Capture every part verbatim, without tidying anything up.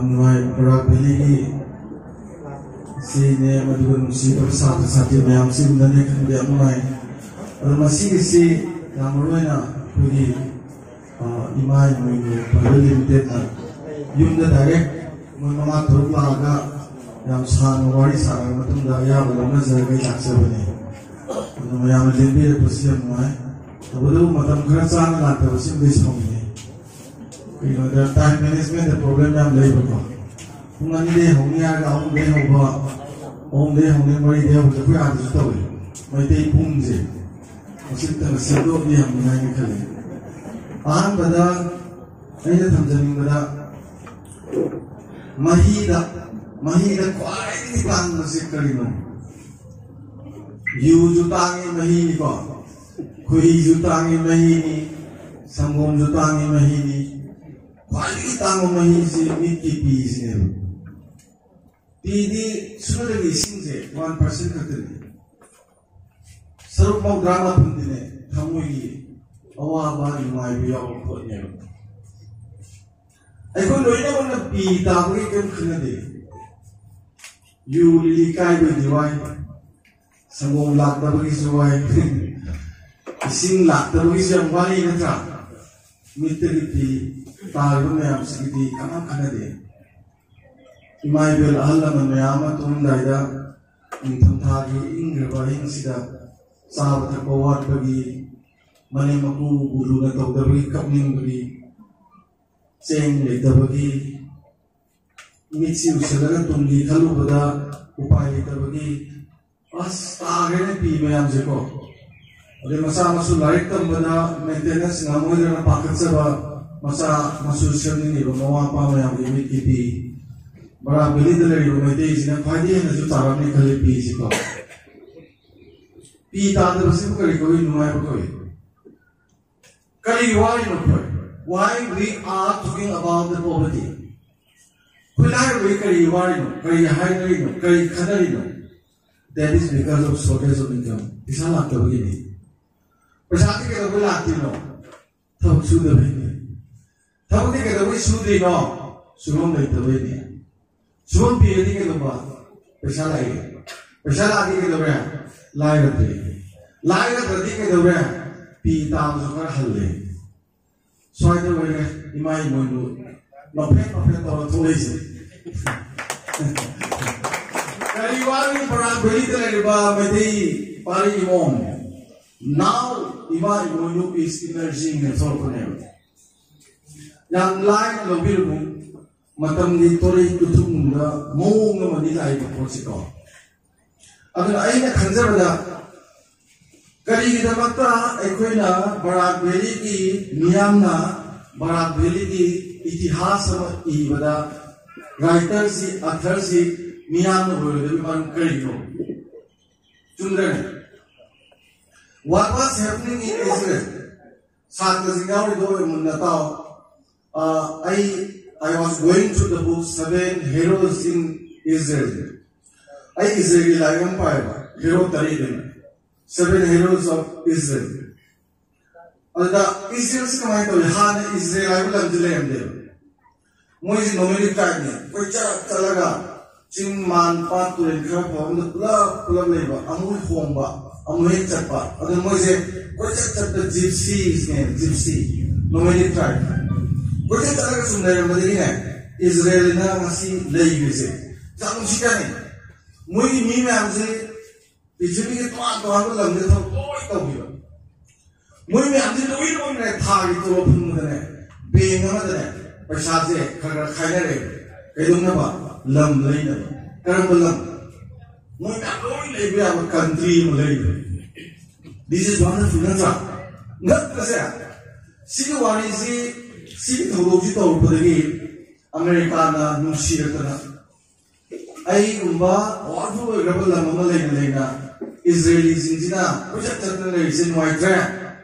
ꯌꯥꯝ ꯅꯨꯡꯉꯥꯏ꯫ ꯕꯔꯥꯛ ꯚꯦꯂꯤꯒꯤ ꯏꯆꯦꯅꯦ, ꯑꯗꯨꯒ ꯅꯨꯡꯁꯤꯕ ꯁꯥꯇ꯭ꯔ ꯁꯥꯇ꯭ꯔꯤ ꯃꯌꯥꯝꯁꯤ ꯎꯅꯅꯤ ꯈꯟꯕꯗ ꯌꯥꯝ ꯅꯨꯡꯉꯥꯏ꯫ ꯑꯗꯣ ꯃꯁꯤꯒꯤꯁꯤ ꯌꯥꯝ ꯃꯔꯨ ꯑꯣꯏꯅ ꯑꯩꯈꯣꯏꯒꯤ, ꯑ, ꯏꯃꯥ ꯏꯃꯣꯏꯅꯨ ꯄ꯭ꯔꯥꯏꯚꯦꯠ ꯂꯤꯃꯤꯇꯦꯠꯅ ꯌꯨꯝꯗ ꯗꯥꯏꯔꯦꯛ ꯃꯣꯏ ꯃꯉꯥ ꯇꯔꯨꯛ ꯂꯥꯛꯑꯒ ꯌꯥꯝ ꯁꯥꯡꯅ ꯋꯥꯔꯤ ꯁꯥꯔꯕ ꯃꯇꯨꯡꯗ ꯑꯌꯥꯕ ꯂꯧꯅꯖꯔꯒ ꯑꯩ ꯂꯥꯛꯆꯕꯅꯤ꯫ ꯑꯗꯣ ꯃꯌꯥꯝꯅ ꯂꯦꯡꯕꯤꯔꯛꯄꯁꯤ ꯌꯥꯝ ꯅꯨꯡꯉꯥꯏ꯫ ꯇꯧꯕꯇꯕꯨ ꯃꯇꯝ ꯈꯔ ꯆꯥꯅ ꯂꯥꯛꯇꯕꯁꯤꯃꯗꯤ ꯁꯥꯎꯅꯤꯡꯉꯤ꯫ ꯀꯩꯅꯣꯗ time management ꯗ problem ꯌꯥꯝ ꯂꯩꯕꯀꯣ꯫ ꯄꯨꯡ ꯑꯅꯤꯗꯩ ꯍꯧꯅꯤ ꯍꯥꯏꯔꯒ ꯑꯍꯨꯝꯗꯩ ꯍꯧꯕ, ꯑꯍꯨꯝꯗꯩ ꯍꯧꯅꯤ, ꯃꯔꯤꯗꯩ ꯍꯧꯕ, ꯑꯩꯈꯣꯏ ꯑꯥꯗꯁꯨ ꯇꯧꯋꯤ꯫ ꯃꯩꯇꯩ ꯄꯨꯡꯁꯦ ꯃꯁꯤꯇꯪ ꯁꯦꯝꯗꯣꯛꯑꯗꯤ ꯌꯥꯝ ꯅꯨꯡꯉꯥꯏꯅꯤ ꯈꯜꯂꯤ꯫ ꯑꯍꯥꯟꯕꯗ ꯑꯩꯅ ꯊꯝꯖꯅꯤꯡꯕꯗ ꯃꯍꯤꯗ, ꯃꯍꯤꯗ ꯈ꯭ꯋꯥꯏꯗꯒꯤ ꯇꯥꯡꯕꯁꯤ ꯀꯔꯤꯅꯣ? ꯌꯨꯁꯨ ꯇꯥꯡꯉꯤ ꯃꯍꯤꯅꯤꯀꯣ, ꯈꯣꯏꯍꯤꯁꯨ ꯇꯥꯡꯉꯤ ꯃꯍꯤꯅꯤ, ꯁꯪꯒꯣꯝꯁꯨ ꯇꯥꯡꯉꯤ ꯃꯍꯤꯅꯤ꯫ ꯈ꯭ꯋꯥꯏꯗꯒꯤ ꯇꯥꯡꯕ ꯃꯍꯤꯁꯤ ꯃꯤꯠꯀꯤ ꯄꯤꯁꯤꯅꯦꯕ꯫ ꯄꯤꯗꯤ ꯁꯨꯞꯅꯇꯒꯤ ꯏꯁꯤꯡꯁꯦ one percent ꯈꯛꯇꯅꯤ꯫ ꯁꯔꯨꯛ ꯃꯧꯗ꯭ꯔꯥ ꯃꯥꯄꯟꯗꯤꯅꯦ ꯊꯃꯣꯏꯒꯤ ꯑꯋꯥꯕ ꯅꯨꯡꯉꯥꯏꯕ ꯌꯥꯎꯕ ꯄꯣꯠꯅꯦꯕ꯫ ꯑꯩꯈꯣꯏ ꯂꯣꯏꯅꯃꯛꯅ ꯄꯤ ꯇꯥꯕꯒꯤ ꯀꯔꯤꯝ ꯈꯟꯅꯗꯦ꯫ ꯌꯨ ꯂꯤꯂꯤ ꯀꯥꯏꯕꯒꯤꯗꯤ ꯋꯥꯏ, ꯁꯪꯒꯣꯝ ꯂꯥꯛꯇꯕꯒꯤꯁꯨ ꯋꯥꯏ, ꯏꯁꯤꯡ ꯂꯥꯛꯇꯕꯒꯤꯁꯨ ꯌꯥꯝ ꯋꯥꯅꯩ ꯅꯠꯇ꯭ꯔꯥ? ꯃꯤꯠꯇꯒꯤ ꯄꯤ ꯇꯥꯔꯤꯕ ꯃꯌꯥꯝꯁꯤꯒꯤꯗꯤ ꯀꯅꯥꯝ ꯈꯟꯅꯗꯦ꯫ ꯏꯃꯥ ꯏꯕꯦꯜ ꯑꯍꯜ ꯂꯃꯟ ꯃꯌꯥꯝ ꯑꯃ ꯇꯨꯝꯂꯝꯗꯥꯏꯗ ꯅꯤꯡꯊꯝꯊꯥꯒꯤ ꯏꯪꯈ꯭ꯔꯕ ꯑꯍꯤꯡꯁꯤꯗ ꯆꯥꯕ ꯊꯛꯄ ꯋꯥꯠꯄꯒꯤ, ꯃꯅꯦꯝ ꯃꯀꯨ ꯂꯨꯅ ꯇꯧꯗꯕꯒꯤ ꯀꯞꯅꯤꯡꯕꯒꯤ, ꯆꯦꯡ ꯂꯩꯇꯕꯒꯤ, ꯃꯤꯠꯁꯤ ꯎꯏꯁꯤꯜꯂꯒ ꯇꯨꯝꯒꯦ ꯈꯜꯂꯨꯕꯗ ꯎꯄꯥꯏ ꯂꯩꯇꯕꯒꯤ, ꯑꯁ, ꯇꯥꯈ꯭ꯔꯦꯅꯦ ꯄꯤ ꯃꯌꯥꯝꯁꯦꯀꯣ꯫ ꯑꯗꯩ ꯃꯆꯥ ꯃꯁꯨ ꯂꯥꯏꯔꯤꯛ ꯇꯝꯕꯗ maintenance ꯉꯝꯃꯣꯏꯗ꯭ꯔꯅ ꯄꯥꯈꯠꯆꯕ ꯃꯆꯥ ꯃꯁꯨ ꯁꯦꯝꯅꯤꯡꯉꯤꯕ ꯃꯃꯥ ꯃꯄꯥ ꯃꯌꯥꯝꯒꯤ ꯃꯤꯠꯀꯤ ꯄꯤ꯫ ꯕꯔꯥꯛ ꯚꯦꯂꯤꯗ ꯂꯩꯔꯤꯕ ꯃꯩꯇꯩꯁꯤꯅ ꯈ꯭ꯋꯥꯏꯗꯒꯤ ꯍꯦꯟꯅꯁꯨ ꯇꯥꯔꯝꯅꯤ ꯈꯜꯂꯤ ꯄꯤꯁꯤꯀꯣ꯫ ꯄꯤ ꯇꯥꯗꯕꯁꯤꯕꯨ ꯀꯔꯤ ꯀꯧꯏ? ꯅꯨꯡꯉꯥꯏꯕ ꯀꯧꯏ꯫ ꯀꯔꯤ ꯋꯥꯔꯤꯅꯣ ꯑꯩꯈꯣꯏ? Why we are talking about the poverty? ꯑꯩꯈꯣꯏ ꯂꯥꯏꯔꯕꯒꯤ ꯀꯔꯤ ꯋꯥꯔꯤꯅꯣ? ꯀꯔꯤ ꯍꯥꯏꯅꯔꯤꯅꯣ? ꯀꯔꯤ ꯈꯟꯅꯔꯤꯅꯣ? That is because of shortage of income. ꯄꯩꯁꯥ ꯂꯥꯛꯇꯕꯒꯤꯅꯤ꯫ ꯄꯩꯁꯥꯗꯤ ꯀꯩꯗꯧꯕꯩ ꯂꯥꯛꯇ꯭ꯔꯤꯅꯣ? ꯊꯕꯛ ꯁꯨꯗꯕꯩꯅꯤ꯫ ꯊꯕꯛꯇꯤ ꯀꯩꯗꯧꯕꯩ ꯁꯨꯗ꯭ꯔꯤꯅꯣ? ꯁꯨꯐꯝ ꯂꯩꯇꯕꯩꯅꯦ꯫ ꯁꯨꯐꯝ ꯄꯤꯔꯗꯤ ꯀꯩꯗꯧꯕ? ꯄꯩꯁꯥ ꯂꯥꯛꯑꯦ꯫ ꯄꯩꯁꯥ ꯂꯥꯛꯑꯗꯤ ꯀꯩꯗꯧꯔꯦ? ꯂꯥꯏꯔꯗ꯭ꯔꯦ꯫ ꯂꯥꯏꯔꯗ꯭ꯔꯗꯤ ꯀꯩꯗꯧꯔꯦ? ꯄꯤ ꯇꯥꯕꯁꯨ ꯈꯔ ꯍꯜꯂꯦ꯫ ꯁ꯭ꯋꯥꯏꯗ ꯑꯣꯏꯔꯦ ꯏꯃꯥ ꯏꯃꯣꯏꯅꯨ ꯅꯣꯛꯐꯦꯠ ꯅꯣꯛꯐꯦꯠ ꯇꯧꯔ ꯊꯣꯛꯂꯛꯏꯁꯦ꯫ ꯀꯔꯤ ꯋꯥꯔꯤ ꯕꯔꯥꯛ ꯚꯦꯂꯤꯗ ꯂꯩꯔꯤꯕ ꯃꯩꯇꯩ ꯄꯥꯔꯤ ꯏꯃꯣꯝ? Now ꯏꯃꯥ ꯏꯃꯣꯏꯅꯨ is emerging ꯅ ꯊꯣꯛꯂꯛꯄꯅꯦꯕ꯫ ꯌꯥꯝ ꯂꯥꯏꯅ ꯂꯧꯕꯤꯔꯨꯕ ꯃꯇꯝꯒꯤ ꯇꯣꯔꯩ ꯈꯨꯊꯨꯝꯗ ꯃꯑꯣꯡ ꯑꯃꯗꯤ ꯂꯥꯛꯏꯕ ꯄꯣꯠꯁꯤꯀꯣ꯫ ꯑꯗꯨꯅ ꯑꯩꯅ ꯈꯟꯖꯕꯗ ꯀꯔꯤꯒꯤꯗꯃꯛꯇ ꯑꯩꯈꯣꯏꯅ ꯕꯔꯥꯛ ꯚꯦꯂꯤꯒꯤ ꯃꯤꯌꯥꯝꯅ ꯕꯔꯥꯛ ꯚꯦꯂꯤꯒꯤ ꯏꯇꯤꯍꯥꯁ ꯑꯃ ꯏꯕꯗ ꯔꯥꯏꯇꯔꯁꯤ, ꯑꯊꯔꯁꯤ ꯃꯤꯌꯥꯝꯅ ꯑꯣꯏꯔꯣꯏꯗꯕꯒꯤ ꯃꯔꯝ ꯀꯔꯤꯒꯤꯅꯣ? ꯆꯨꯝꯗ꯭ꯔꯅꯦ? What was happening in Israel? ꯁꯥꯇ꯭ꯔꯁꯤꯡ ꯌꯥꯎꯔꯤꯗꯣ ꯑꯩ ꯃꯨꯟꯅ ꯇꯥꯎ꯫ ꯑ, ꯑꯩ, I was going through the book Seven Heroes in Israel. ꯑꯩ ꯏꯁꯔꯦꯜꯒꯤ ꯂꯥꯏꯔꯤꯛ ꯑꯃ ꯄꯥꯏꯕ, ꯍꯦꯔꯣ ꯇꯔꯦꯠ ꯂꯩꯅ, Seven Heroes of Israel. ꯑꯗꯨꯗ ꯏꯁꯔꯦꯜꯁꯤ ꯀꯃꯥꯏꯅ ꯇꯧꯏ? ꯍꯥꯟꯅ ꯏꯁꯔꯦꯜ ꯍꯥꯏꯕ ꯂꯝꯁꯤ ꯂꯩꯔꯝꯗꯦꯕ꯫ ꯃꯣꯏꯁꯤ ꯅꯣꯃꯦꯗꯤꯛ ꯇ꯭ꯔꯥꯏꯕꯅꯦ꯫ ꯀꯣꯏꯆꯠ ꯆꯠꯂꯒ ꯆꯤꯡ ꯃꯥꯟ ꯄꯥꯠ ꯇꯨꯔꯦꯜ ꯈꯔ ꯐꯕ ꯑꯃꯗ ꯄꯨꯂꯞ ꯄꯨꯂꯞ ꯂꯩꯕ, ꯑꯃꯨꯛ ꯍꯣꯡꯕ, ꯑꯃꯨꯛ ꯍꯦꯛ ꯆꯠꯄ꯫ ꯑꯗꯨ ꯃꯣꯏꯁꯦ ꯀꯣꯏꯆꯠ ꯆꯠꯄ ꯖꯤꯞꯁꯤꯁꯅꯦ, ꯖꯤꯞꯁꯤ, ꯅꯣꯃꯦꯗꯤꯛ ꯇ꯭ꯔꯥꯏꯕ꯫ ꯀꯣꯏꯆꯠ ꯆꯠꯂꯒ ꯁꯨꯝ ꯂꯩꯔꯝꯕꯗꯒꯤꯅꯦ, ꯏꯁꯔꯦꯜꯅ ꯉꯁꯤ ꯂꯩꯈ꯭ꯔꯤꯁꯦ ꯌꯥꯝ ꯅꯨꯡꯁꯤꯖꯥꯠꯅꯤ꯫ ꯃꯣꯏꯒꯤ ꯃꯤ ꯃꯌꯥꯝꯁꯦ ꯄ꯭ꯔꯤꯊꯤꯕꯤꯒꯤ ꯇꯣꯉꯥꯟ ꯇꯣꯉꯥꯟꯕ ꯂꯝꯗ ꯊꯕꯛ ꯂꯣꯏ ꯇꯧꯈꯤꯕ꯫ ꯃꯣꯏ ꯃꯌꯥꯝꯁꯤ ꯂꯣꯏꯅꯃꯛꯅꯦ ꯊꯥꯒꯤ ꯇꯣꯂꯣꯞ ꯐꯪꯕꯗꯅꯦ, ꯕꯦꯡ ꯑꯃꯗꯅꯦ ꯄꯩꯁꯥꯁꯦ ꯈꯔ ꯈꯔ ꯈꯥꯏꯅꯔꯦ꯫ ꯀꯩꯗꯧꯅꯕ? ꯂꯝ ꯂꯩꯅꯕ꯫ ꯀꯔꯝꯕ ꯂꯝ? ꯃꯣꯏ ꯃꯌꯥꯝ ꯂꯣꯏ ꯂꯩꯕ ꯌꯥꯕ ꯀꯟꯇ꯭ꯔꯤ ꯑꯃ ꯂꯩꯕ꯫ This is wonderful, ꯅꯠꯇ꯭ꯔꯥ? ꯉꯛꯄꯁꯦ, ꯁꯤꯒꯤ ꯋꯥꯔꯤꯁꯤ, ꯁꯤꯒꯤ ꯊꯧꯗꯣꯛꯁꯤ ꯇꯧꯔꯛꯄꯗꯒꯤ ꯑꯃꯦꯔꯤꯀꯥꯅ ꯅꯨꯡꯁꯤꯔꯛꯇꯅ ꯑꯩꯒꯨꯝꯕ powerful ꯑꯣꯏꯈ꯭ꯔꯕ ꯂꯝ ꯑꯃ ꯂꯩꯅ ꯂꯩꯅ ꯏꯁꯔꯦꯂꯤꯁꯤꯡꯁꯤꯅ ꯀꯣꯏꯆꯠ ꯆꯠꯇꯅ ꯂꯩꯔꯤꯁꯦ ꯅꯨꯡꯉꯥꯏꯇ꯭ꯔꯦ꯫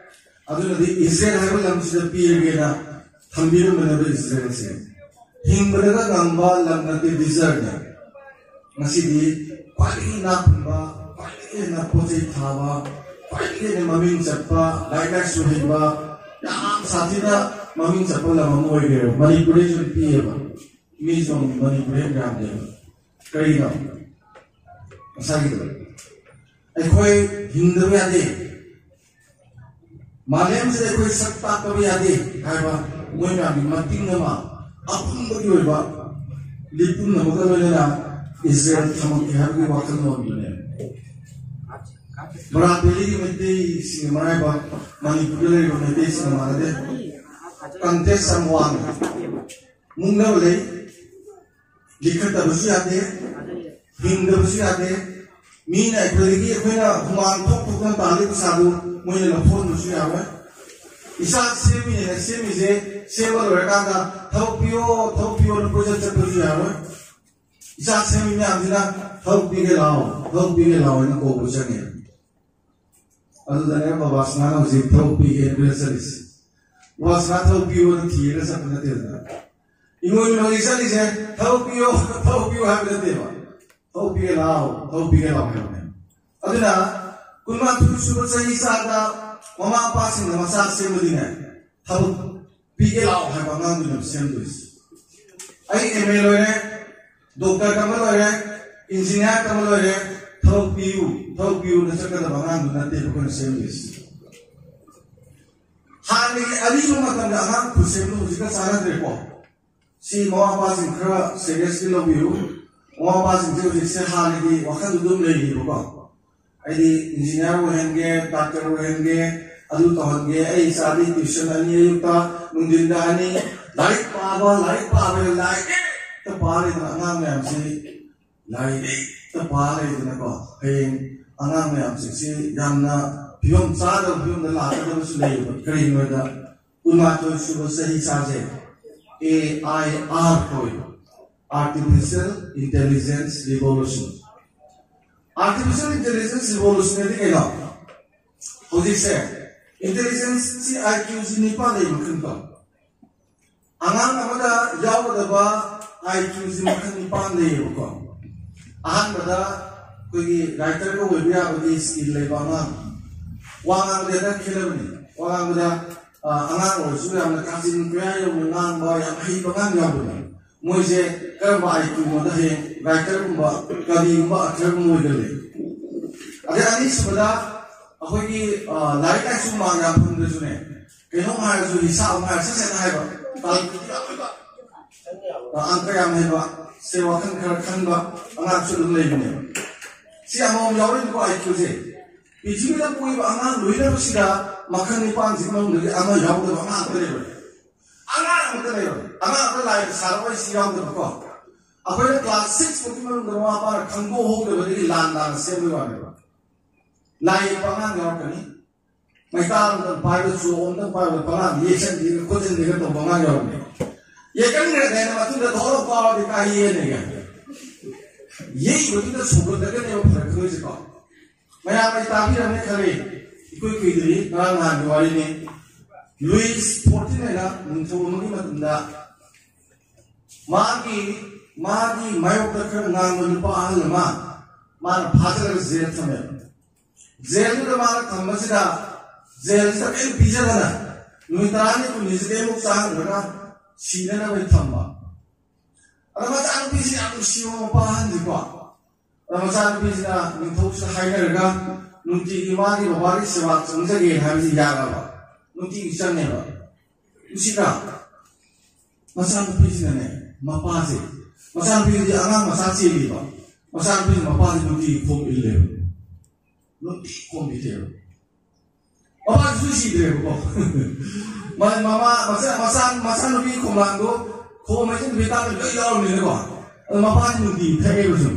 ꯑꯗꯨꯅꯗꯤ ꯏꯁꯔꯦꯜ ꯍꯥꯏꯕ ꯂꯝꯁꯤꯗ ꯄꯤꯔꯒꯦꯅ ꯊꯝꯕꯤꯔꯝꯕꯅꯦꯕ ꯏꯁꯔꯦꯜꯁꯦ꯫ ꯍꯤꯡꯕꯗꯒ ꯉꯝꯕ ꯂꯝ ꯅꯠꯇꯦ, ꯗꯤꯖꯔꯠꯅꯦ꯫ ꯉꯁꯤꯗꯤ ꯈ꯭ꯋꯥꯏꯗꯒꯤ ꯏꯅꯥꯛ ꯈꯨꯟꯕ, ꯈ꯭ꯋꯥꯏꯗꯒꯤ ꯍꯦꯟꯅ ꯄꯣꯠ ꯆꯩ ꯊꯥꯕ, ꯈ꯭ꯋꯥꯏꯗꯒꯤ ꯍꯦꯟꯅ ꯃꯃꯤꯡ ꯆꯠꯄ, ꯂꯥꯏꯔꯤꯛ ꯂꯥꯏꯁꯨ ꯍꯩꯕ, ꯌꯥꯝ ꯁꯥꯊꯤꯅ ꯃꯃꯤꯡ ꯆꯠꯄ ꯂꯝ ꯑꯃ ꯑꯣꯏꯈ꯭ꯔꯦꯕ꯫ ꯃꯅꯤꯄꯨꯔꯗꯩꯁꯨ ꯄꯤꯌꯦꯕ꯫ ꯃꯤꯁꯨ ꯃꯅꯤꯄꯨꯔꯤ ꯌꯥꯝ ꯌꯥꯝꯗꯦꯕ꯫ ꯀꯔꯤꯅꯣ? ꯉꯁꯥꯏꯒꯤꯗꯣ, ꯑꯩꯈꯣꯏ ꯍꯤꯡꯗꯕ ꯌꯥꯗꯦ, ꯃꯥꯂꯦꯝꯁꯤꯗ ꯑꯩꯈꯣꯏ ꯁꯛ ꯇꯥꯛꯇꯕ ꯌꯥꯗꯦ ꯍꯥꯏꯕ ꯃꯣꯏ ꯃꯌꯥꯝꯒꯤ ꯃꯇꯤꯡ ꯑꯃ, ꯑꯄꯨꯟꯕꯒꯤ ꯑꯣꯏꯕ ꯂꯤꯄꯨꯝꯅꯕꯒ ꯂꯣꯏꯅꯅ ꯏꯖꯔꯦꯜ ꯊꯝꯃꯛꯀꯦ ꯍꯥꯏꯕꯒꯤ ꯋꯥꯈꯜꯂꯣꯟꯗꯨꯅꯦ꯫ ꯕꯔꯥ ꯚꯦꯂꯤꯒꯤ ꯃꯩꯇꯩꯁꯤꯡꯒ ꯃꯔꯥꯏꯕꯛ ꯃꯅꯤꯄꯨꯔꯗ ꯂꯩꯔꯤꯕ ꯃꯩꯇꯩꯁꯤꯡꯒ ꯃꯥꯟꯅꯗꯦ꯫ ꯀꯟꯇꯦꯁ ꯌꯥꯝ ꯋꯥꯡꯉꯤ꯫ ꯃꯨꯛꯅꯕ ꯂꯩ, ꯂꯤꯈꯠꯇꯕꯁꯨ ꯌꯥꯗꯦ, ꯍꯤꯡꯗꯕꯁꯨ ꯌꯥꯗꯦ꯫ ꯃꯤꯅ ꯑꯩꯈꯣꯏꯗꯒꯤ, ꯑꯩꯈꯣꯏꯅ ꯍꯨꯃꯥꯡ ꯊꯣꯛ ꯊꯣꯛꯇꯅ ꯇꯥꯜꯂꯤ ꯄꯩꯁꯥꯗꯨ ꯃꯣꯏꯅ ꯂꯧꯊꯣꯛꯍꯟꯕꯁꯨ ꯌꯥꯔꯣꯏ꯫ ꯏꯆꯥ ꯁꯦꯝꯃꯤꯅꯦꯅ ꯁꯦꯝꯃꯤꯁꯦ, ꯁꯦꯝꯕ ꯂꯣꯏꯔꯀꯥꯟꯗ ꯊꯕꯛ ꯄꯤꯌꯣ, ꯊꯕꯛ ꯄꯤꯌꯣꯅ ꯀꯣꯏꯆꯠ ꯆꯠꯄꯁꯨ ꯌꯥꯔꯣꯏ꯫ ꯏꯆꯥ ꯁꯦꯝꯃꯤ ꯃꯌꯥꯝꯁꯤꯅ ꯊꯕꯛ ꯄꯤꯒꯦ ꯂꯥꯛꯑꯣ, ꯊꯕꯛ ꯄꯤꯒꯦ ꯂꯥꯛꯑꯣ ꯍꯥꯏꯅ ꯀꯧꯕ ꯆꯪꯉꯦ꯫ ꯑꯗꯨꯗꯅꯦ ꯕꯕꯥꯁꯅꯥꯅ ꯍꯧꯖꯤꯛ ꯊꯕꯛ ꯄꯤꯒꯦ ꯍꯥꯏꯅ ꯆꯠꯂꯤꯁꯦ꯫ ꯕꯕꯥꯁꯅꯥ ꯊꯕꯛ ꯄꯤꯌꯣꯅ ꯊꯤꯔꯒ ꯆꯠꯄ ꯅꯠꯇꯦꯗꯅ꯫ ꯏꯃꯣꯏꯅꯨ ꯍꯧꯖꯤꯛ ꯆꯠꯂꯤꯁꯦ ꯊꯕꯛ ꯄꯤꯌꯣ, ꯊꯕꯛ ꯄꯤꯌꯣ ꯍꯥꯏꯕ ꯅꯠꯇꯦꯕ꯫ ꯊꯕꯛ ꯄꯤꯒꯦ ꯂꯥꯛꯑꯣ, ꯊꯕꯛ ꯄꯤꯒꯦ ꯂꯥꯛꯑꯣ ꯍꯥꯏꯕꯅꯦ꯫ ꯑꯗꯨꯅ ꯀꯨꯟꯃꯥꯊꯣꯏ ꯁꯨꯕ ꯆꯍꯤ ꯆꯥꯗ ꯃꯃꯥ ꯃꯄꯥꯁꯤꯡꯅ ꯃꯆꯥ ꯁꯦꯝꯕꯗꯤꯅꯦ, ꯊꯕꯛ ꯄꯤꯒꯦ ꯂꯥꯛꯑꯣ ꯍꯥꯏꯕ ꯑꯉꯥꯡꯗꯨꯅꯦꯕ ꯁꯦꯝꯗꯣꯏꯁꯦ꯫ ꯑꯩ ꯑꯦꯝ ꯑꯦ ꯂꯣꯏꯔꯦ, ꯗꯣꯛꯇꯔ ꯇꯝꯕ ꯂꯣꯏꯔꯦ, ꯏꯟꯖꯤꯅꯤꯌꯥꯔ ꯇꯝꯕ ꯂꯣꯏꯔꯦ, ꯊꯕꯛ ꯄꯤꯌꯨ, ꯊꯕꯛ ꯄꯤꯌꯨꯅ ꯆꯠꯀꯗꯕ ꯑꯉꯥꯡꯗꯨ ꯅꯠꯇꯦꯕ ꯑꯩꯈꯣꯏꯅ ꯁꯦꯝꯗꯣꯏꯁꯦ꯫ ꯍꯥꯟꯅꯒꯤ ꯑꯔꯤꯕ ꯃꯇꯝꯗ ꯑꯉꯥꯡ ꯈꯨꯠꯁꯦꯝꯗꯨ ꯍꯧꯖꯤꯛꯀ ꯆꯥꯟꯅꯗ꯭ꯔꯦꯀꯣ꯫ ꯁꯤ ꯃꯃꯥ ꯃꯄꯥꯁꯤꯡ ꯈꯔ ꯁꯦꯔꯤꯌꯁꯂꯤ ꯂꯧꯕꯤꯌꯨ꯫ ꯃꯃꯥ ꯃꯄꯥꯁꯤꯡꯁꯦ ꯍꯧꯖꯤꯛꯁꯦ ꯍꯥꯟꯅꯒꯤ ꯋꯥꯈꯜꯗꯨ ꯑꯗꯨꯝ ꯂꯩꯔꯤꯕꯀꯣ꯫ ꯑꯩꯗꯤ ꯏꯟꯖꯤꯅꯤꯌꯥꯔ ꯑꯣꯏꯍꯟꯒꯦ, ꯗꯥꯛꯇꯔ ꯑꯣꯏꯍꯟꯒꯦ, ꯑꯗꯨ ꯇꯧꯍꯟꯒꯦ, ꯑꯩ ꯏꯆꯥꯗꯤ ꯇ꯭ꯌꯨꯁꯟ ꯑꯅꯤ ꯑꯌꯨꯛꯇ, ꯅꯨꯡꯊꯤꯟꯗ ꯑꯅꯤ, ꯂꯥꯏꯔꯤꯛ ꯄꯥꯕ, ꯂꯥꯏꯔꯤꯛ ꯄꯥꯕ, ꯂꯥꯏꯔꯤꯛ ꯍꯦꯛꯇ ꯄꯥ ꯂꯩꯗꯅ ꯑꯉꯥꯡ ꯃꯌꯥꯝꯁꯤ ꯂꯥꯏꯔꯤꯛꯇ ꯄꯥ ꯂꯩꯗꯅꯀꯣ, ꯍꯌꯦꯡ ꯑꯉꯥꯡ ꯃꯌꯥꯝꯁꯤꯡꯁꯤ ꯌꯥꯝꯅ ꯐꯤꯕꯝ ꯆꯥꯗꯕ ꯐꯤꯕꯝꯗ ꯂꯥꯛꯀꯗꯕꯁꯨ ꯂꯩꯌꯦꯕ꯫ ꯀꯔꯤꯒꯤꯅꯣꯗ ꯀꯨꯟꯃꯥꯊꯣꯏ ꯁꯨꯕ ꯆꯍꯤ ꯆꯥꯁꯦ ꯑꯦ ꯑꯥꯏ ꯑꯥꯔ ꯀꯧꯏ, Artificial Intelligence Revolution꯫ Artificial Intelligence Revolution ꯍꯥꯏꯗꯤ ꯀꯩꯅꯣ? ꯍꯧꯖꯤꯛꯁꯦ ꯏꯟꯇꯦꯂꯤꯖꯦꯟꯁꯁꯤ ꯑꯥꯏ ꯀ꯭ꯌꯨꯁꯤ ꯅꯤꯄꯥꯟ ꯂꯩ ꯃꯈꯜ ꯀꯣ꯫ ꯑꯉꯥꯡ ꯑꯃꯗ ꯌꯥꯎꯒꯗꯕ ꯑꯥꯏ ꯀ꯭ꯌꯨꯁꯤ ꯃꯈꯜ ꯅꯤꯄꯥꯟ ꯂꯩꯌꯦꯕꯀꯣ꯫ ꯑꯍꯥꯟꯕꯗ ꯑꯩꯈꯣꯏꯒꯤ ꯔꯥꯏꯇꯔꯒ ꯑꯣꯏꯕ ꯌꯥꯕꯒꯤ ꯁ꯭ꯀꯤꯜ ꯂꯩꯕ ꯑꯉꯥꯡ꯫ ꯋꯥ ꯉꯥꯡꯕꯗ ꯍꯦꯛꯇ ꯈꯦꯠꯅꯕꯅꯤ꯫ ꯋꯥ ꯉꯥꯡꯕꯗ, ꯑ, ꯑꯉꯥꯡ ꯑꯣꯏꯔꯁꯨ ꯌꯥꯝꯅ ꯀꯥꯆꯤꯟ ꯀꯣꯌꯥ ꯌꯧꯅ ꯉꯥꯡꯕ, ꯌꯥꯝ ꯍꯩꯕ ꯑꯉꯥꯡ ꯌꯥꯎꯕꯅꯦ꯫ ꯃꯣꯏꯁꯦ ꯀꯔꯝꯕ ꯑꯥꯏ ꯀ꯭ꯌꯨꯅꯣꯗ ꯍꯌꯦꯡ ꯔꯥꯏꯇꯔꯒꯨꯝꯕ, ꯀꯕꯤꯒꯨꯝꯕ, ꯑꯊꯔꯒꯨꯝꯕ ꯑꯣꯏꯒꯜꯂꯤ꯫ ꯑꯗꯩ ꯑꯅꯤꯁꯨꯕꯗ ꯑꯩꯈꯣꯏꯒꯤ, ꯑ, ꯂꯥꯏꯔꯤꯛ ꯂꯥꯏꯁꯨ ꯃꯥꯔꯛ ꯌꯥꯝ ꯐꯪꯗ꯭ꯔꯁꯨꯅꯦ, ꯀꯩꯅꯣꯝ ꯍꯥꯏꯔꯁꯨ, ꯍꯤꯁꯥꯕ ꯑꯃ ꯍꯥꯏꯔꯁꯨ, ꯁꯠ ꯁꯠ ꯍꯥꯏꯕ, ꯀꯥꯜꯀꯨꯂꯦꯇꯔ ꯌꯥꯝ ꯍꯩꯕ, ꯑ, ꯑꯪꯀ ꯌꯥꯝ ꯍꯩꯕ, ꯁꯦ ꯋꯥꯈꯜ ꯈꯔ ꯈꯟꯕ ꯑꯉꯥꯡꯁꯨ ꯑꯗꯨꯝ ꯂꯩꯕꯅꯦꯕ꯫ ꯁꯤ ꯑꯃꯃꯝ ꯌꯥꯎꯔꯤꯅꯤꯀꯣ ꯑꯥꯏ ꯀ꯭ꯌꯨꯁꯦ꯫ ꯄ꯭ꯔꯤꯊꯤꯕꯤꯗ ꯄꯣꯛꯏꯕ ꯑꯉꯥꯡ ꯂꯣꯏꯅꯃꯛꯁꯤꯗ ꯃꯈꯜ ꯅꯤꯄꯥꯟꯁꯤꯒꯤ ꯃꯅꯨꯡꯗꯒꯤ ꯑꯃ ꯌꯥꯎꯗꯕ ꯑꯉꯥꯡ ꯑꯝꯇ ꯂꯩꯔꯣꯏ꯫ ꯑꯉꯥꯡ ꯑꯃꯠꯇ ꯂꯩꯔꯣꯏ꯫ ꯑꯉꯥꯡ ꯑꯃ ꯂꯥꯏꯅ ꯁꯥꯔꯛꯑꯣꯏ ꯁꯤ ꯌꯥꯎꯗꯕꯀꯣ꯫ ꯑꯩꯈꯣꯏꯅ ꯀ꯭ꯂꯥꯁ ꯁꯤꯛꯁ ꯐꯥꯎꯒꯤ ꯃꯅꯨꯡꯗ ꯃꯃꯥ ꯃꯄꯥꯅ ꯈꯪꯗꯣꯛꯍꯧꯗꯕꯗꯒꯤ ꯂꯥꯟ ꯂꯥꯟꯅ ꯁꯦꯝꯕꯒꯤ ꯋꯥꯅꯦꯕ꯫ ꯂꯥꯏ ꯌꯦꯛꯄ ꯑꯉꯥꯡ ꯌꯥꯎꯔꯛꯀꯅꯤ꯫ ꯃꯩꯇꯥꯟ ꯑꯃ ꯄꯥꯏꯕ, ꯆꯣꯛ ꯑꯃ ꯄꯥꯏꯕ, ꯄꯂꯥꯡ ꯌꯦꯛꯁꯟꯕꯤꯒ ꯈꯣꯠꯆꯟꯕꯤꯒ ꯇꯧꯕ ꯑꯉꯥꯡ ꯌꯥꯎꯔꯛꯀꯅꯤ꯫ ꯌꯦꯛꯀꯟꯈ꯭ꯔꯦꯅ ꯃꯇꯨꯡꯗ ꯊꯣꯛꯂꯛꯄ ꯀꯥꯏ ꯌꯦꯛꯅꯦꯒ꯫ ꯌꯦꯛꯏꯕꯗꯨꯗ ꯁꯧꯒꯠꯂꯒꯅꯦꯕ ꯐꯔꯛꯀꯗꯣꯏꯁꯦꯀꯣ꯫ ꯃꯌꯥꯝ ꯑꯩ ꯇꯥꯕꯤꯔꯝꯅꯤ ꯈꯜꯂꯤ꯫ ꯏꯀꯨꯏ ꯀꯨꯏꯗ꯭ꯔꯤ, ꯉꯔꯥꯡ ꯅꯍꯥꯟꯒꯤ ꯋꯥꯔꯤꯅꯤ꯫ ꯂꯨꯏꯁ ꯐꯣꯔꯇꯤꯟ ꯍꯥꯏꯅ ꯅꯤꯡꯊꯧ ꯑꯃꯒꯤ ꯃꯇꯝꯗ ꯃꯥꯒꯤ, ꯃꯥꯒꯤ ꯃꯥꯌꯣꯛꯇ ꯈꯔ ꯉꯥꯡꯕ ꯅꯨꯄꯥ ꯑꯍꯜ ꯑꯃ ꯃꯥꯅ ꯐꯥꯖꯤꯜꯂꯒ ꯖꯦꯜ ꯊꯝꯃꯦꯕ꯫ ꯖꯦꯜꯗꯨꯗ ꯃꯥꯅ ꯊꯝꯕꯁꯤꯗ, ꯖꯦꯜꯁꯤꯗ ꯀꯔꯤꯝ ꯄꯤꯖꯗꯅ ꯅꯨꯃꯤꯠ ꯇꯔꯥꯅꯤ ꯀꯨꯟꯅꯤꯁꯤ ꯀꯔꯤꯃꯨꯛ ꯆꯥꯍꯟꯗ꯭ꯔꯒ ꯁꯤꯅꯅꯕ ꯊꯝꯕ꯫ ꯑꯗ ꯃꯆꯥꯅꯨꯄꯤꯁꯤ ꯌꯥꯝ ꯅꯨꯡꯁꯤꯕ ꯃꯄꯥ ꯑꯍꯟꯁꯤꯀꯣ꯫ ꯑꯗ ꯃꯆꯥꯅꯨꯄꯤꯁꯤꯅ ꯅꯤꯡꯊꯧꯁꯤꯗ ꯍꯥꯏꯅꯔꯒ ꯅꯨꯡꯇꯤꯒꯤ ꯃꯥꯒꯤ ꯕꯕꯥꯒꯤ ꯁꯦꯕꯥ ꯆꯪꯖꯒꯦ ꯍꯥꯏꯕꯁꯤ ꯌꯥꯔꯕ꯫ ꯅꯨꯡꯇꯤꯒꯤ ꯆꯪꯉꯦꯕ꯫ ꯅꯨꯡꯁꯤꯗ꯭ꯔꯥ? ꯃꯆꯥꯅꯨꯄꯤꯁꯤꯅꯅꯦ, ꯃꯄꯥꯁꯦ, ꯃꯆꯥꯅꯨꯄꯤꯁꯤꯗꯤ ꯑꯉꯥꯡ ꯃꯆꯥ ꯆꯦꯜꯂꯤꯕ, ꯃꯆꯥꯅꯨꯄꯤꯁꯤ ꯃꯄꯥꯁꯤ ꯅꯨꯡꯇꯤꯒꯤ ꯈꯣꯝ ꯏꯜꯂꯦꯕ, ꯅꯨꯡꯇꯤꯒꯤ ꯈꯣꯝ ꯏꯜꯂꯦꯕ꯫ ꯃꯄꯥꯁꯤꯁꯨ ꯁꯤꯗ꯭ꯔꯦꯕꯀꯣ꯫ ꯃ-, ꯃꯃꯥ, ꯃꯆꯥ, ꯃꯆꯥ, ꯃꯆꯥꯅꯨꯄꯤ ꯈꯣꯝꯂꯥꯡꯗꯣ ꯈꯣꯝ ꯍꯥꯏꯁꯦ ꯅꯨꯃꯤꯠ ꯇꯥꯕꯗ ꯂꯣꯏ ꯌꯥꯎꯔꯝꯃꯤꯅꯀꯣ꯫ ꯑꯗꯣ ꯃꯄꯥꯁꯤ ꯅꯨꯡꯇꯤꯒꯤ ꯊꯛꯑꯦꯕ ꯁꯨꯝ꯫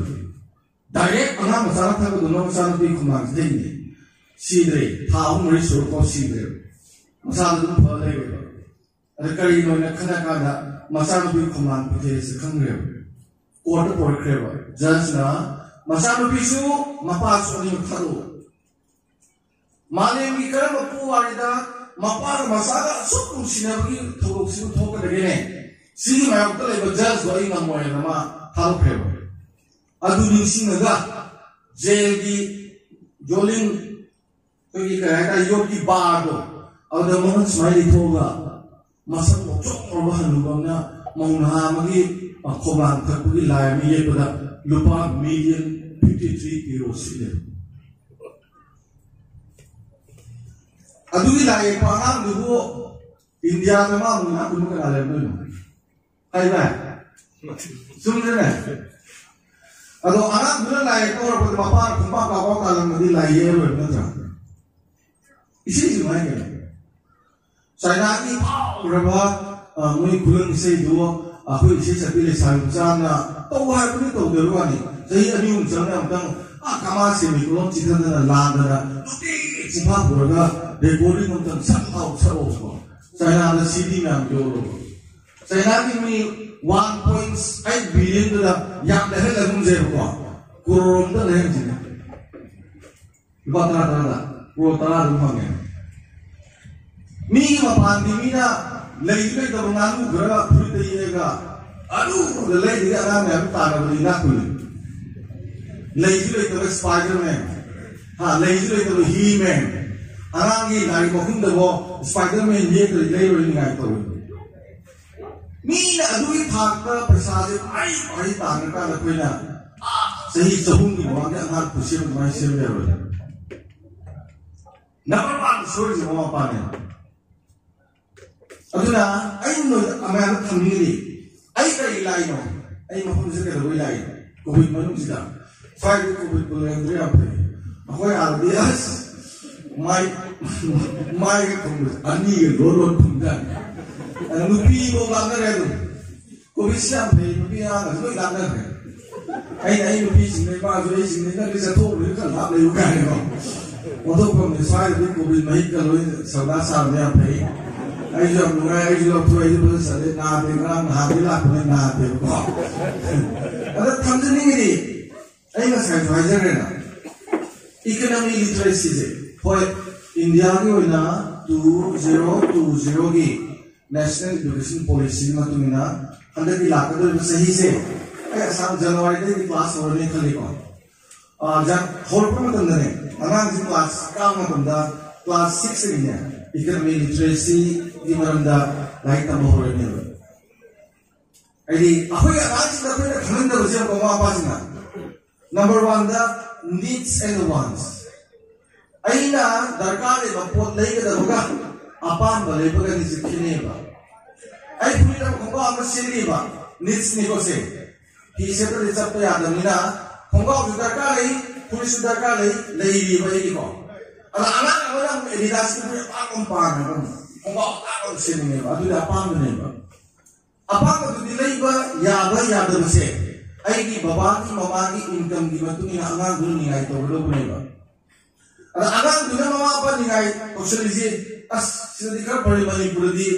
ꯗꯥꯏꯔꯦꯛ ꯑꯉꯥꯡ ꯃꯆꯥꯅ ꯊꯛꯄꯗꯧꯅ ꯃꯆꯥꯅꯨꯄꯤ ꯈꯣꯝꯂꯥꯡꯁꯤ ꯊꯛꯏꯅꯦ꯫ ꯁꯤꯗ꯭ꯔꯦ꯫ ꯊꯥ ꯑꯍꯨꯝ ꯃꯔꯤ ꯁꯨꯔꯐꯥꯎ ꯁꯤꯗ꯭ꯔꯦꯕ꯫ ꯃꯁꯥꯗ ꯑꯗꯨꯝ ꯐꯔ ꯂꯩꯔꯦꯕ꯫ ꯑꯗ ꯀꯔꯤꯅꯣꯅ ꯈꯟꯅ ꯀꯥꯟꯗ ꯃꯆꯥꯅꯨꯄꯤ ꯈꯣꯝꯂꯥꯡ ꯄꯤꯊꯦꯁꯦ ꯈꯪꯈ꯭ꯔꯦꯕ꯫ ꯀꯣꯔꯠꯇ ꯄꯨꯔꯛꯈ꯭ꯔꯦꯕ꯫ ꯖꯖꯅ ꯃꯆꯥꯅꯨꯄꯤꯁꯨ ꯃꯄꯥꯁꯨ ꯑꯅꯤꯃꯛ ꯊꯥꯗꯣꯛꯑꯣ꯫ ꯃꯥꯂꯦꯝꯒꯤ ꯀꯔꯝꯕ ꯄꯨꯋꯥꯔꯤꯗ ꯃꯄꯥꯒ ꯃꯆꯥꯒ ꯑꯁꯨꯛ ꯅꯨꯡꯁꯤꯅꯕꯒꯤ ꯊꯧꯗꯣꯛꯁꯤꯕꯨ ꯊꯣꯛꯀꯗꯒꯦꯅꯦ? ꯁꯤꯒꯤ ꯃꯥꯌꯣꯛꯇ ꯂꯩꯕ ꯖꯖꯇꯣ ꯑꯩ ꯉꯝꯃꯣꯏꯅ ꯃꯥ ꯊꯥꯗꯣꯛꯈ꯭ꯔꯦꯕ꯫ ꯑꯗꯨ ꯅꯤꯡꯁꯤꯡꯉꯒ ꯖꯦꯜꯒꯤ ꯌꯣꯂꯤꯡ, ꯑꯩꯈꯣꯏꯒꯤ ꯀꯩ ꯍꯥꯏꯇꯥꯔꯦ, ꯌꯣꯠꯀꯤ ꯕꯥꯔꯗꯣ, ꯑꯗꯨꯗ ꯃꯉꯛ ꯁꯨꯃꯥꯏꯅ ꯂꯩꯊꯣꯛꯑꯒ ꯃꯁꯛ ꯃꯣꯠꯆꯣꯛ ꯃꯣꯠꯄ ꯍꯅꯨꯕ ꯑꯃꯅ ꯃꯧ ꯅꯍꯥ ꯑꯃꯒꯤ, ꯑ, ꯈꯣꯡꯂꯥꯡ ꯊꯛꯄꯒꯤ ꯂꯥꯏ ꯑꯃ ꯌꯦꯛꯄꯗ ꯂꯨꯄꯥ ꯃꯤꯂꯤꯌꯟ ꯐꯤꯐꯇꯤ ꯊ꯭ꯔꯤ ꯀꯤꯔꯣ ꯁꯤꯠꯂꯦ꯫ ꯑꯗꯨꯒꯤ ꯂꯥꯏ ꯌꯦꯛꯄ ꯑꯉꯥꯡꯗꯨꯕꯨ ꯏꯟꯗꯤꯌꯥꯗ ꯃꯥ ꯑꯃꯨꯛ ꯏꯅꯥꯛ ꯈꯨꯟꯕ ꯀꯅꯥ ꯂꯩꯔꯝꯗꯣꯏꯅꯣ? ꯍꯥꯏ ꯚꯥꯏ? ꯆꯨꯝꯗ꯭ꯔꯅꯦ? ꯑꯗꯣ ꯑꯉꯥꯡꯗꯨꯅ ꯂꯥꯏ ꯌꯦꯛꯄ ꯍꯧꯔꯛꯄꯗ ꯃꯄꯥꯅ ꯈꯣꯡꯄꯥꯛ ꯀꯥꯎꯄꯥꯛ ꯇꯥꯜꯂꯝꯃꯗꯤ ꯂꯥꯏ ꯌꯦꯛꯑꯔꯣꯏꯕ ꯅꯠꯇ꯭ꯔꯥ? ꯏꯁꯩꯁꯨ ꯍꯥꯏ ꯀꯩꯅꯣ? ꯆꯥꯏꯅꯥꯒꯤ ꯐꯥꯎꯈ꯭ꯔꯕ, ꯑ, ꯃꯣꯏ ꯈꯨꯂꯪ ꯏꯁꯩꯗꯨ ꯑꯩꯈꯣꯏ ꯏꯁꯩ ꯁꯛꯄꯤ ꯂꯩꯁꯥꯕꯤ ꯃꯆꯥꯅ ꯇꯧ ꯍꯥꯏꯕꯗꯤ ꯇꯧꯗꯕ ꯋꯥꯅꯤ꯫ ꯆꯍꯤ ꯑꯅꯤ ꯑꯍꯨꯝ ꯆꯪꯅ ꯑꯃꯨꯛꯇꯪ, ꯑ, ꯀꯃꯥ ꯁꯦꯃꯤ ꯀꯣꯂꯣꯝ ꯆꯤꯊꯗꯅ ꯂꯥꯟꯗꯅ ꯅꯨꯡꯇꯤ ꯆꯤꯐꯥ ꯄꯨꯔꯒ ꯔꯦꯀꯣꯔꯗꯤꯡ ꯑꯃꯇꯪ ꯁꯛ ꯂꯥꯎ ꯁꯛꯑꯣꯕꯀꯣ꯫ ꯆꯥꯏꯅꯥꯗ ꯁꯤꯗꯤ ꯃꯌꯥꯝ ꯌꯣꯜꯂꯣꯕ꯫ ꯆꯥꯏꯅꯥꯒꯤ ꯃꯤ ꯋꯥꯟ ꯄꯣꯏꯟ ꯑꯩꯠ ꯕꯤꯂꯤꯌꯟꯗꯨꯗ ꯌꯥꯝ ꯂꯩꯍꯜꯂꯒꯨꯝꯁꯦꯕꯀꯣ, ꯀ꯭ꯔꯣꯔ ꯑꯃꯇ ꯂꯩꯍꯟꯁꯤꯅꯦ꯫ ꯂꯨꯄꯥ ꯇꯔꯥ ꯇꯔꯥꯗ ꯀ꯭ꯔꯣꯔ ꯇꯔꯥ ꯑꯗꯨꯝ ꯐꯪꯉꯦ꯫ ꯃꯤꯒꯤ ꯃꯄꯥꯟꯒꯤ ꯃꯤꯅ ꯂꯩꯁꯨ ꯂꯩꯇꯕ ꯉꯥꯅꯨ ꯈꯔ ꯐꯨꯔꯤꯠꯇ ꯌꯦꯛꯑꯒ ꯑꯗꯨꯗ ꯂꯩꯗꯒꯤ ꯑꯉꯥꯡ ꯃꯌꯥꯝ ꯇꯥꯟꯅꯕꯗ ꯏꯅꯥꯛ ꯈꯨꯜꯂꯤ꯫ ꯂꯩꯁꯨ ꯂꯩꯇꯕ ꯁ꯭ꯄꯥꯏꯗꯔꯃꯦꯟ, ꯍꯥ, ꯂꯩꯁꯨ ꯂꯩꯇꯕ ꯍꯤꯃꯦꯟ, ꯑꯉꯥꯡꯒꯤ ꯂꯥꯏꯔꯤꯛ ꯃꯈꯨꯝꯗꯐꯥꯎ ꯁ꯭ꯄꯥꯏꯗꯔꯃꯦꯟ ꯌꯦꯛꯇ꯭ꯔꯗꯤ ꯂꯩꯔꯣꯏ ꯅꯤꯡꯉꯥꯏ ꯇꯧꯏ꯫ ꯃꯤꯅ ꯑꯗꯨꯒꯤ ꯊꯥꯛꯇ ꯄꯩꯁꯥꯁꯦ ꯃꯍꯩ ꯃꯍꯩ ꯇꯥꯟꯈ꯭ꯔꯀꯥꯟꯗ ꯑꯩꯈꯣꯏꯅ ꯆꯍꯤ ꯆꯍꯨꯝꯒꯤ ꯃꯃꯥꯡꯗ ꯑꯉꯥꯡ ꯈꯨꯠꯁꯦꯝ ꯑꯗꯨꯃꯥꯏꯅ ꯁꯦꯝꯕ ꯌꯥꯔꯣꯏ꯫ ꯅꯝꯕꯔ ꯋꯥꯟ ꯁꯣꯏꯔꯤꯁꯦ ꯃꯃꯥ ꯃꯄꯥꯅꯦ꯫ ꯑꯗꯨꯅ ꯑꯩ ꯅꯣꯏꯗ ꯑꯃꯥꯏꯅ ꯊꯝꯅꯤꯡꯉꯤꯗꯤ, ꯑꯩ ꯀꯔꯤ ꯂꯥꯏꯅꯣ? ꯑꯩ ꯃꯐꯝꯁꯤꯗ ꯀꯩꯗꯧꯕꯩ ꯂꯥꯛꯏꯅꯣ? ꯀꯣꯚꯤꯗ ꯃꯅꯨꯡꯁꯤꯗ ꯁ꯭ꯋꯥꯏꯗ ꯀꯣꯚꯤꯗ ꯂꯩꯔꯝꯗ꯭ꯔꯦ ꯌꯥꯝ ꯐꯩ꯫ ꯑꯩꯈꯣꯏ ꯑꯥꯗꯗꯤ ꯑꯁ ꯃꯥꯏ ꯃꯥꯏꯒ ꯈꯨꯝꯕꯁꯦ ꯑꯅꯤꯒ ꯂꯣꯟ ꯂꯣꯟ ꯈꯨꯝꯖꯥꯠꯅꯤ꯫ ꯑꯗ ꯅꯨꯄꯤꯐꯥꯎ ꯂꯥꯛꯅꯔꯦ ꯑꯗꯨꯝ꯫ ꯀꯣꯚꯤꯗꯁꯤ ꯌꯥꯝ ꯐꯩ, ꯅꯨꯄꯤ ꯑꯉꯥꯡꯒꯁꯨ ꯂꯣꯏ ꯂꯥꯛꯅꯈ꯭ꯔꯦ꯫ ꯑꯩꯅ ꯑꯩ ꯅꯨꯄꯤꯁꯤꯡꯗ, ꯏꯃꯥꯁꯨ ꯑꯩꯁꯤꯡꯗ, "ꯅꯪꯗꯤ ꯆꯠꯊꯣꯛꯎꯕꯗꯤ ꯈꯔ ꯂꯥꯞ ꯂꯩꯌꯨ" ꯀꯥꯏꯅꯀꯣ꯫ ꯑꯣꯟꯊꯣꯛꯐꯝꯅꯤ, ꯁ꯭ꯋꯥꯏꯗꯗꯤ ꯀꯣꯚꯤꯗ ꯃꯍꯤꯛꯀ ꯂꯣꯏ ꯁꯧꯗꯥ ꯁꯥꯕꯅ ꯌꯥꯝ ꯐꯩ꯫ ꯑꯩꯁꯨ ꯌꯥꯝ ꯅꯨꯡꯉꯥꯏ, ꯑꯩꯁꯨ ꯂꯧꯊꯣꯛꯑꯦ, ꯑꯩꯁꯨ ꯐꯖꯅ ꯆꯠꯂꯦ, ꯅꯥꯗꯦ, ꯉꯔꯥꯡ ꯅꯍꯥꯟꯗꯤ ꯂꯥꯛꯄꯅꯦ, ꯅꯥꯗꯦꯕꯀꯣ꯫ ꯑꯗ ꯊꯝꯖꯅꯤꯡꯉꯤꯗꯤ, ꯑꯩ ꯉꯁꯥꯏꯁꯨ ꯍꯥꯏꯖꯈ꯭ꯔꯦꯅ, ꯏꯀꯅꯃꯤ ꯂꯤꯇꯔꯦꯁꯤꯁꯦ, ꯍꯣꯏ, ꯏꯟꯗꯤꯌꯥꯒꯤ ꯑꯣꯏꯅ ꯇꯨ ꯖꯦꯔꯣ ꯇꯨ ꯖꯦꯔꯣꯒꯤ ꯅꯦꯁꯅꯦꯜ ꯏꯗꯨꯀꯦꯁꯟ ꯄꯣꯂꯤꯁꯤꯒꯤ ꯃꯇꯨꯡ ꯏꯟꯅ ꯍꯟꯗꯛꯀꯤ ꯂꯥꯛꯀꯗꯧꯔꯤꯕ ꯆꯍꯤꯁꯦ ꯑꯩ ꯑꯁꯥꯝ ꯖꯅꯋꯥꯔꯤꯗꯒꯤ ꯀ꯭ꯂꯥꯁ ꯍꯧꯔꯅꯤ ꯈꯜꯂꯤꯀꯣ꯫ ꯑꯥ, ꯖ-, ꯍꯧꯔꯛꯄ ꯃꯇꯝꯗꯅꯦ, ꯑꯉꯥꯡꯁꯤ ꯀ꯭ꯂꯥꯁ ꯀꯥꯕ ꯃꯇꯝꯗ ꯀ꯭ꯂꯥꯁ ꯁꯤꯛꯁꯇꯒꯤꯅꯦ ꯏꯀꯅꯃꯤ ꯂꯤꯇꯔꯦꯁꯤꯒꯤ ꯃꯔꯝꯗ ꯂꯥꯏꯔꯤꯛ ꯇꯝꯕ ꯍꯧꯔꯅꯦꯕ꯫ ꯍꯥꯏꯗꯤ ꯑꯩꯈꯣꯏꯒꯤ ꯑꯉꯥꯡꯁꯤꯡꯗ ꯑꯩꯈꯣꯏꯅ ꯈꯪꯍꯟꯗꯕꯁꯦ ꯌꯥꯝ ꯃꯃꯥ ꯃꯄꯥꯁꯤꯡꯅ꯫ Number one the needs and wants꯫ ꯑꯩꯅ ꯗꯔꯀꯥꯔ ꯂꯩꯕ ꯄꯣꯠ ꯂꯩꯒꯗꯕꯒ ꯑꯄꯥꯝꯕ ꯂꯩꯕꯒꯅꯤꯁꯦ ꯈꯦꯠꯅꯩꯌꯦꯕ꯫ ꯑꯩ ꯐꯨꯔꯤꯠ ꯑꯃ ꯈꯣꯡꯒ꯭ꯔꯥꯎ ꯑꯃ ꯁꯦꯠꯂꯤꯕ, ꯅꯤꯠꯁꯅꯤꯀꯣ ꯁꯦ꯫ ꯐꯤ ꯁꯦꯠꯇ꯭ꯔꯗꯤ ꯆꯠꯄ ꯌꯥꯗꯕꯅꯤꯅ ꯈꯣꯡꯒ꯭ꯔꯥꯎꯁꯨ ꯗꯔꯀꯥꯔ ꯂꯩ, ꯐꯨꯔꯤꯠꯁꯨ ꯗꯔꯀꯥꯔ ꯂꯩ, ꯂꯩꯔꯤꯕ ꯑꯩꯒꯤꯀꯣ꯫ ꯑꯗ ꯑꯉꯥꯡ ꯑꯃꯅ ꯑꯃꯨꯛ ꯑꯦꯗꯤꯗꯥꯁꯀꯤ ꯐꯨꯔꯤꯠ ꯑꯄꯥꯝꯕ ꯑꯃ ꯄꯥꯝꯃꯦꯕ, ꯈꯣꯡꯒ꯭ꯔꯥꯎ ꯑꯄꯥꯝꯕ ꯑꯃ ꯁꯦꯠꯅꯤꯡꯉꯦꯕ, ꯑꯗꯨꯗꯤ ꯑꯄꯥꯝꯕꯅꯦꯕ꯫ ꯑꯄꯥꯝꯕꯗꯨꯗꯤ ꯂꯩꯕ ꯌꯥꯕ ꯌꯥꯗꯕꯁꯦ ꯑꯩꯒꯤ ꯕꯕꯥꯒꯤ ꯃꯃꯥꯒꯤ ꯏꯟꯀꯝꯒꯤ ꯃꯇꯨꯡ ꯏꯟꯅ ꯑꯉꯥꯡꯗꯨꯅ ꯅꯤꯡꯉꯥꯏ ꯇꯧꯒꯗꯧꯕꯅꯦꯕ꯫ ꯑꯗ ꯑꯉꯥꯡꯗꯨꯅ ꯃꯃꯥ ꯃꯄꯥ ꯅꯤꯡꯉꯥꯏ ꯇꯧꯁꯜꯂꯤꯁꯦ, ꯑꯁ ꯁꯤꯗꯗꯤ ꯈꯔ ꯐꯔꯦ, ꯃꯅꯤꯄꯨꯔꯗꯗꯤ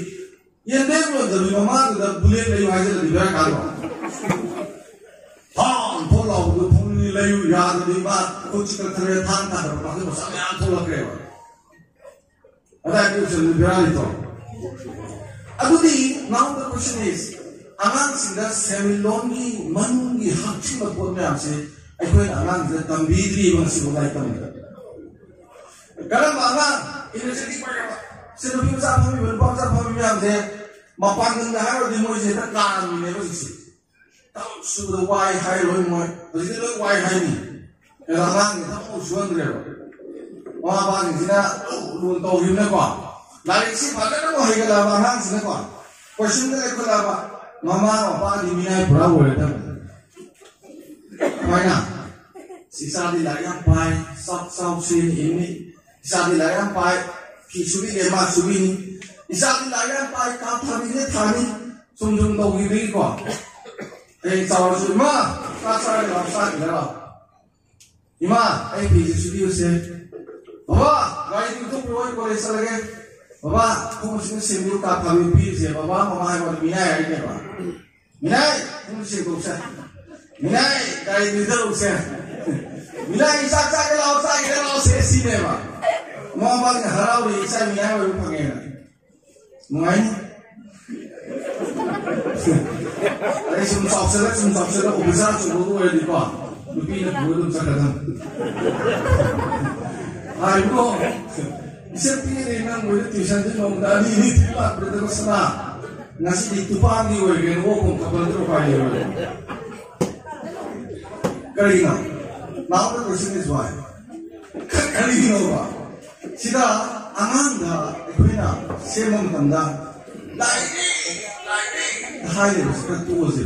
ꯌꯦꯟꯗꯦꯝ ꯌꯣꯟꯗꯕꯤ ꯃꯃꯥꯗꯨꯗ ꯕꯨꯂꯦꯠ ꯂꯩꯌꯨ ꯍꯥꯏꯖꯜꯂꯗꯤ ꯕꯦꯔꯥ ꯀꯥꯗ꯭ꯔꯣ? ꯊꯥꯡ ꯊꯣꯛ ꯂꯥꯎꯕꯗꯣ ꯊꯣꯡꯅꯤ ꯂꯩꯌꯨ ꯌꯥꯗꯕꯤ ꯃꯥ ꯈꯨꯠꯁꯤ ꯀꯛꯊꯠꯂꯦ, ꯊꯥꯡ ꯊꯥꯗꯕ ꯃꯥꯒꯤ ꯃꯆꯥ ꯃꯌꯥꯝ ꯊꯣꯛꯂꯛꯈ꯭ꯔꯦꯕ꯫ ꯑꯗꯥꯏꯗꯤ ꯎꯁꯜꯂꯨ ꯕꯦꯔꯥ ꯂꯩꯇ꯭ꯔꯣ? ꯑꯗꯨꯗꯤ now the question is, ꯑꯉꯥꯡꯁꯤꯡꯗ ꯁꯦꯟꯃꯤꯠꯂꯣꯟꯒꯤ ꯃꯅꯨꯡꯒꯤ ꯍꯥꯞꯆꯤꯟꯕ ꯄꯣꯠ ꯃꯌꯥꯝꯁꯦ ꯑꯩꯈꯣꯏꯅ ꯑꯉꯥꯡꯁꯤꯡꯗ ꯇꯝꯕꯤꯗ꯭ꯔꯤꯕ ꯉꯁꯤꯐꯥꯎ ꯂꯥꯏꯔꯤꯛ ꯇꯝꯕꯗ꯫ ꯀꯔꯝꯕ ꯑꯉꯥꯡ ꯏꯅꯔꯖꯦꯇꯤꯛ ꯑꯣꯏꯔꯕ, ꯁꯤ ꯅꯨꯄꯤ ꯃꯆꯥ ꯐꯝꯃꯤꯕ, ꯅꯨꯄꯥ ꯃꯆꯥ ꯐꯝꯃꯤꯕ ꯃꯌꯥꯝꯁꯦ ꯃꯄꯥꯡꯒꯜꯗ ꯍꯥꯏꯔꯨꯔꯗꯤ ꯃꯣꯏꯁꯦ ꯍꯦꯛꯇ ꯀꯥꯔꯝꯃꯤꯅꯦꯕ ꯍꯧꯖꯤꯛꯁꯦ꯫ ꯊꯕꯛ ꯁꯨꯕꯗ ꯋꯥꯏ ꯍꯥꯏꯔꯣꯏ ꯃꯣꯏ꯫ ꯍꯧꯖꯤꯛꯇꯤ ꯂꯣꯏ ꯋꯥꯏ ꯍꯥꯏꯅꯤ꯫ ꯀꯩꯅꯣ ꯑꯉꯥꯡꯁꯤꯡ ꯊꯕꯛ ꯑꯃꯨꯛ ꯁꯨꯍꯟꯗ꯭ꯔꯦꯕ꯫ ꯃꯃꯥ ꯃꯄꯥꯁꯤꯡꯁꯤꯅ ꯂꯨ ꯂꯨꯅ ꯇꯧꯈꯤꯕꯅꯀꯣ꯫ ꯂꯥꯏꯔꯤꯛꯁꯤ ꯐꯖꯅ ꯑꯃꯨꯛ ꯍꯩꯒꯠꯂꯛꯑꯕ ꯑꯉꯥꯡꯁꯤꯅꯀꯣ꯫ ꯀꯣꯏꯁꯟꯗ ꯂꯩꯈꯠꯂꯛꯑꯕ꯫ ꯃꯃꯥ ꯃꯄꯥꯗꯤ ꯃꯤꯅꯥꯏ ꯄꯨꯔꯥ ꯑꯣꯏꯔꯗꯕꯅꯤ꯫ ꯀꯃꯥꯏꯅ? ꯏꯆꯥꯗꯤ ꯂꯥꯏꯔꯤꯛ ꯌꯥꯝ ꯄꯥꯏ, ꯆꯥꯛ ꯆꯥꯎꯁꯦꯅ ꯏꯪꯅꯤ꯫ ꯏꯆꯥꯗꯤ ꯂꯥꯏꯔꯤꯛ ꯌꯥꯝ ꯄꯥꯏ, ꯐꯤ ꯁꯨꯕꯤꯒꯦ ꯃꯥ ꯁꯨꯕꯤꯅꯤ꯫ ꯏꯆꯥꯗꯤ ꯂꯥꯏꯔꯤꯛ ꯌꯥꯝ ꯄꯥꯏ, ꯀꯥ ꯊꯥꯕꯤꯒꯦ ꯊꯥꯅꯤ꯫ ꯁꯨꯝ ꯁꯨꯝ ꯇꯧꯈꯤꯕꯒꯤꯀꯣ꯫ ꯍꯌꯦꯡ ꯆꯥꯎꯔꯁꯨ, "ꯏꯃꯥ, ꯆꯥꯛ ꯆꯥꯔꯦ ꯂꯥꯛꯑꯣ, ꯆꯥꯈꯤꯒꯦ ꯂꯥꯛꯑꯣ꯫ ꯏꯃꯥ, ꯑꯩ ꯐꯤꯁꯦ ꯁꯨꯕꯤꯌꯨꯁꯦ꯫ ꯕꯕꯥ, ꯒꯥꯔꯤꯗꯨ ꯏꯊꯣꯛꯄꯤꯔꯣ, ꯑꯩ ꯀꯣꯂꯦꯖ ꯆꯠꯂꯒꯦ꯫ ꯕꯕꯥ, ꯈꯣꯡꯎꯞꯁꯤꯅ ꯁꯦꯝꯕꯤꯌꯨ, ꯀꯥ ꯊꯥꯕꯤꯌꯨ", ꯄꯤꯔꯤꯁꯦ ꯕꯕꯥ ꯃꯃꯥ ꯍꯥꯏꯕ ꯃꯤꯅꯥꯏ ꯍꯥꯏꯔꯤꯅꯦꯕ꯫ ꯃꯤꯅꯥꯏ, ꯈꯣꯡꯎꯞ ꯁꯦꯡꯗꯣꯛꯁꯦ꯫ ꯃꯤꯅꯥꯏ, ꯒꯥꯔꯤꯗꯨ ꯏꯊꯔꯛꯁꯦ꯫ ꯃꯤꯅꯥꯏ, ꯆꯥꯛ ꯆꯥꯒꯦ ꯂꯥꯛꯑꯣ, ꯆꯥꯈꯤꯒꯦ ꯂꯥꯛꯑꯣꯁꯦ ꯁꯤꯅꯦꯕ꯫ ꯃꯃꯥ ꯃꯄꯥꯁꯤꯡ ꯍꯔꯥꯎꯔꯤ, ꯏꯆꯥ ꯃꯤꯅꯥꯏ ꯑꯣꯏꯕ ꯐꯪꯉꯦꯅ꯫ ꯅꯨꯡꯉꯥꯏꯅꯤ꯫ ꯑꯗꯩ ꯁꯨꯝ ꯆꯥꯎꯁꯜꯂ, ꯁꯨꯝ ꯆꯥꯎꯁꯜꯂ, ꯑꯣꯐꯤꯁꯥꯔ ꯑꯆꯧꯕꯒ ꯑꯣꯏꯔꯗꯤꯀꯣ, ꯅꯨꯄꯤꯅ ꯄꯨꯔ ꯑꯗꯨꯝ ꯆꯠꯈ꯭ꯔꯗꯝꯅꯤ꯫ ꯍꯥꯏꯕ꯭ꯔꯣ? "ꯏꯆꯟ ꯄꯤꯛꯏꯉꯩ ꯅꯪ ꯃꯣꯏꯗ ꯇ꯭ꯌꯨꯁꯟꯁꯦ ꯅꯣꯡꯃꯗ ꯑꯅꯤ ꯑꯅꯤ ꯊꯤ ꯂꯥꯛꯄꯗ ꯁꯅꯥ"꯫ ꯉꯁꯤꯗꯤ ꯇꯨꯄꯥꯟꯗꯤ ꯑꯣꯏꯈ꯭ꯔꯦ, ꯑꯣꯛ ꯈꯣꯡ ꯀꯞꯄꯗ ꯎꯄꯥꯏ ꯂꯩꯔꯣꯏ꯫ ꯀꯔꯤꯅꯣ? Now the question is why? ꯀꯔꯤꯒꯤꯅꯣꯕ? ꯁꯤꯗ ꯑꯉꯥꯡꯗ ꯑꯩꯈꯣꯏꯅ ꯁꯦꯝꯕ ꯃꯇꯝꯗ ꯂꯥꯏꯔꯤꯛ, ꯂꯥꯏꯔꯤꯛ ꯍꯥꯏꯔꯤꯕꯁꯤ ꯈꯔ ꯇꯣꯛꯑꯁꯦ꯫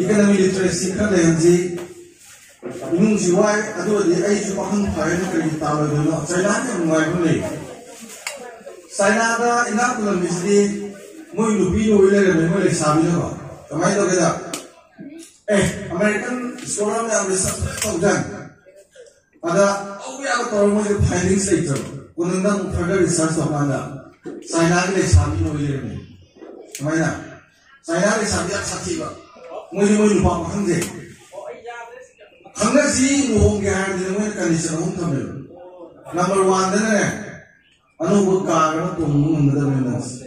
Economic literacy ꯈꯔ ꯂꯩꯍꯟꯁꯤ꯫ ꯏꯃꯨꯡꯁꯤ ꯋꯥꯏ, ꯑꯗꯨ ꯑꯣꯏꯔꯗꯤ ꯑꯩꯁꯨ ꯄꯥꯈꯪ ꯐꯥꯏꯅ ꯀꯔꯤꯒꯤ ꯇꯥꯜꯂꯣꯏꯗꯣꯏꯅꯣ? ꯆꯥꯏꯅꯥꯗ ꯌꯥꯝ ꯅꯨꯡꯉꯥꯏꯕ ꯂꯩ꯫ ꯆꯥꯏꯅꯥꯗ ꯏꯅꯥꯛ ꯈꯨꯜꯂꯝꯃꯤꯁꯤꯗꯤ ꯃꯣꯏ ꯅꯨꯄꯤ ꯑꯣꯏ ꯂꯩꯔꯝꯃꯦ, ꯃꯣꯏ ꯂꯩꯁꯥꯕꯤꯅꯀꯣ꯫ ꯀꯃꯥꯏꯅ ꯇꯧꯒꯦꯗ? ꯑꯦ, American scholar ꯃꯌꯥꯝ research ꯇꯧꯖꯥꯠꯅꯤ꯫ ꯑꯗ ꯇꯧꯕ ꯌꯥꯕ ꯇꯧꯔ ꯃꯣꯏꯗ findings ꯂꯩꯇ꯭ꯔꯕ꯫ ꯀꯣꯅꯨꯡꯗ ꯑꯃꯨꯛ further research ꯇꯧꯀꯥꯟꯗ ꯆꯥꯏꯅꯥꯒꯤ ꯂꯩꯁꯥꯕꯤ ꯑꯣꯏ ꯂꯩꯔꯝꯃꯦ꯫ ꯀꯃꯥꯏꯅ? ꯆꯥꯏꯅꯥ ꯂꯩꯁꯥꯕꯤ ꯌꯥꯝ ꯁꯥꯊꯤꯕ꯫ ꯃꯣꯏꯗꯤ ꯃꯣꯏ ꯅꯨꯄꯥ ꯄꯥꯈꯪꯁꯦ ꯈꯪꯅꯁꯤ, ꯂꯨꯍꯣꯡꯒꯦ ꯍꯥꯏꯔꯗꯤ ꯃꯣꯏꯅ condition ꯑꯍꯨꯝ ꯊꯝꯃꯦꯕ꯫ Number one ꯗꯅꯅꯦ, ꯑꯅꯧꯕ car ꯑꯃ ꯇꯣꯡꯕ ꯉꯝꯒꯗꯕꯅꯤ ꯅꯪꯁꯦ꯫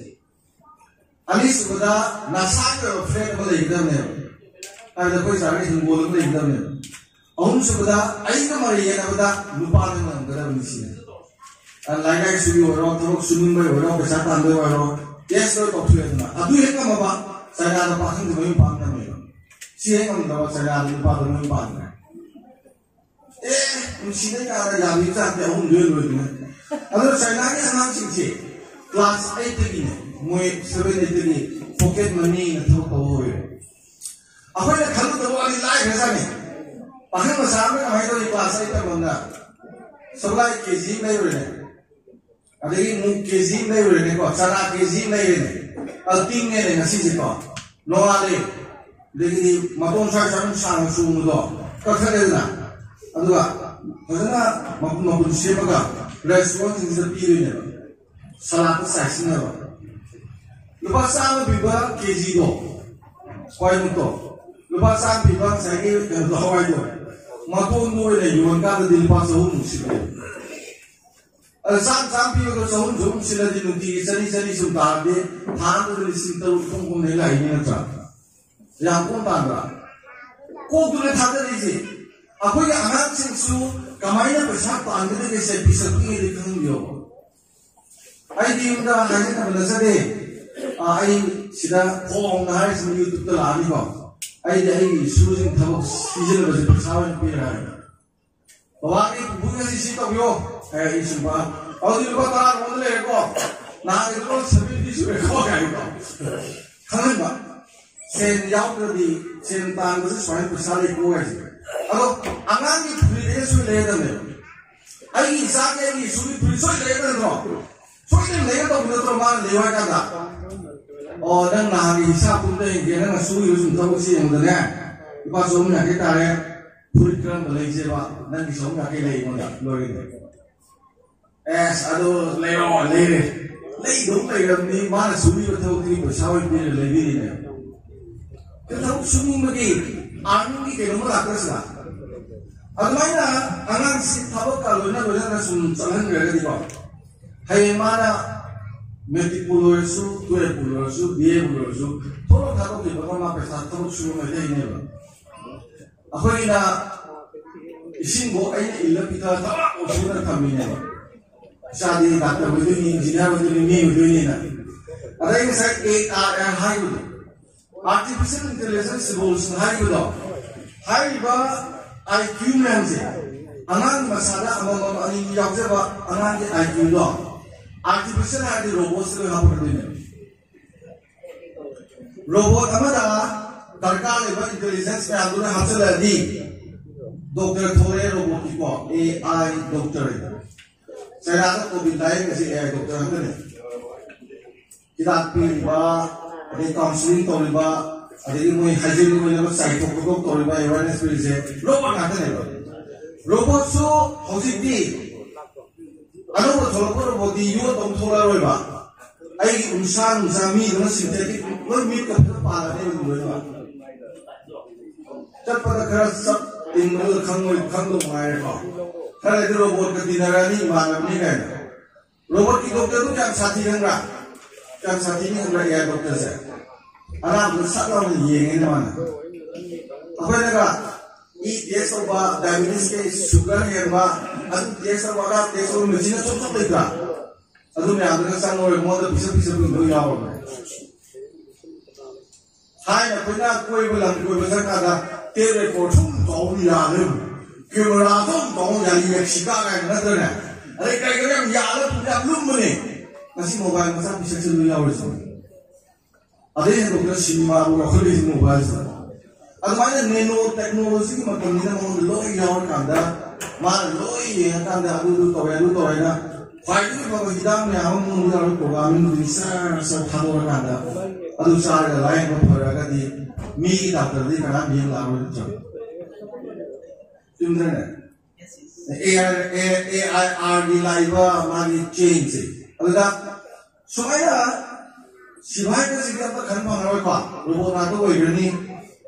ꯑꯅꯤꯁꯨꯕꯗ ꯅꯁꯥꯒꯤ ꯑꯣꯏꯕ flat ꯑꯃ ꯂꯩꯒꯗꯕꯅꯦꯕ꯫ ꯍꯥꯏꯕꯗꯤ ꯑꯩꯈꯣꯏ ꯁꯥꯔꯒꯤ ꯍꯤꯡꯒꯣꯜ ꯑꯃ ꯂꯩꯒꯗꯕꯅꯦꯕ꯫ ꯑꯍꯨꯝꯁꯨꯕꯗ ꯑꯩꯒ ꯃꯔꯩ ꯌꯦꯠꯅꯕꯗ ꯅꯨꯄꯥꯗ ꯉꯝꯒꯗꯕꯅꯤ ꯁꯤꯅꯤ꯫ ꯑ, ꯂꯥꯏꯔꯤꯛ ꯂꯥꯏꯁꯨꯒꯤ ꯑꯣꯏꯔꯣ, ꯊꯕꯛ ꯁꯨꯅꯤꯡꯕꯒꯤ ꯑꯣꯏꯔꯣ, ꯄꯩꯁꯥ ꯇꯥꯟꯕꯒꯤ ꯑꯣꯏꯔꯣ, cash ꯂꯣꯏ ꯇꯧꯊꯣꯛꯑꯦꯗꯅ꯫ ꯑꯗꯨ ꯍꯦꯛ ꯉꯝꯃꯕ ꯆꯥꯏꯅꯥꯗ ꯄꯥꯈꯪꯗꯤ ꯃꯌꯨꯝ ꯄꯥꯟ ꯉꯝꯃꯦꯕ꯫ ꯁꯤ ꯍꯦꯛ ꯉꯝꯗꯕ ꯆꯥꯏꯅꯥꯗ ꯅꯨꯄꯥꯗ ꯃꯌꯨꯝ ꯄꯥꯟꯈ꯭ꯔꯦ꯫ ꯑꯦ, ꯅꯨꯡꯁꯤꯅ ꯀꯥꯔ ꯌꯥꯝꯃꯤ ꯆꯥꯛꯇꯤ ꯑꯍꯨꯝꯗꯨ ꯍꯦꯛ ꯂꯣꯏꯗꯅ꯫ ꯑꯗꯣ ꯆꯥꯏꯅꯥꯒꯤ ꯑꯉꯥꯡꯁꯤꯡꯁꯦ class eight ꯇꯒꯤꯅꯦ, ꯃꯣꯏ seven eight ꯇꯒꯤ pocket money ꯅ ꯊꯕꯛ ꯇꯧꯕ ꯍꯧꯔꯦ꯫ ꯑꯩꯈꯣꯏꯅ ꯈꯜꯂꯨꯗꯕ ꯋꯥꯗꯤ ꯂꯥꯏꯈ꯭ꯔꯖꯥꯠꯅꯤ꯫ ꯄꯥꯈꯪ ꯃꯆꯥ ꯑꯃꯅ ꯀꯃꯥꯏꯅ ꯇꯧꯔꯤ class eight ꯇꯝꯕ ꯑꯃꯅ? ꯁꯒꯣꯜ ꯀꯦ ꯖꯤ ꯑꯃ ꯂꯩꯔꯨꯔꯦꯅꯦ꯫ ꯑꯗꯒꯤ ꯃꯨꯛ ꯀꯦ ꯖꯤ ꯑꯃ ꯂꯩꯔꯨꯔꯦꯅꯦꯀꯣ, ꯆꯅꯥ ꯀꯦ ꯖꯤ ꯑꯃ ꯂꯩꯔꯦꯅꯦ꯫ ꯑꯗꯨ ꯇꯤꯡꯉꯦꯅꯦ ꯉꯁꯤꯁꯦꯀꯣ꯫ ꯅꯣꯡꯉꯥꯜꯂꯦ꯫ ꯑꯗꯒꯤꯗꯤ ꯃꯇꯣꯟ ꯁ꯭ꯋꯥꯏ ꯁ꯭ꯋꯥꯏ ꯑꯗꯨꯝ ꯁꯥꯡꯅ ꯆꯣꯡꯕꯗꯣ ꯀꯛꯊꯠꯂꯦꯗꯅ꯫ ꯑꯗꯨꯒ ꯐꯖꯅ ꯃꯄꯨꯟ ꯃꯄꯨꯟ ꯁꯦꯝꯃꯒ restaurant ꯁꯤꯡꯁꯤꯗ ꯄꯤꯗꯣꯏꯅꯦꯕ꯫ ꯁꯂꯥꯠꯇ ꯆꯥꯏꯁꯤꯟꯅꯕ꯫ ꯂꯨꯄꯥ ꯆꯥꯝꯃ ꯄꯤꯕ ꯀꯦ ꯖꯤꯗꯣ, ꯍꯋꯥꯏꯃꯨꯛꯇꯣ, ꯂꯨꯄꯥ ꯆꯥꯝꯃ ꯄꯤꯕ ꯉꯁꯥꯏꯒꯤ ꯀꯩꯅꯣꯗꯣ, ꯍꯋꯥꯏꯗꯣ, ꯃꯇꯣꯟꯗꯣ ꯑꯣꯏꯅ ꯌꯣꯟꯀꯥꯟꯗꯗꯤ ꯂꯨꯄꯥ ꯆꯍꯨꯝꯃꯨꯛ ꯁꯤꯠꯂꯦ꯫ ꯑꯗ ꯆꯥꯝ ꯆꯥꯝ ꯄꯤꯕꯗꯣ ꯆꯍꯨꯝ ꯆꯍꯨꯝ ꯁꯤꯜꯂꯗꯤ ꯅꯨꯡꯇꯤꯒꯤ ꯆꯅꯤ ꯆꯅꯤ ꯁꯨꯝ ꯇꯥꯔꯗꯤ ꯊꯥ ꯑꯃꯗ ꯂꯤꯁꯤꯡ ꯇꯔꯨꯛ ꯄꯨꯡ ꯀꯨꯝ ꯂꯩ ꯂꯥꯛꯏꯅꯤ ꯅꯠꯇ꯭ꯔꯥ? ꯌꯥꯝ ꯀꯣꯝ ꯇꯥꯟꯗ꯭ꯔꯥ? ꯀꯣꯛꯇꯨꯅ ꯊꯥꯗꯔꯤꯁꯦ꯫ ꯑꯩꯈꯣꯏꯒꯤ ꯑꯉꯥꯡꯁꯤꯡꯁꯨ ꯀꯃꯥꯏꯅ ꯄꯩꯁꯥ ꯇꯥꯟꯒꯗꯒꯦꯁꯦ ꯄꯤꯁꯛ ꯄꯤꯛꯏꯉꯩꯗꯒꯤ ꯈꯪꯍꯟꯕꯤꯌꯣ꯫ ꯑꯩꯗꯤ ꯌꯨꯝꯗ ꯍꯥꯏꯖꯅꯕ ꯅꯠꯆꯗꯦ꯫ ꯑꯥ, ꯑꯩ ꯁꯤꯗ ꯈꯣꯡꯅ ꯍꯥꯏꯔꯤꯁꯤꯅ YouTube-ꯇ ꯂꯥꯛꯑꯅꯤꯀꯣ꯫ ꯑꯩꯗꯤ ꯑꯩꯒꯤ ꯏꯁꯨꯁꯤꯡ ꯊꯕꯛ ꯁꯤꯖꯤꯟꯅꯕꯁꯦ ꯄꯩꯁꯥ ꯑꯣꯏꯅ ꯄꯤꯔꯦ ꯍꯥꯏꯔꯦ꯫ "ꯕꯕꯥꯒꯤ ꯄꯨꯄꯨꯅ ꯁꯤ ꯁꯤ ꯇꯧꯕꯤꯌꯣ" ꯍꯥꯏ, ꯑꯩ ꯁꯨꯝ ꯄꯥ-, "ꯍꯧꯖꯤꯛ ꯂꯨꯄꯥ ꯇꯔꯥ ꯅꯉꯣꯟꯗ ꯂꯩꯔꯦꯀꯣ, ꯅꯍꯥꯟꯒꯤꯗꯣ ꯂꯣꯏ ꯁꯚꯦꯟꯇꯤ ꯁꯨꯔꯦꯀꯣ" ꯀꯥꯏꯅꯀꯣ ꯈꯪꯍꯟꯕ꯫ ꯁꯦꯟ ꯌꯥꯎꯗ꯭ꯔꯗꯤ, ꯁꯦꯟ ꯇꯥꯟꯕꯁꯦ ꯁꯨꯃꯥꯏꯅ ꯄꯩꯁꯥ ꯂꯩꯀꯣ ꯍꯥꯏꯁꯦ꯫ ꯑꯗꯣ ꯑꯉꯥꯡꯒꯤ ꯐꯨꯔꯤꯠ ꯑꯩꯅ ꯁꯣꯏ ꯂꯩꯔꯗꯕꯅꯦꯕ꯫ ꯑꯩꯒꯤ ꯏꯆꯥꯒꯤ, ꯑꯩꯒꯤ ꯏꯁꯨꯒꯤ ꯐꯨꯔꯤꯠ ꯁꯣꯏ ꯂꯩꯔꯗꯕ ꯅꯠꯇ꯭ꯔꯣ? ꯁꯣꯏꯗꯅ ꯂꯩꯒꯗꯧꯕ ꯅꯠꯇ꯭ꯔꯣ ꯃꯥꯅ ꯂꯩꯌꯨ ꯍꯥꯏ ꯀꯥꯟꯗ? "ꯑꯣ, ꯅꯪ ꯅꯍꯥꯟꯒꯤ ꯍꯤꯁꯥꯕꯇꯨ ꯑꯝꯇ ꯌꯦꯡꯒꯦ, ꯅꯪꯅ ꯁꯨꯔꯤꯕ ꯁꯨꯝ ꯊꯕꯛꯁꯤ ꯌꯦꯡꯕꯗꯅꯦ, ꯂꯨꯄꯥ ꯆꯍꯨꯝ ꯌꯥꯡꯈꯩ ꯇꯥꯔꯦ, ꯐꯨꯔꯤꯠ ꯀꯔꯝꯕ ꯂꯩꯁꯦꯕ? ꯅꯪꯒꯤ ꯆꯍꯨꯝ ꯌꯥꯡꯈꯩ ꯂꯩ ꯑꯩꯉꯣꯟꯗ, ꯂꯣꯏꯔꯦ꯫" "ꯑꯦꯁ, ꯑꯗꯨ ꯂꯩꯔꯣ, ꯂꯩꯔꯦ꯫" ꯂꯩꯗꯧ ꯂꯩꯔꯕꯅꯤ, ꯃꯥꯅ ꯁꯨꯔꯤꯕ ꯊꯕꯛꯇꯨꯒꯤ ꯄꯩꯁꯥ ꯑꯣꯏꯅ ꯄꯤꯔꯒ ꯂꯩꯕꯤꯔꯤꯅꯦ꯫ ꯊꯕꯛ ꯁꯨꯅꯤꯡꯕꯒꯤ, earning-ꯒꯤ ꯀꯩꯅꯣꯝꯃ ꯂꯥꯛꯇ꯭ꯔꯁꯤꯗ꯫ ꯑꯗꯨꯃꯥꯏꯅ ꯑꯉꯥꯡꯁꯤ ꯊꯕꯛꯀ ꯂꯣꯏꯅ ꯂꯣꯏꯅꯅ ꯁꯨꯝ ꯆꯠꯍꯟꯈ꯭ꯔꯒꯗꯤꯀꯣ, ꯍꯌꯦꯡ ꯃꯥꯅ ꯃꯦꯇ꯭ꯔꯤꯛꯄꯨ ꯂꯣꯏꯔꯁꯨ, ꯇꯨꯌꯦꯜꯞꯄꯨ ꯂꯣꯏꯔꯁꯨ, ꯕꯤ ꯑꯦꯕꯨ ꯂꯣꯏꯔꯁꯨ, ꯊꯣꯛꯂꯛ ꯊꯥꯗꯣꯛꯈꯤꯕꯒ ꯃꯥ ꯄꯩꯁꯥ ꯊꯕꯛ ꯁꯨꯕ ꯃꯩꯇꯩꯅꯦꯕ꯫ ꯑꯩꯈꯣꯏꯅ ꯏꯁꯤꯡꯕꯨ ꯑꯩꯅ ꯏꯜꯂ ꯄꯤꯊꯛꯑ ꯊꯕꯛ ꯁꯨꯅ ꯊꯝꯃꯤꯅꯦꯕ꯫ ꯏꯆꯥꯗꯤ ꯗꯥꯛꯇꯔ ꯑꯣꯏꯗꯣꯏꯅꯤ, ꯏꯟꯖꯤꯅꯤꯌꯥꯔ ꯑꯣꯏꯗꯣꯏꯅꯤ, ꯃꯤ ꯑꯣꯏꯗꯣꯏꯅꯤꯅ꯫ ꯑꯗꯩ ꯉꯁꯥꯏ ꯑꯦ ꯑꯥꯔ ꯑꯥꯏ ꯍꯥꯏꯕꯗꯣ, ꯑꯥꯔꯇꯤꯐꯤꯁꯤꯌꯦꯜ ꯏꯟꯇꯦꯂꯤꯖꯦꯟꯁ ꯔꯤꯚꯣꯂꯨꯁꯟ ꯍꯥꯏꯔꯤꯕꯗꯣ, ꯍꯥꯏꯔꯤꯕ ꯑꯥꯏ ꯀ꯭ꯌꯨ ꯃꯌꯥꯝꯁꯦ, ꯑꯉꯥꯡ ꯃꯁꯥꯗ ꯑꯃꯃꯝ ꯑꯅꯤ ꯌꯥꯎꯖꯕ ꯑꯉꯥꯡꯒꯤ ꯑꯥꯏ ꯀ꯭ꯌꯨꯗꯣ, ꯑꯥꯔꯇꯤꯐꯤꯁꯤꯌꯦꯜ ꯍꯥꯏꯔꯗꯤ ꯔꯣꯕꯣꯠꯁꯤꯗ ꯂꯣꯏ ꯍꯥꯞꯄꯛꯀꯗꯣꯏꯅꯦꯕ꯫ ꯔꯣꯕꯣꯠ ꯑꯃꯗ ꯗꯔꯀꯥꯔ ꯂꯩꯕ ꯏꯟꯇꯦꯂꯤꯖꯦꯟꯁ ꯃꯌꯥꯝꯗꯨꯅ ꯍꯥꯞꯆꯤꯜꯂꯛꯑꯗꯤ, ꯗꯣꯛꯇꯔ ꯊꯣꯛꯂꯛꯑꯦ ꯔꯣꯕꯣꯠꯀꯤꯀꯣ, ꯑꯦ ꯑꯥꯏ ꯗꯣꯛꯇꯔ꯫ ꯆꯩꯅꯥꯗ ꯀꯣꯚꯤꯗ ꯅꯥꯏꯟꯇꯤꯟ ꯑꯁꯤ ꯑꯦ ꯑꯥꯏ ꯗꯣꯛꯇꯔ ꯉꯥꯛꯇꯅꯦ꯫ ꯍꯤꯗꯥꯛ ꯄꯤꯔꯤꯕ, ꯑꯗꯩ ꯀꯥꯎꯟꯁꯤꯂꯤꯡ ꯇꯧꯔꯤꯕ, ꯑꯗꯒꯤ ꯃꯣꯏ ꯍꯥꯏꯖꯤꯟ ꯑꯣꯏꯅꯕ ꯆꯥꯏꯊꯣꯛ ꯈꯣꯠꯇꯣꯛ ꯇꯧꯔꯤꯕ, ꯑꯦꯋꯦꯔꯅꯦꯁ ꯄꯤꯔꯤꯁꯦ ꯔꯣꯕꯣꯠ ꯉꯥꯛꯇꯅꯦꯕ꯫ ꯔꯣꯕꯣꯠꯁꯨ ꯍꯧꯖꯤꯛꯇꯤ ꯑꯅꯧꯕ ꯊꯣꯛꯂꯛꯄ ꯔꯣꯕꯣꯠꯇꯤ ꯌꯣꯠ ꯑꯃꯨꯛ ꯊꯣꯛꯂꯛꯑꯔꯣꯏꯕ꯫ ꯑꯩꯒꯤ ꯎꯟꯁꯥ ꯅꯨꯡꯁꯥ ꯃꯤꯗꯨꯅ ꯁꯤꯟꯊꯦꯇꯤꯛ ꯂꯣꯏ ꯃꯤꯠꯀ ꯐꯖꯅ ꯄꯥꯜꯂꯅꯤ ꯑꯗꯨꯝ ꯂꯣꯏꯅꯃꯛ꯫ ꯆꯠꯄꯗ ꯈꯔ ꯆꯞ ꯇꯤꯡꯕꯗꯨꯗ ꯈꯪꯉꯣꯏ, ꯈꯪꯗꯧ ꯉꯥꯏꯔꯦꯀꯣ꯫ ꯈꯔ ꯂꯩꯔꯗꯤ ꯔꯣꯕꯣꯠꯀ ꯇꯤꯟꯅꯔꯛꯑꯅꯤ ꯏꯃꯥꯟꯅꯕꯅꯤ ꯀꯥꯏꯅ꯫ ꯔꯣꯕꯣꯠꯀꯤ ꯗꯣꯛꯇꯔꯗꯨ ꯀꯌꯥꯝ ꯁꯥꯊꯤ ꯈꯪꯕ꯭ꯔꯥ? ꯀꯌꯥꯝ ꯁꯥꯊꯤꯅꯤ ꯈꯪꯕ꯭ꯔꯥ ꯑꯦ ꯑꯥꯏ ꯗꯣꯛꯇꯔꯁꯦ? ꯑꯅꯥꯕꯗ ꯁꯠ ꯂꯥꯎꯅ ꯌꯦꯡꯉꯦꯅꯦ ꯃꯥꯅ꯫ ꯑꯩꯈꯣꯏꯅꯒ ꯏ ꯇꯦꯁ ꯇꯧꯕ, ꯗꯥꯏꯕꯦꯇꯤꯁꯀꯤ ꯁꯨꯒꯔ ꯌꯦꯡꯕ, ꯑꯗꯨ ꯇꯦꯁ ꯇꯧꯕ, ꯑꯗꯥ ꯇꯦꯁ ꯇꯧꯕ ꯃꯦꯆꯤꯟ ꯑꯆꯧ ꯑꯆꯧꯕ ꯂꯩꯇ꯭ꯔꯥ? ꯑꯗꯨ ꯃꯌꯥꯝꯗꯨꯅ ꯆꯪꯉꯔꯣꯏ, ꯃꯉꯣꯟꯗ ꯄꯤꯁꯛ ꯄꯤꯁꯛ ꯄꯤꯕ ꯂꯣꯏ ꯌꯥꯎꯔꯕꯅꯦ꯫ ꯊꯥꯏꯅ ꯑꯩꯈꯣꯏꯅ ꯀꯣꯏꯕ, ꯂꯝ ꯀꯣꯏꯕ ꯆꯠꯀꯥꯟꯗ ꯇꯦꯞ ꯔꯦꯀꯣꯔꯗ ꯁꯨꯝ ꯇꯧ ꯌꯥꯜꯂꯦ꯫ ꯀꯦꯃꯦꯔꯥ ꯑꯗꯨꯝ ꯇꯧ ꯌꯥꯜꯂꯤ, ꯃꯦꯛꯁꯤꯀꯥ ꯀꯥꯏꯅ ꯅꯠꯇ꯭ꯔꯅꯦ? ꯑꯗꯩ ꯀꯩ ꯀꯩꯅꯣ ꯌꯥꯝ ꯌꯥꯜꯂ ꯄꯨꯕ ꯌꯥꯝ ꯂꯨꯝꯕꯅꯦ꯫ ꯉꯁꯤ ꯃꯣꯕꯥꯏꯜ ꯃꯆꯥ ꯄꯤꯁꯛꯁꯦ ꯂꯣꯏ ꯌꯥꯎꯔꯤꯁꯦ꯫ ꯑꯗꯩ ꯍꯦꯟꯗꯣꯛꯇꯅ ꯁꯤꯅꯦꯃꯥꯕꯨ ꯂꯧꯈꯠꯂꯛꯏꯁꯦ ꯃꯣꯕꯥꯏꯜꯁꯤꯗ꯫ ꯑꯗꯨꯃꯥꯏꯅ ꯅꯦꯅꯣ ꯇꯦꯛꯅꯣꯂꯣꯖꯤꯒꯤ ꯃꯇꯝꯁꯤꯗ ꯃꯉꯣꯟꯗ ꯂꯣꯏ ꯌꯥꯎꯔꯀꯥꯟꯗ, ꯃꯥꯅ ꯂꯣꯏ ꯌꯦꯡꯉꯀꯥꯟꯗ ꯑꯗꯨꯗꯨ ꯇꯧꯔꯦ, ꯑꯗꯨ ꯇꯧꯔꯦꯅ ꯈ꯭ꯋꯥꯏꯗꯒꯤ ꯐꯕ ꯍꯤꯗꯥꯛ ꯃꯌꯥꯝ ꯑꯃ ꯃꯉꯣꯟꯗ ꯌꯥꯎꯔꯒ ꯄ꯭ꯔꯣꯒꯥꯃꯤꯡꯗꯨꯗꯤ ꯁꯔ ꯁꯔ ꯊꯥꯗꯣꯛꯑꯀꯥꯟꯗ ꯑꯗꯨ ꯆꯥꯔꯒ ꯂꯥꯏꯌꯦꯡꯕ ꯐꯔꯒꯗꯤ ꯃꯤꯒꯤ ꯗꯥꯛꯇꯔꯗꯤ ꯀꯅꯥꯝ ꯌꯦꯡ ꯂꯥꯛꯑꯔꯣꯏ ꯅꯠꯇ꯭ꯔꯣ? ꯆꯨꯝꯗ꯭ꯔꯅꯦ? ꯑꯦ ꯑꯥꯏ ꯑꯥꯔꯒꯤ ꯂꯥꯛꯏꯕ ꯃꯥꯒꯤ ꯆꯦꯟꯖꯁꯦ꯫ ꯑꯗꯨꯗ ꯁꯨꯃꯥꯏꯅ ꯁꯤꯐꯥꯏꯒꯁꯤꯗꯤ ꯑꯝꯇ ꯈꯟ ꯐꯪꯉꯔꯣꯏꯀꯣ, ꯔꯣꯕꯣꯠ ꯉꯥꯛꯇ ꯑꯣꯏꯈ꯭ꯔꯅꯤ꯫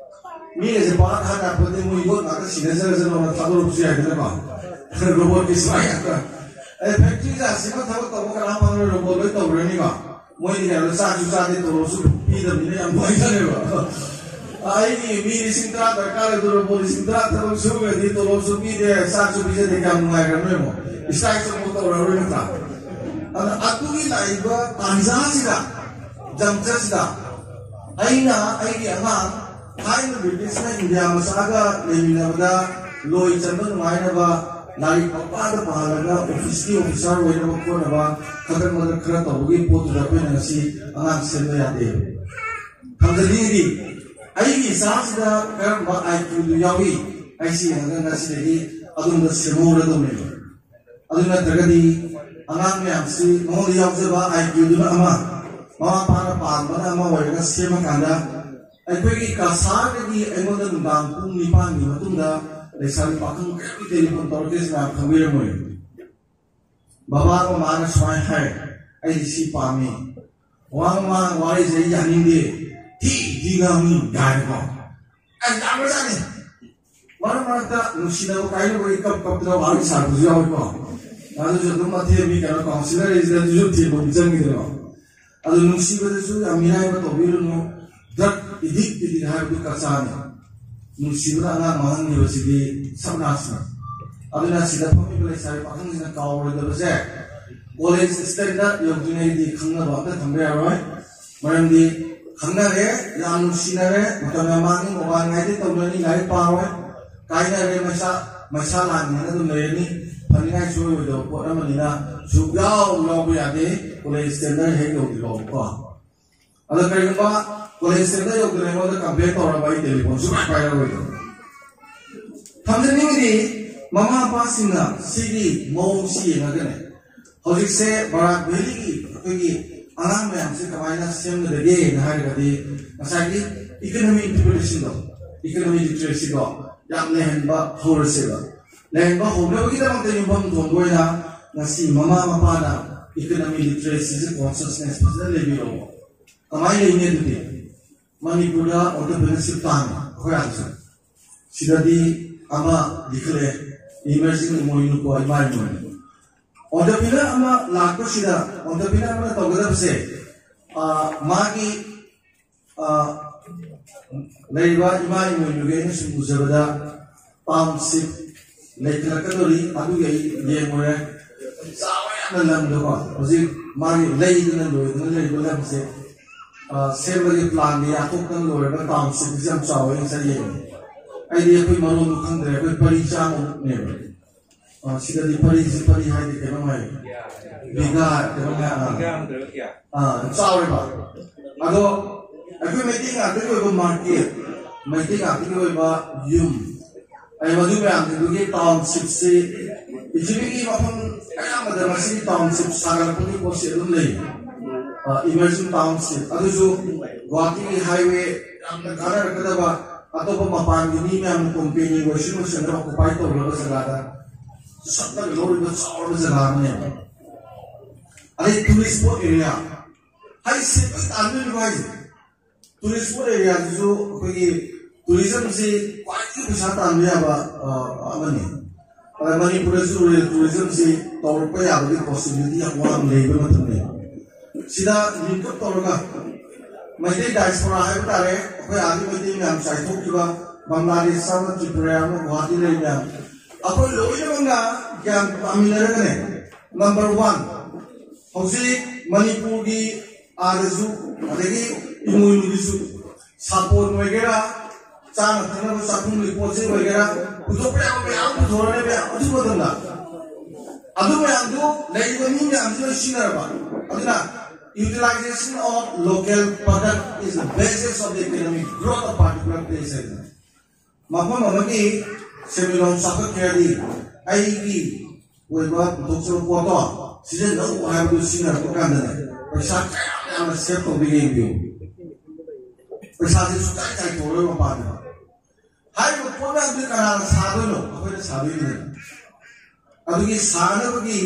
ꯃꯤꯒꯁꯦ ꯄꯥꯛ ꯊꯥꯅꯔꯛꯄꯗꯤ ꯃꯣꯏ ꯌꯣꯠ ꯉꯥꯛꯇ ꯁꯤꯟꯅꯖꯔꯁꯅꯣꯅ ꯊꯥꯗꯣꯔꯛꯄꯁꯨ ꯌꯥꯏꯗꯅꯀꯣ꯫ ꯔꯣꯕꯣꯠꯀꯤ ꯁꯤꯐꯥꯏ ꯉꯥꯛꯇ꯫ ꯑꯗꯩ ꯐꯦꯛꯇ꯭ꯔꯤ ꯖꯥꯠꯁꯤꯃ ꯊꯕꯛ ꯇꯧꯕ ꯀꯅꯥꯝ ꯐꯪꯉꯔꯣꯏ, ꯔꯣꯕꯣꯠ ꯂꯣꯏ ꯇꯧꯈ꯭ꯔꯅꯤꯀꯣ꯫ ꯃꯣꯏꯗꯤ ꯀꯩꯅꯣ ꯆꯥꯛꯁꯨ ꯆꯥꯗꯦ, ꯇꯣꯂꯣꯞꯁꯨ ꯄꯤꯗꯕꯅꯤꯅ ꯌꯥꯝ ꯅꯨꯡꯉꯥꯏꯖꯔꯦꯕ꯫ ꯑꯩꯒꯤ ꯃꯤ ꯂꯤꯁꯤꯡ ꯇꯔꯥ ꯗꯔꯀꯥꯔ ꯂꯩꯕꯗꯣ ꯔꯣꯕꯣꯠ ꯂꯤꯁꯤꯡ ꯇꯔꯥ ꯊꯕꯛ ꯁꯨꯔꯒꯗꯤ ꯇꯣꯂꯣꯞꯁꯨ ꯄꯤꯗꯦ, ꯆꯥꯛꯁꯨ ꯄꯤꯖꯗꯦ, ꯀꯌꯥꯝ ꯅꯨꯡꯉꯥꯏꯈ꯭ꯔꯕꯅꯣ ꯌꯦꯡꯉꯣ꯫ ꯏꯁꯇ꯭ꯔꯥꯏꯛꯁꯨ ꯑꯃꯨꯛ ꯇꯧꯔꯛꯑꯔꯣꯏ ꯅꯠꯇ꯭ꯔꯥ? ꯑꯗ ꯑꯗꯨꯒꯤ ꯂꯥꯛꯏꯕ ꯇꯥꯟꯖꯥꯁꯤꯗ, ꯖꯪꯆꯠꯁꯤꯗ ꯑꯩꯅ ꯑꯩꯒꯤ ꯑꯉꯥꯡ ꯊꯥꯏꯅ ꯕ꯭ꯔꯤꯇꯤꯁꯅ ꯏꯟꯗꯤꯌꯥ ꯃꯆꯥꯒ ꯂꯩꯃꯤꯟꯅꯕꯗ ꯂꯣꯏ ꯆꯟꯕ ꯅꯨꯡꯉꯥꯏꯅꯕ, ꯂꯥꯏꯔꯤꯛ ꯄꯪꯄꯥꯗ ꯄꯥꯍꯜꯂꯒ ꯑꯣꯐꯤꯁꯀꯤ ꯑꯣꯐꯤꯁꯥꯔ ꯑꯣꯏꯅꯕ ꯈꯣꯠꯅꯕ ꯈꯗ꯭ꯔꯛ ꯃꯗ꯭ꯔꯛ ꯈꯔ ꯇꯧꯕꯒꯤ ꯄꯣꯠꯇꯨꯗ ꯑꯩꯈꯣꯏꯅ ꯉꯁꯤ ꯑꯉꯥꯡ ꯁꯦꯝꯕ ꯌꯥꯗꯦ꯫ ꯊꯝꯖꯅꯤꯡꯉꯤꯗꯤ ꯑꯩꯒꯤ ꯏꯆꯥꯁꯤꯗ ꯀꯔꯝꯕ ꯑꯥꯏ ꯀ꯭ꯌꯨꯗꯨ ꯌꯥꯎꯏ, ꯑꯩ ꯁꯤ ꯌꯦꯡꯉꯒ ꯉꯁꯤꯗꯒꯤ ꯑꯗꯣꯝꯗ ꯁꯦꯝꯍꯧꯔꯗꯧꯅꯦꯕ꯫ ꯑꯗꯨ ꯅꯠꯇ꯭ꯔꯒꯗꯤ ꯑꯉꯥꯡ ꯃꯌꯥꯝꯁꯤ ꯃꯉꯣꯟꯗ ꯌꯥꯎꯖꯕ ꯑꯥꯏ ꯀ꯭ꯌꯨꯗꯨꯅ ꯑꯃ, ꯃꯃꯥ ꯃꯄꯥꯅ ꯄꯥꯝꯕꯅ ꯑꯃ ꯑꯣꯏꯔꯒ ꯁꯦꯝꯃꯀꯥꯟꯗ ꯑꯩꯈꯣꯏꯒꯤ ꯀꯁꯥꯔꯗꯒꯤ ꯑꯩꯉꯣꯟꯗ ꯅꯨꯡꯗꯥꯡ ꯄꯨꯡ ꯅꯤꯄꯥꯟꯒꯤ ꯃꯇꯨꯡꯗ ꯂꯩꯁꯥꯕꯤ ꯄꯥꯈꯪ ꯀꯌꯥꯒꯤ ꯇꯦꯂꯤꯐꯣꯟ ꯇꯧꯔꯛꯀꯦꯁꯤ ꯃꯌꯥꯝ ꯈꯪꯕꯤꯔꯝꯃꯣꯏ꯫ ꯕꯕꯥ ꯃꯃꯥꯅ ꯁꯨꯃꯥꯏꯅ ꯍꯥꯏ, "ꯑꯩꯗꯤ ꯁꯤ ꯄꯥꯝꯃꯤ"꯫ ꯋꯥ ꯃꯃꯥ ꯋꯥꯔꯤꯁꯦ ꯑꯩ ꯌꯥꯅꯤꯡꯗꯦ꯫ ꯊꯤ ꯊꯤ ꯉꯥꯡꯉꯤ ꯀꯥꯏꯅꯀꯣ꯫ ꯑꯩ ꯌꯥꯝꯕꯖꯥꯠꯅꯤ꯫ ꯃꯔꯛ ꯃꯔꯛꯇ ꯅꯨꯡꯁꯤꯅꯕ ꯀꯥꯏꯅꯕꯒꯤ ꯀꯞ ꯀꯞꯇꯅ ꯋꯥꯔꯤ ꯁꯥꯔꯛꯄꯁꯨ ꯌꯥꯎꯏꯀꯣ꯫ ꯑꯗꯨꯁꯨ ꯑꯗꯨꯝ ꯃꯇꯦꯛ ꯃꯤ ꯀꯩꯅꯣ ꯀꯥꯎꯟꯁꯤꯂꯔ ꯂꯩꯁꯤꯗ ꯑꯗꯨꯁꯨ ꯊꯦꯝꯕ ꯑꯃ ꯆꯪꯈꯤꯗ꯭ꯔꯣ? ꯑꯗꯨ ꯅꯨꯡꯁꯤꯕꯗꯁꯨ ꯌꯥꯝ ꯃꯤꯔꯥꯏꯕ ꯇꯧꯕꯤꯔꯨꯅꯨ꯫ ꯗ꯭ꯔꯒ ꯑꯦꯗꯤꯛ ꯑꯦꯗꯤꯛ ꯍꯥꯏꯕꯗꯨ ꯀꯆꯥꯅꯤ꯫ ꯅꯨꯡꯁꯤꯕꯅ ꯑꯉꯥꯡ ꯃꯥꯡꯍꯟꯈꯤꯕꯁꯤꯗꯤ ꯁꯕꯅꯥꯁꯅꯤ꯫ ꯑꯗꯨꯅ ꯁꯤꯗ ꯐꯝꯃꯤꯕ ꯂꯩꯁꯥꯕꯤ ꯄꯥꯈꯪꯁꯤꯡꯅ ꯀꯥꯎꯔꯣꯏꯗꯕꯁꯦ, ꯀꯣꯂꯦꯖ ꯁ꯭ꯇꯦꯟꯗꯔꯗ ꯌꯧꯗ꯭ꯔꯤꯉꯩꯗꯤ ꯈꯪꯅꯕ ꯑꯝꯇ ꯊꯝꯕ ꯌꯥꯔꯣꯏ꯫ ꯃꯔꯝꯗꯤ ꯈꯪꯅꯔꯦ, ꯌꯥꯝ ꯅꯨꯡꯁꯤꯅꯔꯦ, ꯃꯇꯝ ꯌꯥꯝ ꯃꯥꯡꯉꯤ, ꯃꯣꯕꯥꯏꯜ ꯉꯥꯏꯗꯩ ꯇꯧꯅꯅꯤ, ꯂꯥꯏꯔꯤꯛ ꯄꯥꯔꯣꯏ, ꯀꯥꯏꯅꯔꯦ, ꯃꯩꯁꯥ ꯃꯩꯁꯥ ꯂꯥꯟꯅꯤꯅ ꯑꯗꯨꯝ ꯂꯩꯔꯅꯤ꯫ ꯐꯅꯤꯡꯉꯥꯏ ꯁꯣꯏꯔꯣꯏꯗꯕ ꯄꯣꯠ ꯑꯃꯅꯤꯅ ꯁꯨꯛꯌꯥꯎ ꯌꯥꯎꯕ ꯌꯥꯗꯦ ꯀꯣꯂꯦꯖ ꯁ꯭ꯇꯦꯟꯗꯔꯗ ꯍꯦꯛ ꯌꯧꯗ꯭ꯔꯤꯐꯥꯎꯕꯀꯣ꯫ ꯑꯗꯣ ꯀꯔꯤꯒꯨꯝꯕ ꯀꯣꯂꯦꯖ ꯁ꯭ꯇꯦꯟꯗꯔꯗ ꯌꯧꯗ꯭ꯔꯤꯉꯩ ꯑꯩꯉꯣꯟꯗ ꯀꯝꯄ꯭ꯂꯦꯟ ꯇꯧꯔꯕ ꯑꯩ ꯇꯦꯂꯤꯐꯣꯟ ꯁꯨꯡꯄꯥꯏ ꯄꯥꯏꯔꯔꯣꯏꯗꯕ꯫ ꯊꯝꯖꯅꯤꯡꯉꯤꯗꯤ ꯃꯃꯥ ꯃꯄꯥꯁꯤꯡꯅ ꯁꯤꯒꯤ ꯃꯑꯣꯡꯁꯤ ꯌꯦꯡꯉꯒꯅꯦ, ꯍꯧꯖꯤꯛꯁꯦ ꯕꯔꯥꯛ ꯚꯦꯂꯤꯒꯤ ꯑꯩꯈꯣꯏꯒꯤ ꯑꯉꯥꯡ ꯃꯌꯥꯝꯁꯦ ꯀꯃꯥꯏꯅ ꯁꯦꯝꯒꯗꯒꯦꯅ ꯍꯥꯏꯔꯒꯗꯤ ꯉꯁꯥꯏꯒꯤ ꯏꯀꯅꯃꯤ ꯏꯟꯇꯤꯒ꯭ꯔꯦꯁꯟꯗꯣ, ꯏꯀꯅꯃꯤ ꯂꯤꯇꯔꯦꯁꯤꯗꯣ ꯌꯥꯝ ꯂꯩꯍꯟꯕ ꯍꯧꯔꯁꯦꯕ꯫ ꯂꯩꯍꯟꯕ ꯍꯧꯅꯕꯒꯤꯗꯃꯛꯇ ꯌꯨꯝꯐꯝ ꯊꯣꯡꯕ ꯑꯣꯏꯅ ꯉꯁꯤ ꯃꯃꯥ ꯃꯄꯥꯅ ꯏꯀꯅꯃꯤ ꯂꯤꯇꯔꯦꯁꯤꯁꯦ ꯀꯣꯟꯁꯤꯌꯁꯅꯦꯁ ꯐꯖꯅ ꯂꯩꯕꯤꯔꯛꯑꯣ꯫ ꯀꯃꯥꯏꯅ ꯂꯩꯅꯤ ꯑꯗꯨꯗꯤ? ꯃꯅꯤꯄꯨꯔꯗ ꯑꯣꯟꯇꯔꯄ꯭ꯔꯤꯅꯔꯁꯤꯞ ꯇꯥꯡꯉꯤ ꯑꯩꯈꯣꯏ ꯑꯥꯗꯁꯨ꯫ ꯁꯤꯗꯗꯤ ꯑꯃ ꯂꯤꯈꯠꯂꯛꯑꯦ, ꯏꯃꯔꯖꯤꯡ ꯏꯃꯣꯏꯅꯨꯀꯣ, ꯏꯃꯥ ꯏꯃꯣꯏꯅꯨ꯫ ꯑꯣꯟꯇꯔꯄ꯭ꯔꯤꯅꯔ ꯑꯃ ꯂꯥꯛꯄꯁꯤꯗ ꯑꯣꯟꯇꯔꯄ꯭ꯔꯤꯅꯔ ꯑꯃꯅ ꯇꯧꯒꯗꯕꯁꯦ, ꯑ, ꯃꯥꯒꯤ, ꯑ, ꯂꯩꯔꯤꯕ ꯏꯃꯥ ꯏꯃꯣꯏꯅꯨꯒꯤ ꯑꯩꯅ ꯁꯨꯝ ꯎꯖꯕꯗ ꯇꯥꯎꯟꯁꯤꯞ ꯂꯩꯈꯠꯂꯛꯀꯗꯧꯔꯤ, ꯑꯗꯨꯒꯤ ꯑꯩ ꯌꯦꯡꯉꯨꯔꯦ꯫ ꯆꯥꯎꯋꯦ ꯌꯥꯝꯅ ꯂꯝꯗꯣꯀꯣ꯫ ꯍꯧꯖꯤꯛ ꯃꯥꯒꯤ ꯂꯩꯗꯅ ꯂꯣꯏꯗꯅ ꯂꯩꯔꯤꯕ ꯂꯝꯁꯦ, ꯑ, ꯁꯦꯝꯕꯒꯤ ꯄ꯭ꯂꯥꯟꯗꯤ ꯌꯥꯊꯣꯛꯇꯅ ꯂꯣꯏꯔꯒ ꯇꯥꯎꯟꯁꯤꯞꯁꯦ ꯌꯥꯝ ꯆꯥꯎꯋꯦ ꯉꯁꯥꯏ ꯌꯦꯡꯉꯦ꯫ ꯑꯩꯗꯤ ꯑꯩꯈꯣꯏ ꯃꯔꯣꯟꯗꯣ ꯈꯪꯗ꯭ꯔꯦ, ꯑꯩꯈꯣꯏ ꯄꯔꯤ ꯆꯥꯝꯃꯃꯨꯛꯅꯦꯕ꯫ ꯑ, ꯁꯤꯗꯗꯤ ꯄꯔꯤꯁꯤ ꯄꯔꯤ ꯍꯥꯏꯗꯤ ꯀꯩꯅꯣꯝ ꯍꯥꯏ, ꯕꯤꯒꯥ ꯀꯩꯅꯣꯝ ꯍꯥꯏ, ꯑ꯫ ꯕꯤꯒꯥ ꯅꯠꯇ꯭ꯔꯒ ꯀꯌꯥ? ꯑ, ꯆꯥꯎꯔꯦꯕ꯫ ꯑꯗꯣ ꯑꯩꯈꯣꯏ ꯃꯩꯇꯩ ꯉꯥꯛꯇꯒꯤ ꯑꯣꯏꯕ ꯃꯥꯔꯀꯦꯠ, ꯃꯩꯇꯩ ꯉꯥꯛꯇꯒꯤ ꯑꯣꯏꯕ ꯌꯨꯝ, ꯑꯩ ꯃꯗꯨ ꯃꯌꯥꯝꯁꯤꯡꯗꯨꯒꯤ ꯇꯥꯎꯟꯁꯤꯞꯁꯤ ꯄ꯭ꯔꯤꯊꯤꯕꯤꯒꯤ ꯃꯐꯝ ꯑꯌꯥꯝꯕꯗ ꯃꯁꯤꯒꯤ ꯇꯥꯎꯟꯁꯤꯞ ꯁꯥꯒꯠꯂꯛꯄꯒꯤ ꯄꯣꯠꯁꯤ ꯑꯗꯨꯝ ꯂꯩ꯫ ꯑ, ꯏꯃꯔꯖꯤꯡ ꯇꯥꯎꯟꯁꯤꯞ ꯑꯗꯨꯁꯨ ꯒꯨꯋꯥꯍꯥꯇꯤꯒꯤ ꯍꯥꯏꯋꯦ ꯌꯥꯝꯅ ꯀꯥꯟꯅꯔꯛꯀꯗꯕ, ꯑꯇꯣꯞꯄ ꯃꯄꯥꯟꯒꯤ ꯃꯤ ꯃꯌꯥꯝꯅ ꯀꯣꯝꯄꯦꯅꯤ ꯋꯥꯁꯤꯡ ꯃꯦꯁꯤꯟꯗ ꯑꯣꯀꯨꯄꯥꯏ ꯇꯧꯔꯕ ꯖꯒꯥꯗ ꯁꯛꯂꯒ ꯂꯧꯔꯤꯕ ꯆꯥꯎꯔꯕ ꯖꯒꯥ ꯑꯃꯅꯦꯕ꯫ ꯑꯗꯩ ꯇꯨꯔꯤꯁ ꯁ꯭ꯄꯣꯠ ꯑꯦꯔꯤꯌꯥ ꯍꯥꯏꯁꯦ ꯂꯣꯏ ꯇꯥꯟꯗꯣꯏꯅꯤꯀꯣ ꯍꯥꯏꯁꯦ꯫ ꯇꯨꯔꯤꯁ ꯁ꯭ꯄꯣꯠ ꯑꯦꯔꯤꯌꯥꯁꯤꯁꯨ ꯑꯩꯈꯣꯏꯒꯤ ꯇꯨꯔꯤꯖꯝꯁꯤ ꯈ꯭ꯋꯥꯏꯗꯒꯤ ꯄꯩꯁꯥ ꯇꯥꯟꯕ ꯌꯥꯕ, ꯑ, ꯑꯃꯅꯤ꯫ ꯑꯗ ꯃꯅꯤꯄꯨꯔꯗꯁꯨ ꯔꯨꯔꯦꯜ ꯇꯨꯔꯤꯖꯝꯁꯤ ꯇꯧꯔꯛꯄ ꯌꯥꯕꯒꯤ ꯄꯣꯁꯤꯕꯤꯂꯤꯇꯤ ꯌꯥꯝ ꯋꯥꯡꯅ ꯂꯩꯕ ꯃꯇꯝꯅꯤ꯫ ꯁꯤꯗ ꯂꯤꯡꯀꯞ ꯇꯧꯔꯒ ꯃꯩꯇꯩ ꯗꯥꯏꯁꯄꯣꯔꯥ ꯍꯥꯏꯕ ꯇꯥꯔꯦ, ꯑꯩꯈꯣꯏ ꯑꯥꯒꯤ ꯃꯩꯇꯩ ꯃꯌꯥꯝ ꯆꯥꯏꯊꯣꯛꯈꯤꯕ, ꯕꯪꯒ꯭ꯂꯥꯗꯦꯁ ꯑꯃ, ꯇ꯭ꯔꯤꯄꯨꯔꯥ ꯑꯃ, ꯒꯨꯋꯥꯍꯥꯇꯤ ꯂꯩꯔꯤ ꯃꯌꯥꯝ, ꯑꯩꯈꯣꯏ ꯂꯣꯏꯅꯃꯛꯅ ꯒ꯭ꯌꯥꯟ ꯇꯥꯃꯤꯟꯅꯔꯒꯅꯦ, ꯅꯝꯕꯔ ꯋꯥꯟ, ꯍꯧꯖꯤꯛ ꯃꯅꯤꯄꯨꯔꯒꯤ ꯑꯥꯗꯁꯨ, ꯑꯗꯒꯤ ꯏꯃꯣꯏꯅꯨꯒꯤꯁꯨ, ꯁꯥꯄꯣꯟ ꯑꯣꯏꯒꯦꯔꯥ, ꯆꯥꯅ ꯊꯛꯅꯕ ꯆꯥꯛꯈꯨꯝꯒꯤ ꯄꯣꯠ ꯆꯩ ꯑꯣꯏꯒꯦꯔꯥ, ꯄꯨꯊꯣꯛꯄ ꯌꯥꯕ ꯃꯌꯥꯝ ꯄꯨꯊꯣꯔꯛꯑꯦ ꯃꯌꯥꯝ꯫ ꯑꯗꯨ ꯃꯇꯝꯗ ꯑꯗꯨ ꯃꯌꯥꯝꯗꯨ ꯂꯩꯔꯤꯕ ꯃꯤ ꯃꯌꯥꯝꯁꯤ ꯂꯣꯏ ꯁꯤꯖꯤꯟꯅꯔꯕ꯫ ꯑꯗꯨꯅ utilization of local product is the basis of the economic growth of particular place ꯍꯥꯏꯗꯅ꯫ ꯃꯐꯝ ꯑꯃꯒꯤ ꯁꯦꯟꯃꯤꯠꯂꯣꯟ ꯆꯥꯎꯈꯠꯀꯦ ꯍꯥꯏꯔꯗꯤ ꯑꯩꯒꯤ ꯑꯣꯏꯕ ꯄꯨꯊꯣꯛꯆꯕ ꯄꯣꯠꯇꯣ ꯁꯤꯖꯤꯟꯅꯧ ꯍꯥꯏꯕꯗꯨ ꯁꯤꯖꯤꯟꯅꯔꯛꯄ ꯀꯥꯟꯗꯅꯦ, ꯄꯩꯁꯥ ꯀꯌꯥ ꯌꯥꯝꯅ ꯁꯦꯞ ꯇꯧꯕꯤꯒꯦ ꯌꯦꯡꯕꯤꯌꯨ꯫ ꯄꯩꯁꯥꯁꯦ ꯁꯨꯡꯆꯥꯏ ꯆꯥꯏꯊꯣꯛꯑꯔꯣꯏ ꯃꯄꯥꯟꯗ꯫ ꯍꯥꯏꯔꯤꯕ ꯄꯣꯠ ꯃꯌꯥꯝꯗꯨ ꯀꯅꯥꯅ ꯁꯥꯗꯣꯏꯅꯣ? ꯑꯩꯈꯣꯏꯅ ꯁꯥꯗꯣꯏꯅꯤꯗꯅ꯫ ꯑꯗꯨꯒꯤ ꯁꯥꯅꯕꯒꯤ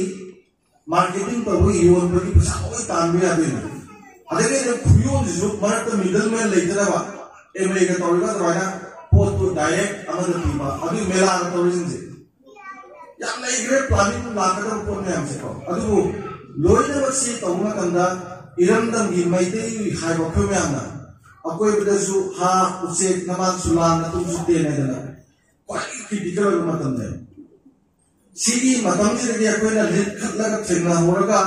ꯃꯥꯔꯀꯦꯇꯤꯡ ꯇꯧꯕꯒꯤ, ꯌꯣꯟꯕꯒꯤ ꯄꯩꯁꯥ ꯂꯣꯏ ꯇꯥꯟꯕ ꯌꯥꯗꯣꯏꯅꯤ꯫ ꯑꯗꯒꯤ ꯑꯩꯅ ꯈꯨꯌꯣꯟꯁꯤꯁꯨ ꯃꯔꯛꯇ ꯃꯤꯗꯜ ꯃꯦꯟ ꯂꯩꯇꯅꯕ, ꯑꯦꯝ ꯑꯦꯒ ꯇꯧꯔꯤꯕ ꯑꯗꯨꯃꯥꯏꯅ ꯄꯣꯠꯇꯨ ꯗꯥꯏꯔꯦꯛ ꯑꯃꯗ ꯄꯤꯕ, ꯑꯗꯨꯒꯤ ꯃꯦꯂꯥꯒ ꯇꯧꯔꯤꯁꯤꯡꯁꯦ ꯌꯥꯝ ꯂꯩꯈ꯭ꯔꯦ꯫ ꯄ꯭ꯂꯥꯅꯤꯡ ꯂꯥꯛꯀꯗꯕ ꯄꯣꯠ ꯃꯌꯥꯝꯁꯦꯀꯣ꯫ ꯑꯗꯨꯕꯨ ꯂꯣꯏꯅꯃꯛꯁꯤ ꯇꯧꯕ ꯃꯇꯝꯗ ꯏꯔꯝꯗꯝꯒꯤ ꯃꯩꯇꯩ ꯍꯥꯏꯕ ꯑꯩꯈꯣꯏ ꯃꯌꯥꯝꯅ ꯑꯀꯣꯏꯕꯗꯁꯨ ꯍꯥ, ꯎꯆꯦꯛ, ꯅꯃꯥꯟ ꯁꯨꯂꯥꯟ, ꯑꯇꯨꯝꯁꯨ ꯇꯦꯟ ꯍꯥꯏꯗꯅ ꯈ꯭ꯋꯥꯏꯗꯒꯤ ꯀ꯭ꯔꯤꯇꯤꯀꯦꯜ ꯑꯣꯏꯕ ꯃꯇꯝꯅꯦꯕ꯫ ꯁꯤꯒꯤ ꯃꯇꯝꯁꯤꯗꯒꯤ ꯑꯩꯈꯣꯏꯅ ꯂꯤꯡꯈꯠꯂꯒ ꯊꯦꯡꯅꯍꯧꯔꯒ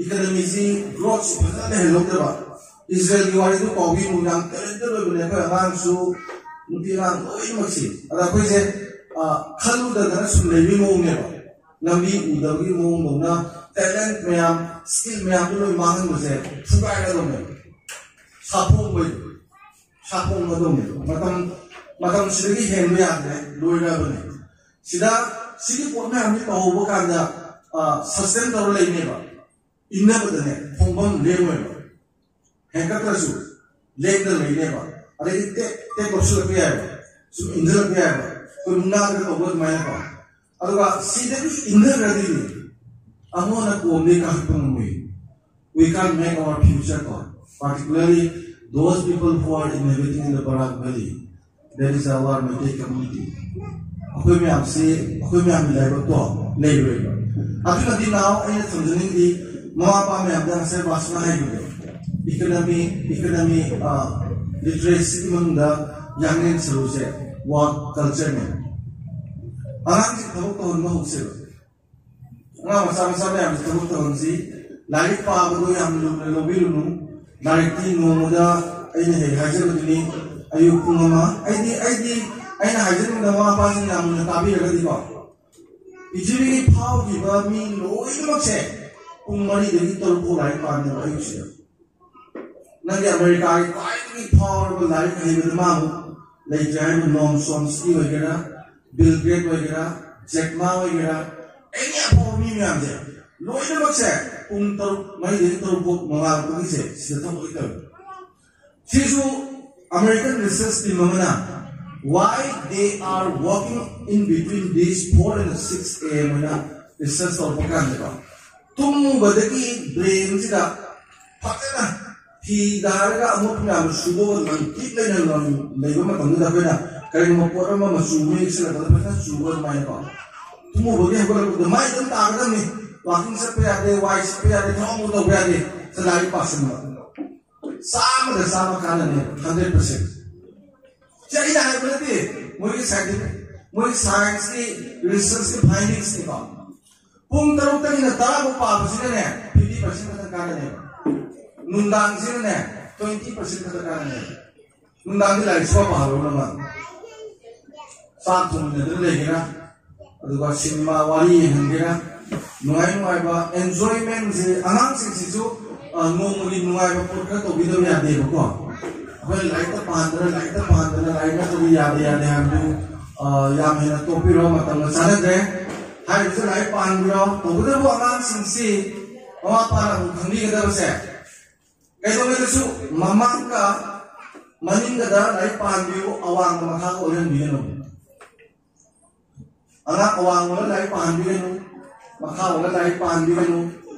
ꯏꯀꯅꯃꯤꯁꯤ ꯒ꯭ꯔꯣꯠꯁꯤ ꯐꯖꯅ ꯂꯩꯍꯜꯍꯧꯗꯕ꯫ ꯏꯁꯔꯦꯜꯒꯤ ꯋꯥꯔꯤꯗꯨ ꯀꯥꯎꯕꯤꯌꯨ, ꯌꯥꯝ ꯇꯦꯂꯦꯟꯇꯦꯠ ꯑꯣꯏꯕꯅꯦ ꯑꯩꯈꯣꯏ ꯑꯉꯥꯡꯁꯨ, ꯅꯨꯄꯤ ꯑꯉꯥꯡ ꯂꯣꯏꯅꯃꯛꯁꯤ꯫ ꯑꯗ ꯑꯩꯈꯣꯏꯁꯦ, ꯑ, ꯈꯜꯂꯨꯗꯗꯅ ꯁꯨꯝ ꯂꯩꯕꯒꯤ ꯃꯑꯣꯡꯅꯦꯕ꯫ ꯂꯝꯕꯤ ꯎꯗꯕꯒꯤ ꯃꯑꯣꯡꯗꯧꯅ ꯇꯦꯂꯦꯟꯠ ꯃꯌꯥꯝ, ꯁ꯭ꯀꯤꯜ ꯃꯌꯥꯝꯗꯨ ꯂꯣꯏ ꯃꯥꯡꯍꯟꯕꯁꯦ ꯐꯨꯒꯥꯏꯒꯗꯧꯅꯦꯕ꯫ ꯁꯥꯐꯣꯡꯕꯩ ꯁꯥꯐꯣꯡꯒꯗꯧꯅꯦꯕ꯫ ꯃꯇꯝ, ꯃꯇꯝꯁꯤꯗꯒꯤ ꯍꯦꯟꯕ ꯌꯥꯗ꯭ꯔꯦ, ꯂꯣꯏꯔꯕꯅꯦ꯫ ꯁꯤꯗ ꯁꯤꯒꯤ ꯄꯣꯠ ꯃꯌꯥꯝꯁꯤ ꯇꯧꯍꯧꯕ ꯀꯥꯟꯗ, ꯑ, ꯁꯁꯇꯦꯟ ꯇꯧꯔ ꯂꯩꯅꯦꯕ꯫ ꯏꯟꯅꯕꯗꯅꯦ ꯈꯣꯡꯐꯝ ꯂꯦꯡꯉꯣꯏꯕ꯫ ꯍꯦꯟꯀꯠꯇ꯭ꯔꯁꯨ ꯂꯦꯡꯗꯅ ꯂꯩꯅꯦꯕ꯫ ꯑꯗꯩꯗꯤ ꯇꯦꯛ ꯇꯦꯛ ꯂꯧꯁꯤꯜꯂꯛꯄ ꯌꯥꯏꯕ, ꯁꯨꯝ ꯏꯟꯁꯤꯜꯂꯛꯄ ꯌꯥꯏꯕ, ꯑꯩꯈꯣꯏ ꯃꯨꯛꯅꯥꯗꯒ ꯇꯧꯕ ꯑꯗꯨꯃꯥꯏꯅꯀꯣ꯫ ꯑꯗꯨꯒ ꯁꯤꯗꯒꯤ ꯏꯟꯅꯈ꯭ꯔꯗꯤ ꯑꯃꯨꯛ ꯍꯟꯅ ꯀꯣꯝꯗꯒꯤ ꯀꯥꯈꯠꯄ ꯉꯝꯃꯣꯏ꯫ We can't make our future ꯀꯣ, particularly those people who are inhabiting in the Barak Valley, that is our Meitei community. ꯑꯩꯈꯣꯏ ꯃꯌꯥꯝꯁꯤ, ꯑꯩꯈꯣꯏ ꯃꯌꯥꯝꯒꯤ ꯂꯥꯏꯕꯛꯇꯣ ꯂꯩꯔꯣꯏꯕ꯫ ꯑꯗꯨꯅꯗꯤ ꯅꯍꯥꯟ ꯑꯩꯅ ꯊꯝꯖꯅꯤꯡꯉꯤꯗꯤ, ꯃꯃꯥ ꯃꯄꯥ ꯃꯌꯥꯝꯗ ꯉꯁꯥꯏ ꯕꯥꯁꯅ ꯍꯥꯏꯕꯗꯣ, ꯏꯀꯅꯃꯤ, ꯏꯀꯅꯃꯤ, ꯑ, ꯂꯤꯇꯔꯦꯁꯤꯒꯤ ꯃꯅꯨꯡꯗ ꯌꯥꯡꯂꯦꯟ ꯁꯔꯨꯁꯦ ꯋꯥꯔꯛ ꯀꯜꯆꯔꯅꯦ꯫ ꯑꯉꯥꯡꯁꯤ ꯊꯕꯛ ꯇꯧꯍꯟꯕ ꯍꯧꯁꯦꯕ꯫ ꯑꯉꯥꯡ ꯃꯆꯥ ꯃꯆꯥ ꯃꯌꯥꯝꯁꯤ ꯊꯕꯛ ꯇꯧꯍꯟꯁꯤ꯫ ꯂꯥꯏꯔꯤꯛ ꯄꯥꯕꯗꯣ ꯌꯥꯝ ꯂꯨꯅ ꯂꯧꯕꯤꯔꯨꯅꯨ꯫ ꯂꯥꯏꯔꯤꯛꯇꯤ ꯅꯣꯡꯃꯗ, ꯑꯩꯅ ꯍꯦꯛ ꯍꯥꯏꯖꯕꯗꯨꯅꯤ, ꯑꯌꯨꯛ ꯄꯨꯡ ꯑꯃ, ꯑꯩꯗꯤ ꯑꯩꯗꯤ ꯑꯩꯅ ꯍꯥꯏꯖꯅꯤꯡꯕ ꯃꯃꯥ ꯃꯄꯥꯁꯤꯡ ꯌꯥꯝꯅ ꯇꯥꯕꯤꯔꯒꯗꯤꯀꯣ, ꯄ꯭ꯔꯤꯊꯤꯕꯤꯒꯤ ꯐꯥꯎꯈꯤꯕ ꯃꯤ ꯂꯣꯏꯅꯃꯛꯁꯦ ꯄꯨꯡ ꯃꯔꯤꯗꯒꯤ ꯇꯔꯨꯛ ꯐꯥꯎ ꯂꯥꯏꯔꯤꯛ ꯄꯥꯅꯦꯕ ꯑꯌꯨꯛꯁꯤꯗ꯫ ꯅꯪꯒꯤ ꯑꯃꯦꯔꯤꯀꯥꯒꯤ ꯈ꯭ꯋꯥꯏꯗꯒꯤ ꯐꯥꯎꯔꯕ ꯂꯥꯏꯔꯤꯛ ꯍꯩꯕꯗ ꯃꯥꯕꯨ ꯂꯩꯇ꯭ꯔꯦ ꯍꯥꯏꯕ ꯅꯣꯝ ꯆꯣꯝꯁꯀꯤ ꯑꯣꯏꯒꯦꯔꯥ, ꯕꯤꯜ ꯒꯦꯠ ꯑꯣꯏꯒꯦꯔꯥ, ꯖꯦꯛ ꯃꯥ ꯑꯣꯏꯒꯦꯔꯥ, ꯑꯦꯅꯤ ꯑꯐꯥꯎꯕ ꯃꯤ ꯃꯌꯥꯝꯁꯦ ꯂꯣꯏꯅꯃꯛꯁꯦ ꯄꯨꯡ ꯇꯔꯨꯛ, ꯃꯔꯤꯗꯒꯤ ꯇꯔꯨꯛ ꯐꯥꯎ ꯅꯣꯡꯉꯥꯜꯂꯛꯄꯒꯤꯁꯦ ꯁꯤꯗ ꯊꯕꯛ ꯂꯣꯏ ꯇꯧꯋꯦ꯫ ꯁꯤꯁꯨ American research team ꯑꯃꯅ why they are working in between these four and six a.m. ꯑꯅ research ꯇꯧꯔꯛꯄ ꯀꯥꯟꯗꯀꯣ, ꯇꯨꯝꯃꯨꯕꯗꯒꯤ brainꯁꯤꯗ ꯐꯖꯅ ꯐꯤ ꯗꯥꯔꯒ ꯑꯃꯣꯠꯄ ꯃꯌꯥꯝꯗꯣ ꯁꯨꯗꯣꯛꯑꯒ ꯂꯪꯇ꯭ꯔꯤꯛ ꯂꯩꯅ ꯂꯩꯕ ꯃꯇꯝꯗꯨꯗ ꯑꯩꯈꯣꯏꯅ ꯀꯔꯤꯒꯨꯝꯕ ꯄꯣꯠ ꯑꯃ ꯃꯆꯨ ꯃꯍꯤꯛ ꯁꯤꯜꯂꯛꯄꯗ ꯐꯖꯅ ꯆꯨꯕ ꯑꯗꯨꯃꯥꯏꯅꯀꯣ, ꯇꯨꯝꯃꯨꯕꯒꯤ ꯍꯧꯒꯠꯂꯛꯄꯗ ꯃꯥꯏ ꯑꯗꯨꯝ ꯇꯥꯒꯗꯕꯅꯤ꯫ Walking ꯆꯠꯄ ꯌꯥꯗꯦ, ꯋꯥꯏ ꯁꯤꯠꯄ ꯌꯥꯗꯦ, ꯊꯕꯛ ꯑꯃ ꯇꯧꯕ ꯌꯥꯗꯦ꯫ ꯁꯤ ꯂꯥꯏꯔꯤꯛ ꯄꯥꯁꯤꯟꯕ ꯆꯥꯝꯃꯗ ꯆꯥꯝꯃ ꯀꯥꯟꯅꯅꯤ, hundred percent꯫ ꯁꯤ ꯑꯩꯅ ꯍꯥꯏꯕ ꯅꯠꯇꯦ, ꯃꯣꯏꯒꯤ scientific, ꯃꯣꯏ scienceꯀꯤ researchꯀꯤ findingsꯅꯤꯀꯣ꯫ ꯄꯨꯡ ꯇꯔꯨꯛꯇꯒꯤꯅ ꯇꯔꯥ ꯐꯥꯎ ꯄꯥꯕꯁꯤꯅꯅꯦ fifty percent ꯈꯛꯇ ꯀꯥꯟꯅꯅꯦꯕ꯫ ꯅꯨꯡꯗꯥꯡꯁꯤꯅꯅꯦ twenty percent ꯈꯛꯇ ꯀꯥꯟꯅꯅꯦꯕ꯫ ꯅꯨꯡꯗꯥꯡꯗꯤ ꯂꯥꯏꯔꯤꯛ ꯁꯨꯡꯄꯥ ꯄꯥꯍꯜꯂꯨꯔꯅꯨ ꯅꯪ꯫ ꯆꯥꯛ ꯊꯣꯡꯃꯤꯟꯅꯗꯅ ꯂꯩꯒꯦꯔꯥ, ꯑꯗꯨꯒ ꯁꯤꯅꯦꯃꯥ ꯋꯥꯔꯤ ꯌꯦꯡꯍꯟꯒꯦꯔꯥ, ꯅꯨꯡꯉꯥꯏ ꯅꯨꯡꯉꯥꯏꯕ enjoymentꯁꯦ ꯑꯉꯥꯡꯁꯤꯡꯁꯤꯁꯨ, ꯑ, ꯅꯣꯡꯃꯒꯤ ꯅꯨꯡꯉꯥꯏꯕ ꯄꯣꯠ ꯈꯔ ꯇꯧꯕꯤꯗꯕ ꯌꯥꯗꯦꯕꯀꯣ꯫ ꯑꯩꯈꯣꯏꯅ ꯂꯥꯏꯔꯤꯛꯇ ꯄꯥꯍꯟꯗꯅ, ꯂꯥꯏꯔꯤꯛꯇ ꯄꯥꯍꯟꯗꯅ, ꯂꯥꯏꯔꯤꯛ ꯅꯠꯇ꯭ꯔꯗꯤ ꯌꯥꯗꯦ ꯌꯥꯗꯦ ꯍꯥꯏꯕꯗꯨ, ꯑ, ꯌꯥꯝ ꯍꯦꯟꯅ ꯇꯣꯛꯄꯤꯔꯣ, ꯃꯇꯝꯒ ꯆꯥꯟꯅꯗ꯭ꯔꯦ꯫ ꯍꯥꯏꯔꯤꯕꯁꯨ ꯂꯥꯏꯔꯤꯛ ꯄꯥꯍꯟꯕꯤꯔꯣ꯫ ꯇꯧꯕꯇꯕꯨ ꯑꯉꯥꯡꯁꯤꯡꯁꯤ ꯃꯃꯥ ꯃꯄꯥꯅ ꯑꯃꯨꯛ ꯈꯪꯕꯤꯒꯗꯕꯁꯦ, ꯀꯩꯗꯧꯉꯩꯗꯁꯨ ꯃꯃꯥꯡꯒ ꯃꯅꯤꯡꯒꯗ ꯂꯥꯏꯔꯤꯛ ꯄꯥꯍꯟꯕꯤꯌꯨ, ꯑꯋꯥꯡꯕ ꯃꯈꯥꯒ ꯑꯣꯏꯍꯟꯕꯤꯒꯅꯨ꯫ ꯑꯉꯥꯡ ꯑꯋꯥꯡꯕꯅ ꯂꯥꯏꯔꯤꯛ ꯄꯥꯍꯟꯕꯤꯒꯅꯨ, ꯃꯈꯥ ꯑꯣꯏꯅ ꯂꯥꯏꯔꯤꯛ ꯄꯥꯍꯟꯕꯤꯒꯅꯨ꯫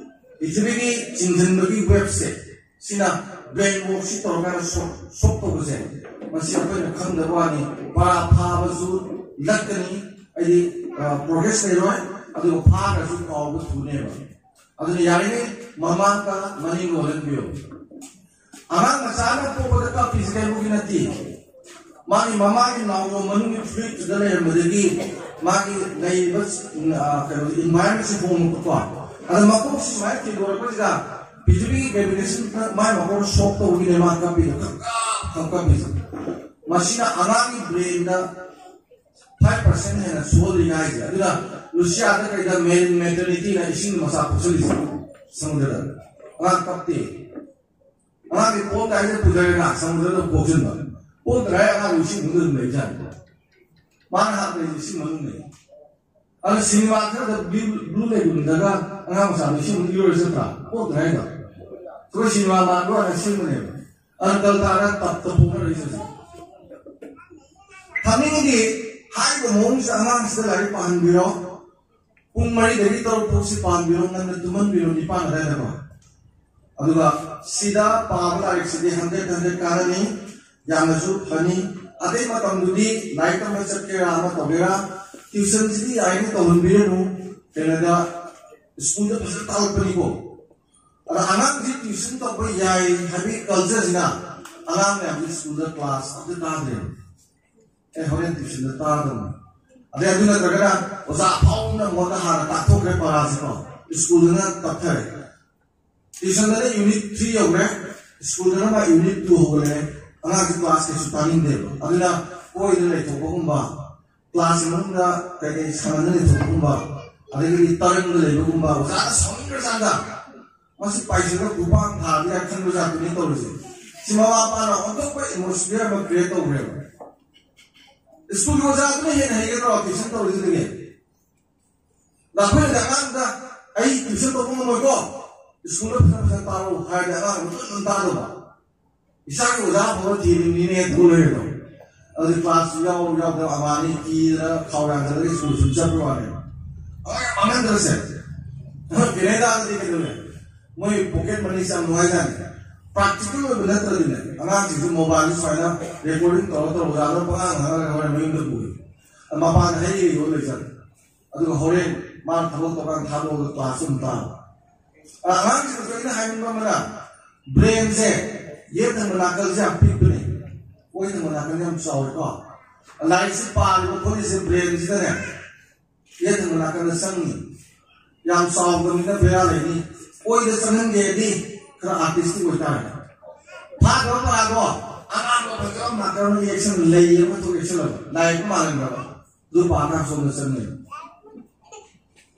ꯄ꯭ꯔꯤꯊꯤꯕꯤꯒꯤ ꯆꯤꯡꯁꯤꯟꯕꯒꯤ ꯋꯦꯕꯁꯦ, ꯁꯤꯅ brain wash ꯁꯤ ꯇꯧꯔꯀꯥꯟꯗ ꯁꯣꯛ, ꯁꯣꯛ ꯇꯧꯕꯁꯦ, ꯃꯁꯤ ꯑꯩꯈꯣꯏꯅ ꯈꯪꯗꯕ ꯋꯥꯅꯤ꯫ ꯄꯔꯥ ꯐꯥꯕꯁꯨ ꯂꯠꯀꯅꯤ, ꯍꯥꯏꯗꯤ, ꯑ, progress ꯂꯩꯔꯣꯏ, ꯑꯗꯨꯒ ꯐꯥꯈ꯭ꯔꯁꯨ ꯀꯥꯎꯕ ꯊꯨꯅꯦꯕ꯫ ꯑꯗꯨꯅ ꯌꯥꯔꯤꯉꯩ ꯃꯃꯥꯡꯒ ꯃꯅꯤꯡꯒ ꯑꯣꯜꯍꯟꯕꯤꯌꯨ꯫ ꯑꯉꯥꯡ ꯃꯆꯥ ꯑꯃ ꯄꯣꯛꯄꯗ ꯀꯞꯄꯤꯁꯦ ꯀꯩꯅꯣꯒꯤ ꯅꯠꯇꯦ꯫ ꯃꯥꯒꯤ ꯃꯃꯥꯒꯤ ꯅꯥꯎꯔꯣꯝ ꯃꯅꯨꯡꯒꯤ fluidꯇꯨꯗ ꯂꯩꯔꯝꯕꯗꯒꯤ ꯃꯥꯒꯤ ꯂꯩꯔꯤꯕ, ꯑ, ꯀꯩꯅꯣ, environmentꯁꯦ ꯍꯣꯡꯉꯛꯄꯀꯣ꯫ ꯑꯗ ꯃꯀꯣꯛꯁꯤ ꯁꯨꯃꯥꯏꯅ ꯊꯤꯗꯣꯔꯛꯄꯁꯤꯗ ꯄ꯭ꯔꯤꯊꯤꯕꯤꯒꯤ ꯒ꯭ꯔꯦꯚꯤꯇꯦꯁꯟ ꯃꯥꯏ ꯃꯀꯣꯛ ꯁꯣꯛ ꯇꯧꯕꯒꯤꯅꯦ ꯃꯥ ꯀꯞꯄꯤꯗꯣ, ꯈꯪꯀꯞ ꯈꯪꯀꯞꯄꯤꯁꯦ꯫ ꯃꯁꯤꯅ ꯑꯉꯥꯡꯒꯤ ꯕ꯭ꯔꯦꯟꯗ ꯐꯥꯏꯚ ꯄꯥꯔꯁꯦꯟ ꯍꯦꯟꯅ ꯁꯣꯛꯍꯜꯂꯤ ꯍꯥꯏꯁꯦ꯫ ꯑꯗꯨꯅ ꯔꯨꯁꯤꯌꯥꯗ ꯀꯩꯗ ꯃꯦꯔꯤꯟ ꯃꯦꯇꯔꯅꯤꯇꯤꯅ ꯏꯁꯤꯡ ꯃꯆꯥ ꯄꯣꯛꯁꯜꯂꯤꯁꯦ ꯁꯃꯨꯗ꯭ꯔꯗ꯫ ꯑꯉꯥꯡ ꯀꯞꯇꯦ꯫ ꯑꯉꯥꯡꯒꯤ ꯄꯣꯛꯑꯝꯗꯥꯏꯗ ꯄꯨꯊꯔꯦꯅ ꯁꯃꯨꯗ꯭ꯔꯗ ꯄꯣꯛꯁꯤꯟꯕ꯫ ꯄꯣꯛꯇ꯭ꯔꯤꯉꯩ ꯑꯉꯥꯡ ꯏꯁꯤꯡ ꯃꯅꯨꯡꯗ ꯑꯗꯨꯝ ꯂꯩꯖꯥꯠꯅꯤ꯫ ꯃꯥꯅ ꯍꯥꯞꯄ ꯏꯁꯤꯡ ꯃꯅꯨꯡꯗ꯫ ꯑꯗꯨꯅ ꯁꯤꯅꯦꯃꯥ ꯈꯔꯗ ꯕ꯭ꯂꯨ, ꯕ꯭ꯂꯨ ꯂꯦꯒꯨꯟꯗꯒ ꯑꯉꯥꯡ ꯃꯆꯥꯗꯣ ꯏꯁꯤꯡ ꯃꯅꯨꯡꯗ ꯏꯔꯣꯏꯔ ꯆꯠꯇ꯭ꯔꯥ? ꯄꯣꯛꯇ꯭ꯔꯤꯉꯩꯗ꯫ ꯑꯩꯈꯣꯏ ꯁꯤꯅꯦꯃꯥ ꯃꯥꯟꯕ ꯋꯥꯅ ꯁꯦꯝꯕꯅꯦꯕ꯫ ꯑꯪꯀꯜ ꯇꯥꯔ ꯇꯞꯇ ꯄꯣꯛꯅꯔꯛꯏꯁꯦ ꯍꯧꯖꯤꯛ꯫ ꯊꯥꯅꯤꯡꯗꯦ꯫ ꯍꯥꯏꯔꯤꯕ ꯃꯑꯣꯡꯁꯤꯗ ꯑꯉꯥꯡꯁꯤꯗ ꯂꯥꯏꯔꯤꯛ ꯄꯥꯍꯟꯕꯤꯔꯣ꯫ ꯄꯨꯡ ꯃꯔꯤꯗꯒꯤ ꯇꯔꯨꯛ ꯐꯥꯎꯁꯤ ꯄꯥꯍꯟꯕꯤꯔꯣ, ꯉꯟꯅ ꯇꯨꯝꯍꯟꯕꯤꯔꯣ, ꯅꯤꯄꯥꯟ ꯑꯗꯥꯏꯗꯀꯣ꯫ ꯑꯗꯨꯒ ꯁꯤꯗ ꯄꯥꯕ ꯂꯥꯏꯔꯤꯛꯁꯤꯗꯤ ꯍꯟꯗ꯭ꯔꯦꯠ ꯍꯟꯗ꯭ꯔꯦꯠ ꯀꯥꯔꯅꯤ, ꯌꯥꯝꯅꯁꯨ ꯐꯅꯤ꯫ ꯑꯇꯩ ꯃꯇꯝꯗꯨꯗꯤ ꯂꯥꯏꯔꯤꯛ ꯇꯝꯕ ꯆꯠꯀꯦꯔꯥ ꯑꯃ ꯇꯧꯒꯦꯔꯥ, ꯇ꯭ꯌꯨꯁꯟꯁꯤꯗꯤ ꯌꯥꯔꯤꯉꯩ ꯇꯧꯍꯟꯕꯤꯔꯅꯨ꯫ ꯀꯩꯅꯣꯗ ꯁ꯭ꯀꯨꯜꯗ ꯐꯖꯅ ꯇꯥꯛꯂꯛꯄꯅꯤꯀꯣ꯫ ꯑꯗ ꯑꯉꯥꯡꯁꯤ ꯇ꯭ꯌꯨꯁꯟ ꯇꯧꯕ ꯌꯥꯏ ꯍꯥꯏꯕꯒꯤ ꯀꯜꯆꯔꯁꯤꯅ ꯑꯉꯥꯡ ꯃꯌꯥꯝꯁꯤ ꯁ꯭ꯀꯨꯜꯗ ꯀ꯭ꯂꯥꯁ ꯑꯝꯇ ꯇꯥꯗ꯭ꯔꯦꯕ꯫ ꯑꯦ, ꯍꯣꯔꯦꯟ ꯇ꯭ꯌꯨꯁꯟꯗ ꯇꯥꯗꯕꯅꯤ꯫ ꯑꯗꯩ ꯑꯗꯨ ꯅꯠꯇ꯭ꯔꯒꯅ ꯑꯣꯖꯥ ꯑꯐꯥꯎꯕꯅ ꯃꯉꯣꯟꯗ ꯍꯥꯟꯅ ꯇꯥꯛꯊꯣꯛꯈ꯭ꯔꯦ ꯄꯔꯥꯁꯤꯀꯣ, ꯁ꯭ꯀꯨꯜꯗꯅ ꯇꯞꯊꯔꯦ꯫ ꯇ꯭ꯌꯨꯁꯟꯗꯅ ꯌꯨꯅꯤꯠ ꯊ꯭ꯔꯤ ꯌꯧꯔꯦ, ꯁ꯭ꯀꯨꯜꯗꯅ ꯃꯥ ꯌꯨꯅꯤꯠ ꯇꯨ ꯍꯧꯒꯠꯂꯛꯑꯦ꯫ ꯑꯉꯥꯡꯁꯤ ꯀ꯭ꯂꯥꯁ ꯀꯩꯁꯨ ꯇꯥꯅꯤꯡꯗꯦꯕ꯫ ꯑꯗꯨꯅ ꯀꯣꯏꯗꯅ ꯂꯩꯊꯣꯛꯄꯒꯨꯝꯕ, ꯀ꯭ꯂꯥꯁꯀꯤ ꯃꯅꯨꯡꯗ ꯀꯩꯀꯩ ꯁꯥꯟꯅꯗꯅ ꯂꯩꯊꯣꯛꯄꯒꯨꯝꯕ, ꯑꯗꯒꯤꯗꯤ ꯇꯔꯪꯗ ꯂꯩꯕꯒꯨꯝꯕ, ꯑꯣꯖꯥꯅ ꯁꯥꯎꯅꯤꯡꯈ꯭ꯔꯀꯥꯟꯗ ꯃꯁꯤ ꯄꯥꯏꯁꯤꯜꯂꯒ ꯈꯨꯄꯥꯡ ꯊꯥꯕ ꯌꯥꯏ ꯈꯟꯕ ꯖꯥꯠꯇꯨꯅꯤ ꯇꯧꯔꯤꯁꯦ꯫ ꯁꯤ ꯃꯃꯥ ꯃꯄꯥꯅ ꯑꯣꯟꯊꯣꯛꯄ ꯑꯦꯠꯃꯣꯁꯐꯤꯌꯔ ꯑꯃ ꯀ꯭ꯔꯤꯌꯦꯠ ꯇꯧꯈ꯭ꯔꯦꯕ꯫ ꯁ꯭ꯀꯨꯜꯒꯤ ꯑꯣꯖꯥꯗꯨꯅ ꯍꯦꯟꯅ ꯍꯩꯒꯗ꯭ꯔꯣ ꯇ꯭ꯌꯨꯁꯟ ꯇꯧꯔꯤꯗꯨꯗꯒꯤ? ꯑꯩꯈꯣꯏꯅꯗꯤ ꯑꯉꯥꯡꯗ "ꯑꯩ ꯇ꯭ꯌꯨꯁꯟ ꯇꯧꯕ ꯉꯝꯃꯣꯏꯀꯣ, ꯁ꯭ꯀꯨꯜꯗ ꯐꯖꯅ ꯐꯖꯅ ꯇꯥꯔꯣ" ꯍꯥꯏꯔꯗꯤ ꯑꯉꯥꯡ ꯃꯇꯨꯡ ꯑꯗꯨꯝ ꯇꯥꯗꯧꯕ꯫ ꯏꯁꯥꯒꯤ ꯑꯣꯖꯥ ꯑꯐꯕ ꯊꯤꯔꯤꯕꯅꯤꯅꯦ ꯇꯧ ꯂꯩꯔꯦꯗꯣ꯫ ꯑꯗꯨ ꯀ꯭ꯂꯥꯁ ꯌꯥꯎ ꯌꯥꯎꯗꯕ ꯑꯃ ꯑꯅꯤ ꯀꯤꯗꯅ ꯈꯥꯎ ꯌꯥꯟꯁꯤꯜꯂꯒ ꯁ꯭ꯀꯨꯜ ꯁꯨꯝ ꯆꯠꯄ ꯋꯥꯅꯦ꯫ ꯑꯉꯥꯡ ꯌꯥꯝ ꯃꯥꯡꯍꯟꯗ꯭ꯔꯁꯦ? ꯀꯦꯅꯦꯗꯥꯗꯗꯤ ꯀꯩꯗꯧꯔꯦ? ꯃꯣꯏ ꯄꯣꯀꯦꯠ ꯃꯅꯤꯁꯦ ꯌꯥꯝ ꯅꯨꯡꯉꯥꯏꯖꯥꯠꯅꯤ꯫ ꯄ꯭ꯔꯥꯛꯇꯤꯀꯦꯜ ꯑꯣꯏꯕ ꯅꯠꯇ꯭ꯔꯗꯤꯅꯦ, ꯑꯉꯥꯡꯁꯤꯡꯁꯨ ꯃꯣꯕꯥꯏꯜꯁꯤ ꯁꯨꯃꯥꯏꯅ ꯔꯦꯀꯣꯔꯗꯤꯡ ꯇꯧꯔ ꯇꯧꯔꯒ ꯑꯗꯨꯝ ꯄꯉꯥꯡ ꯉꯥꯡꯉꯒ ꯍꯣꯔꯦꯟ ꯃꯌꯨꯝꯗ ꯄꯨꯏ꯫ ꯃꯄꯥꯟꯗ ꯍꯩ ꯌꯣꯜ ꯂꯩꯖꯥꯠꯅꯤ꯫ ꯑꯗꯨꯒ ꯍꯣꯔꯦꯟ ꯃꯥꯅ ꯊꯕꯛ ꯇꯧꯀꯥꯟꯗ ꯊꯥꯗꯣꯛꯑꯒ ꯀ꯭ꯂꯥꯁ ꯑꯗꯨꯝ ꯇꯥꯕ꯫ ꯑꯉꯥꯡꯁꯤꯡꯗꯁꯨ ꯑꯩꯅ ꯍꯥꯏꯅꯤꯡꯕ ꯑꯃꯅ, ꯕ꯭ꯔꯦꯟꯁꯦ ꯌꯦꯠ ꯊꯪꯕ ꯅꯥꯀꯜꯁꯦ ꯌꯥꯝ ꯄꯤꯛꯄꯅꯦ, ꯑꯣꯏ ꯊꯪꯕ ꯅꯥꯀꯜꯁꯦ ꯌꯥꯝ ꯆꯥꯎꯋꯦꯀꯣ꯫ ꯂꯥꯏꯔꯤꯛꯁꯤ ꯄꯥꯔꯤꯕ ꯈꯣꯠꯂꯤꯁꯦ ꯕ꯭ꯔꯦꯟꯁꯤꯗꯅꯦ, ꯌꯦꯠ ꯊꯪꯕ ꯅꯥꯀꯜꯗ ꯆꯪꯉꯤ꯫ ꯌꯥꯝ ꯆꯥꯎꯗꯕꯅꯤꯅ ꯕꯦꯔꯥ ꯂꯩꯅꯤ꯫ ꯀꯣꯏꯗ ꯆꯪꯍꯟꯒꯦꯗꯤ ꯈꯔ ꯑꯥꯔꯇꯤꯁꯇꯤꯛ ꯑꯣꯏꯇꯥꯔꯦ꯫ ꯐꯥꯗꯕ ꯄꯔꯥꯗꯣ ꯑꯉꯥꯡꯕ ꯐꯖꯕ ꯃꯥꯔꯀꯔ ꯑꯃ ꯌꯦꯛꯁꯜꯂ, ꯂꯩ ꯑꯃ ꯊꯣꯛ ꯌꯦꯛꯁꯜꯂꯕ, ꯂꯥꯏ ꯌꯦꯛꯄ ꯃꯥꯜꯍꯟꯈ꯭ꯔꯕ, ꯑꯗꯨ ꯄꯥꯔꯀꯥꯟꯗ ꯁꯣꯝꯗ ꯆꯪꯉꯦꯕ꯫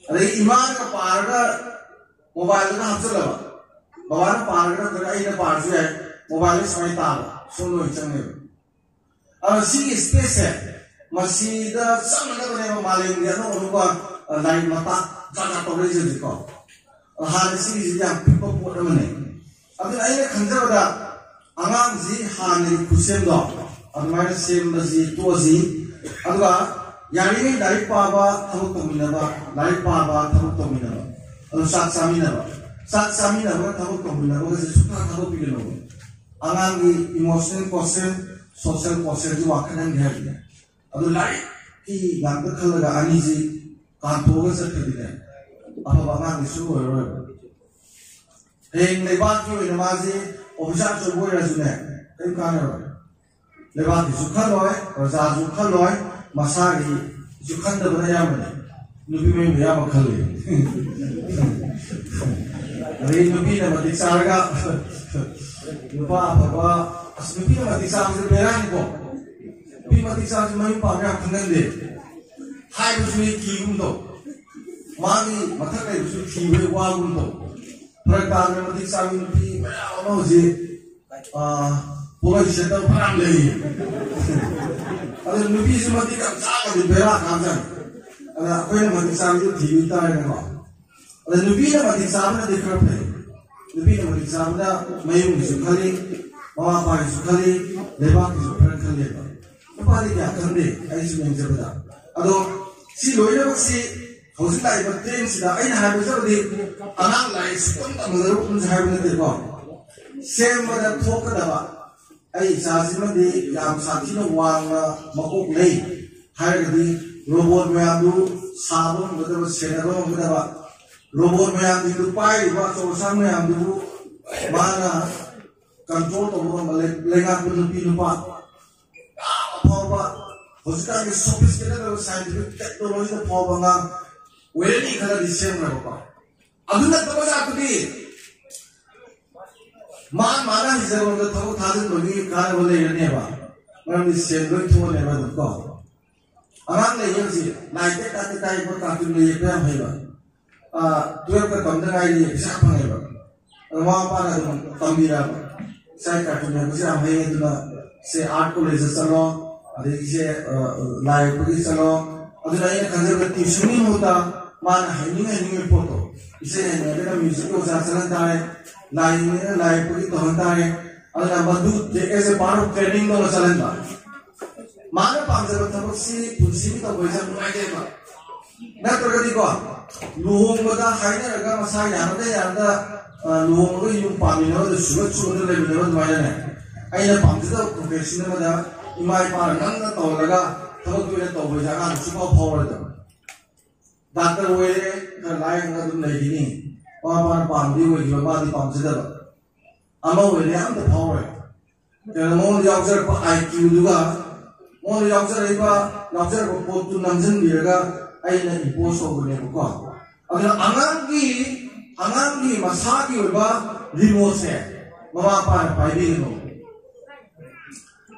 ꯑꯗꯩ ꯏꯃꯥꯅꯒ ꯄꯥꯔꯒ ꯃꯣꯕꯥꯏꯜꯗꯒ ꯍꯥꯞꯆꯜꯂꯕ, ꯕꯕꯥꯅ ꯄꯥꯔꯒ ꯅꯠꯇ꯭ꯔꯒ ꯑꯩꯅ ꯄꯥꯔꯁꯨ ꯌꯥꯏ, ꯃꯣꯕꯥꯏꯜꯗ ꯁꯨꯃꯥꯏꯅ ꯇꯥꯕ, ꯁꯣꯝꯗ ꯑꯣꯏꯅ ꯆꯪꯉꯦꯕ꯫ ꯑꯗꯣ ꯁꯤꯒꯤ ꯁ꯭ꯄꯦꯁꯁꯦ, ꯃꯁꯤꯗ ꯆꯞ ꯃꯥꯟꯅꯕꯅꯦꯕ ꯃꯥꯂꯦꯝꯒꯤ ꯑꯅꯧ ꯑꯅꯧꯕ, ꯑ, ꯂꯥꯏꯔꯤꯛ ꯃꯇꯥꯛ ꯖꯥꯠ ꯖꯥꯠ ꯇꯧꯔꯛꯏꯁꯦ ꯍꯧꯖꯤꯛꯀꯣ꯫ ꯑꯗꯣ ꯍꯥꯟꯅ ꯁꯤꯒꯤꯁꯤꯗꯤ ꯌꯥꯝ ꯄꯤꯛꯄ ꯄꯣꯠ ꯑꯃꯅꯦ꯫ ꯑꯗꯨꯅ ꯑꯩꯅ ꯈꯟꯖꯕꯗ ꯑꯉꯥꯡꯁꯤ ꯍꯥꯟꯅꯒꯤ ꯈꯨꯠꯁꯦꯝꯗꯣ ꯑꯗꯨꯃꯥꯏꯅ ꯁꯦꯝꯕꯁꯤ ꯇꯣꯛꯑꯁꯤ꯫ ꯑꯗꯨꯒ ꯌꯥꯔꯤꯉꯩ ꯂꯥꯏꯔꯤꯛ ꯄꯥꯕ, ꯊꯕꯛ ꯇꯧꯃꯤꯟꯅꯕ, ꯂꯥꯏꯔꯤꯛ ꯄꯥꯕ, ꯊꯕꯛ ꯇꯧꯃꯤꯟꯅꯕ, ꯑꯗꯨ ꯆꯥꯛ ꯆꯥꯃꯤꯟꯅꯕ, ꯆꯥꯛ ꯆꯥꯃꯤꯟꯅꯕꯒ ꯊꯕꯛ ꯇꯧꯃꯤꯟꯅꯕꯒꯁꯦ ꯁꯨꯡꯊꯥ ꯊꯥꯗꯣꯛꯄꯤꯒꯅꯨ꯫ ꯑꯉꯥꯡꯒꯤ emotional quotient, social quotientꯁꯤ ꯋꯥꯡꯈꯠꯍꯟꯒꯦ ꯍꯥꯏꯕꯅꯦ꯫ ꯑꯗꯨ ꯂꯥꯏꯔꯤꯛꯀꯤ ꯉꯥꯛꯇ ꯈꯜꯂꯒ ꯑꯅꯤꯁꯤ ꯀꯥꯟꯊꯣꯛꯑꯒ ꯆꯠꯈ꯭ꯔꯗꯤꯅꯦ, ꯑꯐꯕ ꯑꯉꯥꯡꯗꯤ ꯁꯨꯡ ꯑꯣꯏꯔꯔꯣꯏꯕ꯫ ꯍꯌꯦꯡ ꯂꯩꯕꯥꯛꯀꯤ ꯑꯣꯏꯅ ꯃꯥꯁꯤ ꯑꯣꯐꯤꯁꯥꯔ ꯑꯆꯧꯕ ꯑꯣꯏꯔꯁꯨꯅꯦ, ꯀꯔꯤꯝ ꯀꯥꯟꯅꯔꯣꯏ꯫ ꯂꯩꯕꯥꯛꯀꯤꯁꯨ ꯈꯜꯂꯣꯏ, ꯄ꯭ꯔꯖꯥꯁꯨ ꯈꯜꯂꯣꯏ, ꯃꯁꯥꯒꯤꯁꯨ ꯈꯟꯗꯕꯅ ꯑꯌꯥꯝꯕꯅꯦ꯫ ꯅꯨꯄꯤ ꯃꯌꯨꯝꯗ ꯑꯌꯥꯝꯕ ꯈꯜꯂꯤ꯫ ꯑꯗꯩ ꯅꯨꯄꯤꯅ ꯃꯇꯤꯛ ꯆꯥꯔꯒ, ꯅꯨꯄꯥ ꯑꯐꯕ, ꯑꯁ, ꯅꯨꯄꯤꯅ ꯃꯇꯤꯛ ꯆꯥꯕꯁꯦ ꯕꯦꯔꯥꯅꯤꯀꯣ꯫ ꯅꯨꯄꯤ ꯃꯇꯤꯛ ꯆꯥꯕꯁꯦ ꯃꯌꯨꯝ ꯄꯥꯟꯕ ꯌꯥꯝ ꯈꯪꯒꯟꯗꯦ꯫ ꯍꯥꯏꯕꯁꯨ ꯍꯦꯛ ꯀꯤꯒꯨꯝ ꯇꯧ꯫ ꯃꯥꯒꯤ ꯃꯊꯛ ꯂꯩꯕꯁꯨ ꯊꯤꯕ ꯍꯦꯛ ꯋꯥꯒꯨꯝ ꯇꯧ꯫ ꯐꯔꯛ ꯇꯥꯗꯅ ꯃꯇꯤꯛ ꯆꯥꯕ ꯅꯨꯄꯤ ꯃꯌꯥꯝ ꯑꯃ ꯍꯧꯖꯤꯛ, ꯑ, ꯄꯣꯠꯂꯣꯏ ꯁꯦꯠꯇꯕ ꯐꯅꯌꯥꯝ ꯂꯩꯌꯦ꯫ ꯑꯗꯨ ꯅꯨꯄꯤꯁꯨ ꯃꯇꯤꯛ ꯌꯥꯝ ꯆꯥꯒꯗꯤ ꯕꯦꯔꯥ ꯀꯥꯕꯖꯥꯠꯅꯤ꯫ ꯑꯗ ꯑꯩꯈꯣꯏꯅ ꯃꯇꯤꯛ ꯆꯥꯕꯗꯨ ꯊꯤꯕ ꯇꯥꯔꯦꯅꯦꯀꯣ꯫ ꯑꯗ ꯅꯨꯄꯤꯅ ꯃꯇꯤꯛ ꯆꯥꯕꯅꯗꯤ ꯈꯔ ꯐꯩ꯫ ꯅꯨꯄꯤꯅ ꯃꯇꯤꯛ ꯆꯥꯕꯅ ꯃꯌꯨꯝꯒꯤꯁꯨ ꯈꯜꯂꯤ, ꯃꯃꯥ ꯃꯄꯥꯒꯤꯁꯨ ꯈꯜꯂꯤ, ꯂꯩꯕꯥꯛꯀꯤꯁꯨ ꯈꯔ ꯈꯜꯂꯦꯕ꯫ ꯅꯨꯄꯥꯗꯤ ꯀꯌꯥ ꯈꯟꯗꯦ, ꯑꯩꯁꯨ ꯌꯦꯡꯖꯕꯗ꯫ ꯑꯗꯣ ꯁꯤ ꯂꯣꯏꯅꯃꯛꯁꯤ ꯍꯧꯖꯤꯛ ꯂꯥꯛꯏꯕ ꯇ꯭ꯔꯦꯟꯁꯤꯗ ꯑꯩꯅ ꯍꯥꯏꯕꯁꯤꯃꯗꯤ ꯑꯉꯥꯡ ꯂꯥꯏꯔꯤꯛ ꯁꯨꯛꯇꯝ ꯇꯝꯍꯜꯂꯔꯣꯏ ꯍꯥꯏꯕ ꯅꯠꯇꯦꯀꯣ꯫ ꯁꯦꯝꯕꯗ ꯊꯣꯛꯀꯗꯕ, ꯑꯩ ꯏꯆꯥꯁꯤꯃꯗꯤ ꯌꯥꯝ ꯁꯥꯊꯤꯅ ꯋꯥꯡꯅ ꯃꯀꯣꯛ ꯂꯩ ꯍꯥꯏꯔꯒꯗꯤ ꯔꯣꯕꯣꯠ ꯃꯌꯥꯝꯗꯨ ꯁꯥꯕ ꯉꯝꯒꯗꯕ, ꯁꯦꯟꯅꯕ ꯉꯝꯒꯗꯕ, ꯔꯣꯕꯣꯠ ꯃꯌꯥꯝꯁꯤꯡꯗꯨ ꯄꯥꯏꯔꯤꯕ ꯑꯆꯧ ꯑꯁꯥꯡ ꯃꯌꯥꯝꯗꯨꯕꯨ ꯃꯥꯅ ꯀꯟꯇ꯭ꯔꯣꯜ ꯇꯧꯕ ꯉꯝꯕ ꯂꯩ-, ꯂꯩꯉꯥꯛꯄ ꯅꯨꯄꯤ ꯅꯨꯄꯥ, ꯌꯥꯝ ꯑꯐꯥꯎꯕ, ꯍꯧꯖꯤꯛꯀꯥꯟꯒꯤ ꯁꯣꯐꯤꯁꯇꯤꯀꯦꯇꯦꯗ ꯑꯣꯏꯕ ꯁꯥꯏꯟꯇꯤꯐꯤꯛ ꯇꯦꯛꯅꯣꯂꯣꯖꯤꯗ ꯐꯥꯎꯕ ꯑꯉꯥꯡ ꯋꯦꯔꯅꯤ ꯈꯔꯗꯤ ꯁꯦꯝꯈ꯭ꯔꯕꯀꯣ꯫ ꯑꯗꯨ ꯅꯠꯇꯕ ꯖꯥꯠꯇꯨꯗꯤ ꯃꯥ ꯃꯥꯅ ꯍꯩꯖꯕꯗ ꯊꯕꯛ ꯊꯥꯖꯤꯟꯕꯒꯤ ꯀꯥꯟꯅꯕ ꯂꯩꯔꯅꯦꯕ꯫ ꯃꯔꯝꯗꯤ ꯁꯦꯟ ꯂꯣꯏ ꯊꯣꯛꯑꯅꯦꯕ ꯑꯗꯨꯝ ꯀꯣ꯫ ꯑꯉꯥꯡ ꯂꯩꯌꯦ ꯍꯧꯖꯤꯛ ꯅꯥꯏꯟ ꯇꯦꯟ ꯀꯥꯔꯇꯨꯟ ꯌꯦꯛꯄ ꯌꯥꯝ ꯍꯩꯕ꯫ ꯇꯨꯌꯦꯜꯐꯀ ꯇꯝꯗ ꯉꯥꯏꯔꯤ ꯄꯩꯁꯥ ꯐꯪꯉꯦꯕ꯫ ꯑꯗꯣ ꯃꯃꯥ ꯃꯄꯥꯅ ꯑꯗꯨꯝ ꯇꯝꯕꯤꯔꯕ꯫ ꯏꯆꯥ ꯀꯥꯔꯇꯨꯟ ꯌꯦꯛꯄꯁꯦ ꯌꯥꯝ ꯍꯩ, ꯑꯗꯨꯅ ꯁꯦ ꯑꯥꯔꯠ ꯀꯣꯂꯦꯖꯇ ꯆꯠꯂꯣ, ꯑꯗꯒꯤ ꯁꯦ, ꯑ, ꯂꯥꯏ ꯌꯦꯛꯄꯒꯤ ꯆꯠꯂꯣ꯫ ꯑꯗꯨꯅ ꯑꯩꯅ ꯈꯟꯖꯕꯗ ꯇ꯭ꯌꯨꯁꯟꯒꯤ ꯃꯍꯨꯠꯇ ꯃꯥꯅ ꯍꯩꯅꯤꯡ ꯍꯩꯅꯤꯡꯕ ꯄꯣꯠꯇꯣ, ꯏꯁꯩ ꯍꯩꯅꯤꯡꯉꯒꯅ ꯃ꯭ꯌꯨꯖꯤꯛꯀꯤ ꯑꯣꯖꯥ ꯆꯠꯍꯟ ꯇꯥꯔꯦ, ꯂꯥꯏ ꯌꯦꯛꯅꯤꯡꯉꯒꯅ ꯂꯥꯏ ꯌꯦꯛꯄꯒꯤ ꯇꯧꯍꯟ ꯇꯥꯔꯦ꯫ ꯑꯗꯨꯅ ꯃꯗꯨ as a part of training ꯇꯧꯅ ꯆꯠꯍꯟꯕ꯫ ꯃꯥꯅ ꯄꯥꯝꯖꯕ ꯊꯕꯛꯁꯤ ꯄꯨꯟꯁꯤꯒꯤ ꯇꯧꯕꯁꯦ ꯌꯥꯝ ꯅꯨꯡꯉꯥꯏꯇꯦꯕ꯫ ꯅꯠꯇ꯭ꯔꯒꯗꯤꯀꯣ, ꯂꯨꯍꯣꯡꯕꯗ ꯍꯥꯏꯅꯔꯒ ꯃꯁꯥ ꯌꯥꯅꯗ ꯌꯥꯅꯗ, ꯑ, ꯂꯨꯍꯣꯡꯉꯒ ꯌꯨꯝ ꯄꯥꯟꯃꯤꯟꯅꯕꯗ ꯁꯨꯒꯠ ꯁꯨꯒꯠꯇ ꯂꯩꯃꯤꯟꯅꯕ ꯑꯗꯨꯃꯥꯏꯅꯅꯦ, ꯑꯩꯅ ꯄꯥꯝꯖꯗꯕ profession ꯑꯃꯗ ꯏꯃꯥ ꯏꯄꯥꯅ ꯅꯝꯅ ꯇꯧꯍꯜꯂꯒ ꯊꯕꯛꯇ ꯑꯣꯏꯅ ꯇꯧꯕꯁꯦ ꯑꯉꯥꯡꯗ ꯁꯨꯡꯐꯥꯎ ꯐꯥꯎꯔꯣꯏꯗꯕ꯫ ꯗꯥꯛꯇꯔ ꯑꯣꯏꯔꯦ, ꯈꯔ ꯂꯥꯏꯌꯦꯡꯉꯒ ꯑꯗꯨꯝ ꯂꯩꯈꯤꯅꯤ꯫ ꯃꯃꯥ ꯃꯄꯥꯅ ꯄꯥꯝꯗꯤ ꯑꯣꯏꯈꯤꯕ, ꯃꯥꯗꯤ ꯄꯥꯝꯖꯗꯕ꯫ ꯑꯃ ꯑꯣꯏꯔꯦ, ꯑꯝꯇ ꯐꯥꯎꯔꯣꯏ꯫ ꯀꯩꯅꯣ, ꯃꯉꯣꯟꯗ ꯌꯥꯎꯖꯔꯛꯄ IQ ꯗꯨꯒ, ꯃꯉꯣꯟꯗ ꯌꯥꯎꯖꯔꯛꯏꯕ, ꯌꯥꯎꯖꯔꯛꯄ ꯄꯣꯠꯇꯨ ꯅꯝꯁꯤꯟꯕꯤꯔꯒ ꯑꯩꯅ impose ꯇꯧꯕꯅꯦꯕꯀꯣ꯫ ꯑꯗꯨꯅ ꯑꯉꯥꯡꯒꯤ, ꯑꯉꯥꯡꯒꯤ ꯃꯁꯥꯒꯤ ꯑꯣꯏꯕ remote ꯁꯦ ꯃꯃꯥ ꯃꯄꯥꯅ ꯄꯥꯏꯕꯤꯒꯅꯨ꯫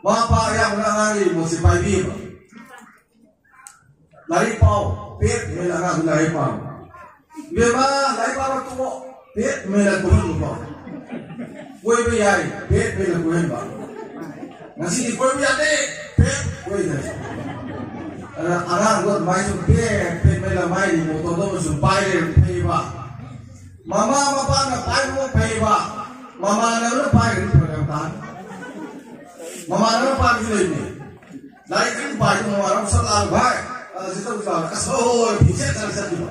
ꯃꯃꯥ ꯃꯄꯥ ꯑꯌꯥꯝꯕꯅ ꯑꯉꯥꯡꯒꯤ remote ꯁꯦ ꯄꯥꯏꯕꯤꯌꯦꯕ꯫ ꯂꯥꯏꯔꯤꯛ ꯄꯥꯎ, ꯄꯦꯠ ꯃꯦꯜꯂ ꯑꯉꯥꯡꯗꯨ ꯂꯥꯏꯔꯤꯛ ꯄꯥꯎ꯫ ꯏꯕꯦꯝꯃ, ꯂꯥꯏꯔꯤꯛ ꯄꯥꯕ ꯇꯣꯛꯑꯣ, ꯄꯦꯠ ꯃꯦꯜꯂ ꯇꯨꯝꯍꯟꯕꯀꯣ꯫ ꯀꯣꯏꯕ ꯌꯥꯏ, ꯄꯦꯠ ꯃꯦꯜꯂ ꯀꯣꯏꯍꯟꯕ꯫ ꯉꯁꯤꯗꯤ ꯀꯣꯏꯕ ꯌꯥꯗꯦ, ꯄꯦꯠ ꯀꯣꯏꯗ꯭ꯔꯦ꯫ ꯑꯗ ꯑꯉꯥꯡꯗꯣ ꯑꯗꯨꯃꯥꯏꯅ ꯁꯨꯝ ꯄꯦꯠ ꯄꯦꯠ ꯃꯦꯜꯂ ꯃꯥꯏ remote ꯇꯣ ꯑꯗꯨꯝ ꯁꯨꯝ ꯄꯥꯏ ꯂꯩꯔꯗꯤ ꯐꯩꯕ꯫ ꯃꯃꯥ ꯃꯄꯥꯅ ꯄꯥꯏꯕ ꯐꯩꯕ꯫ ꯃꯃꯥꯟꯅꯕꯅ ꯄꯥꯏꯔꯗꯤ ꯐꯔꯛ ꯌꯥꯝ ꯇꯥꯅꯤ꯫ ꯃꯃꯥꯟꯅꯕ ꯄꯥꯏꯕꯁꯨ ꯂꯩꯕꯅꯦ꯫ ꯂꯥꯏꯔꯤꯛ ꯀꯔꯤꯝ ꯄꯥꯏꯗꯦ, ꯃꯃꯥꯟꯅꯕ ꯁꯠ ꯂꯥꯛꯑꯒ, "ꯚꯥꯏ, ꯑꯗ ꯁꯤ ꯇꯧꯁꯤ ꯂꯥꯛꯑꯣ꯫" ꯑꯁ, ꯍꯣꯏ, ꯍꯣꯏ, ꯐꯤ ꯁꯦꯠ ꯁꯦꯠꯂ ꯆꯠꯈꯤꯕ꯫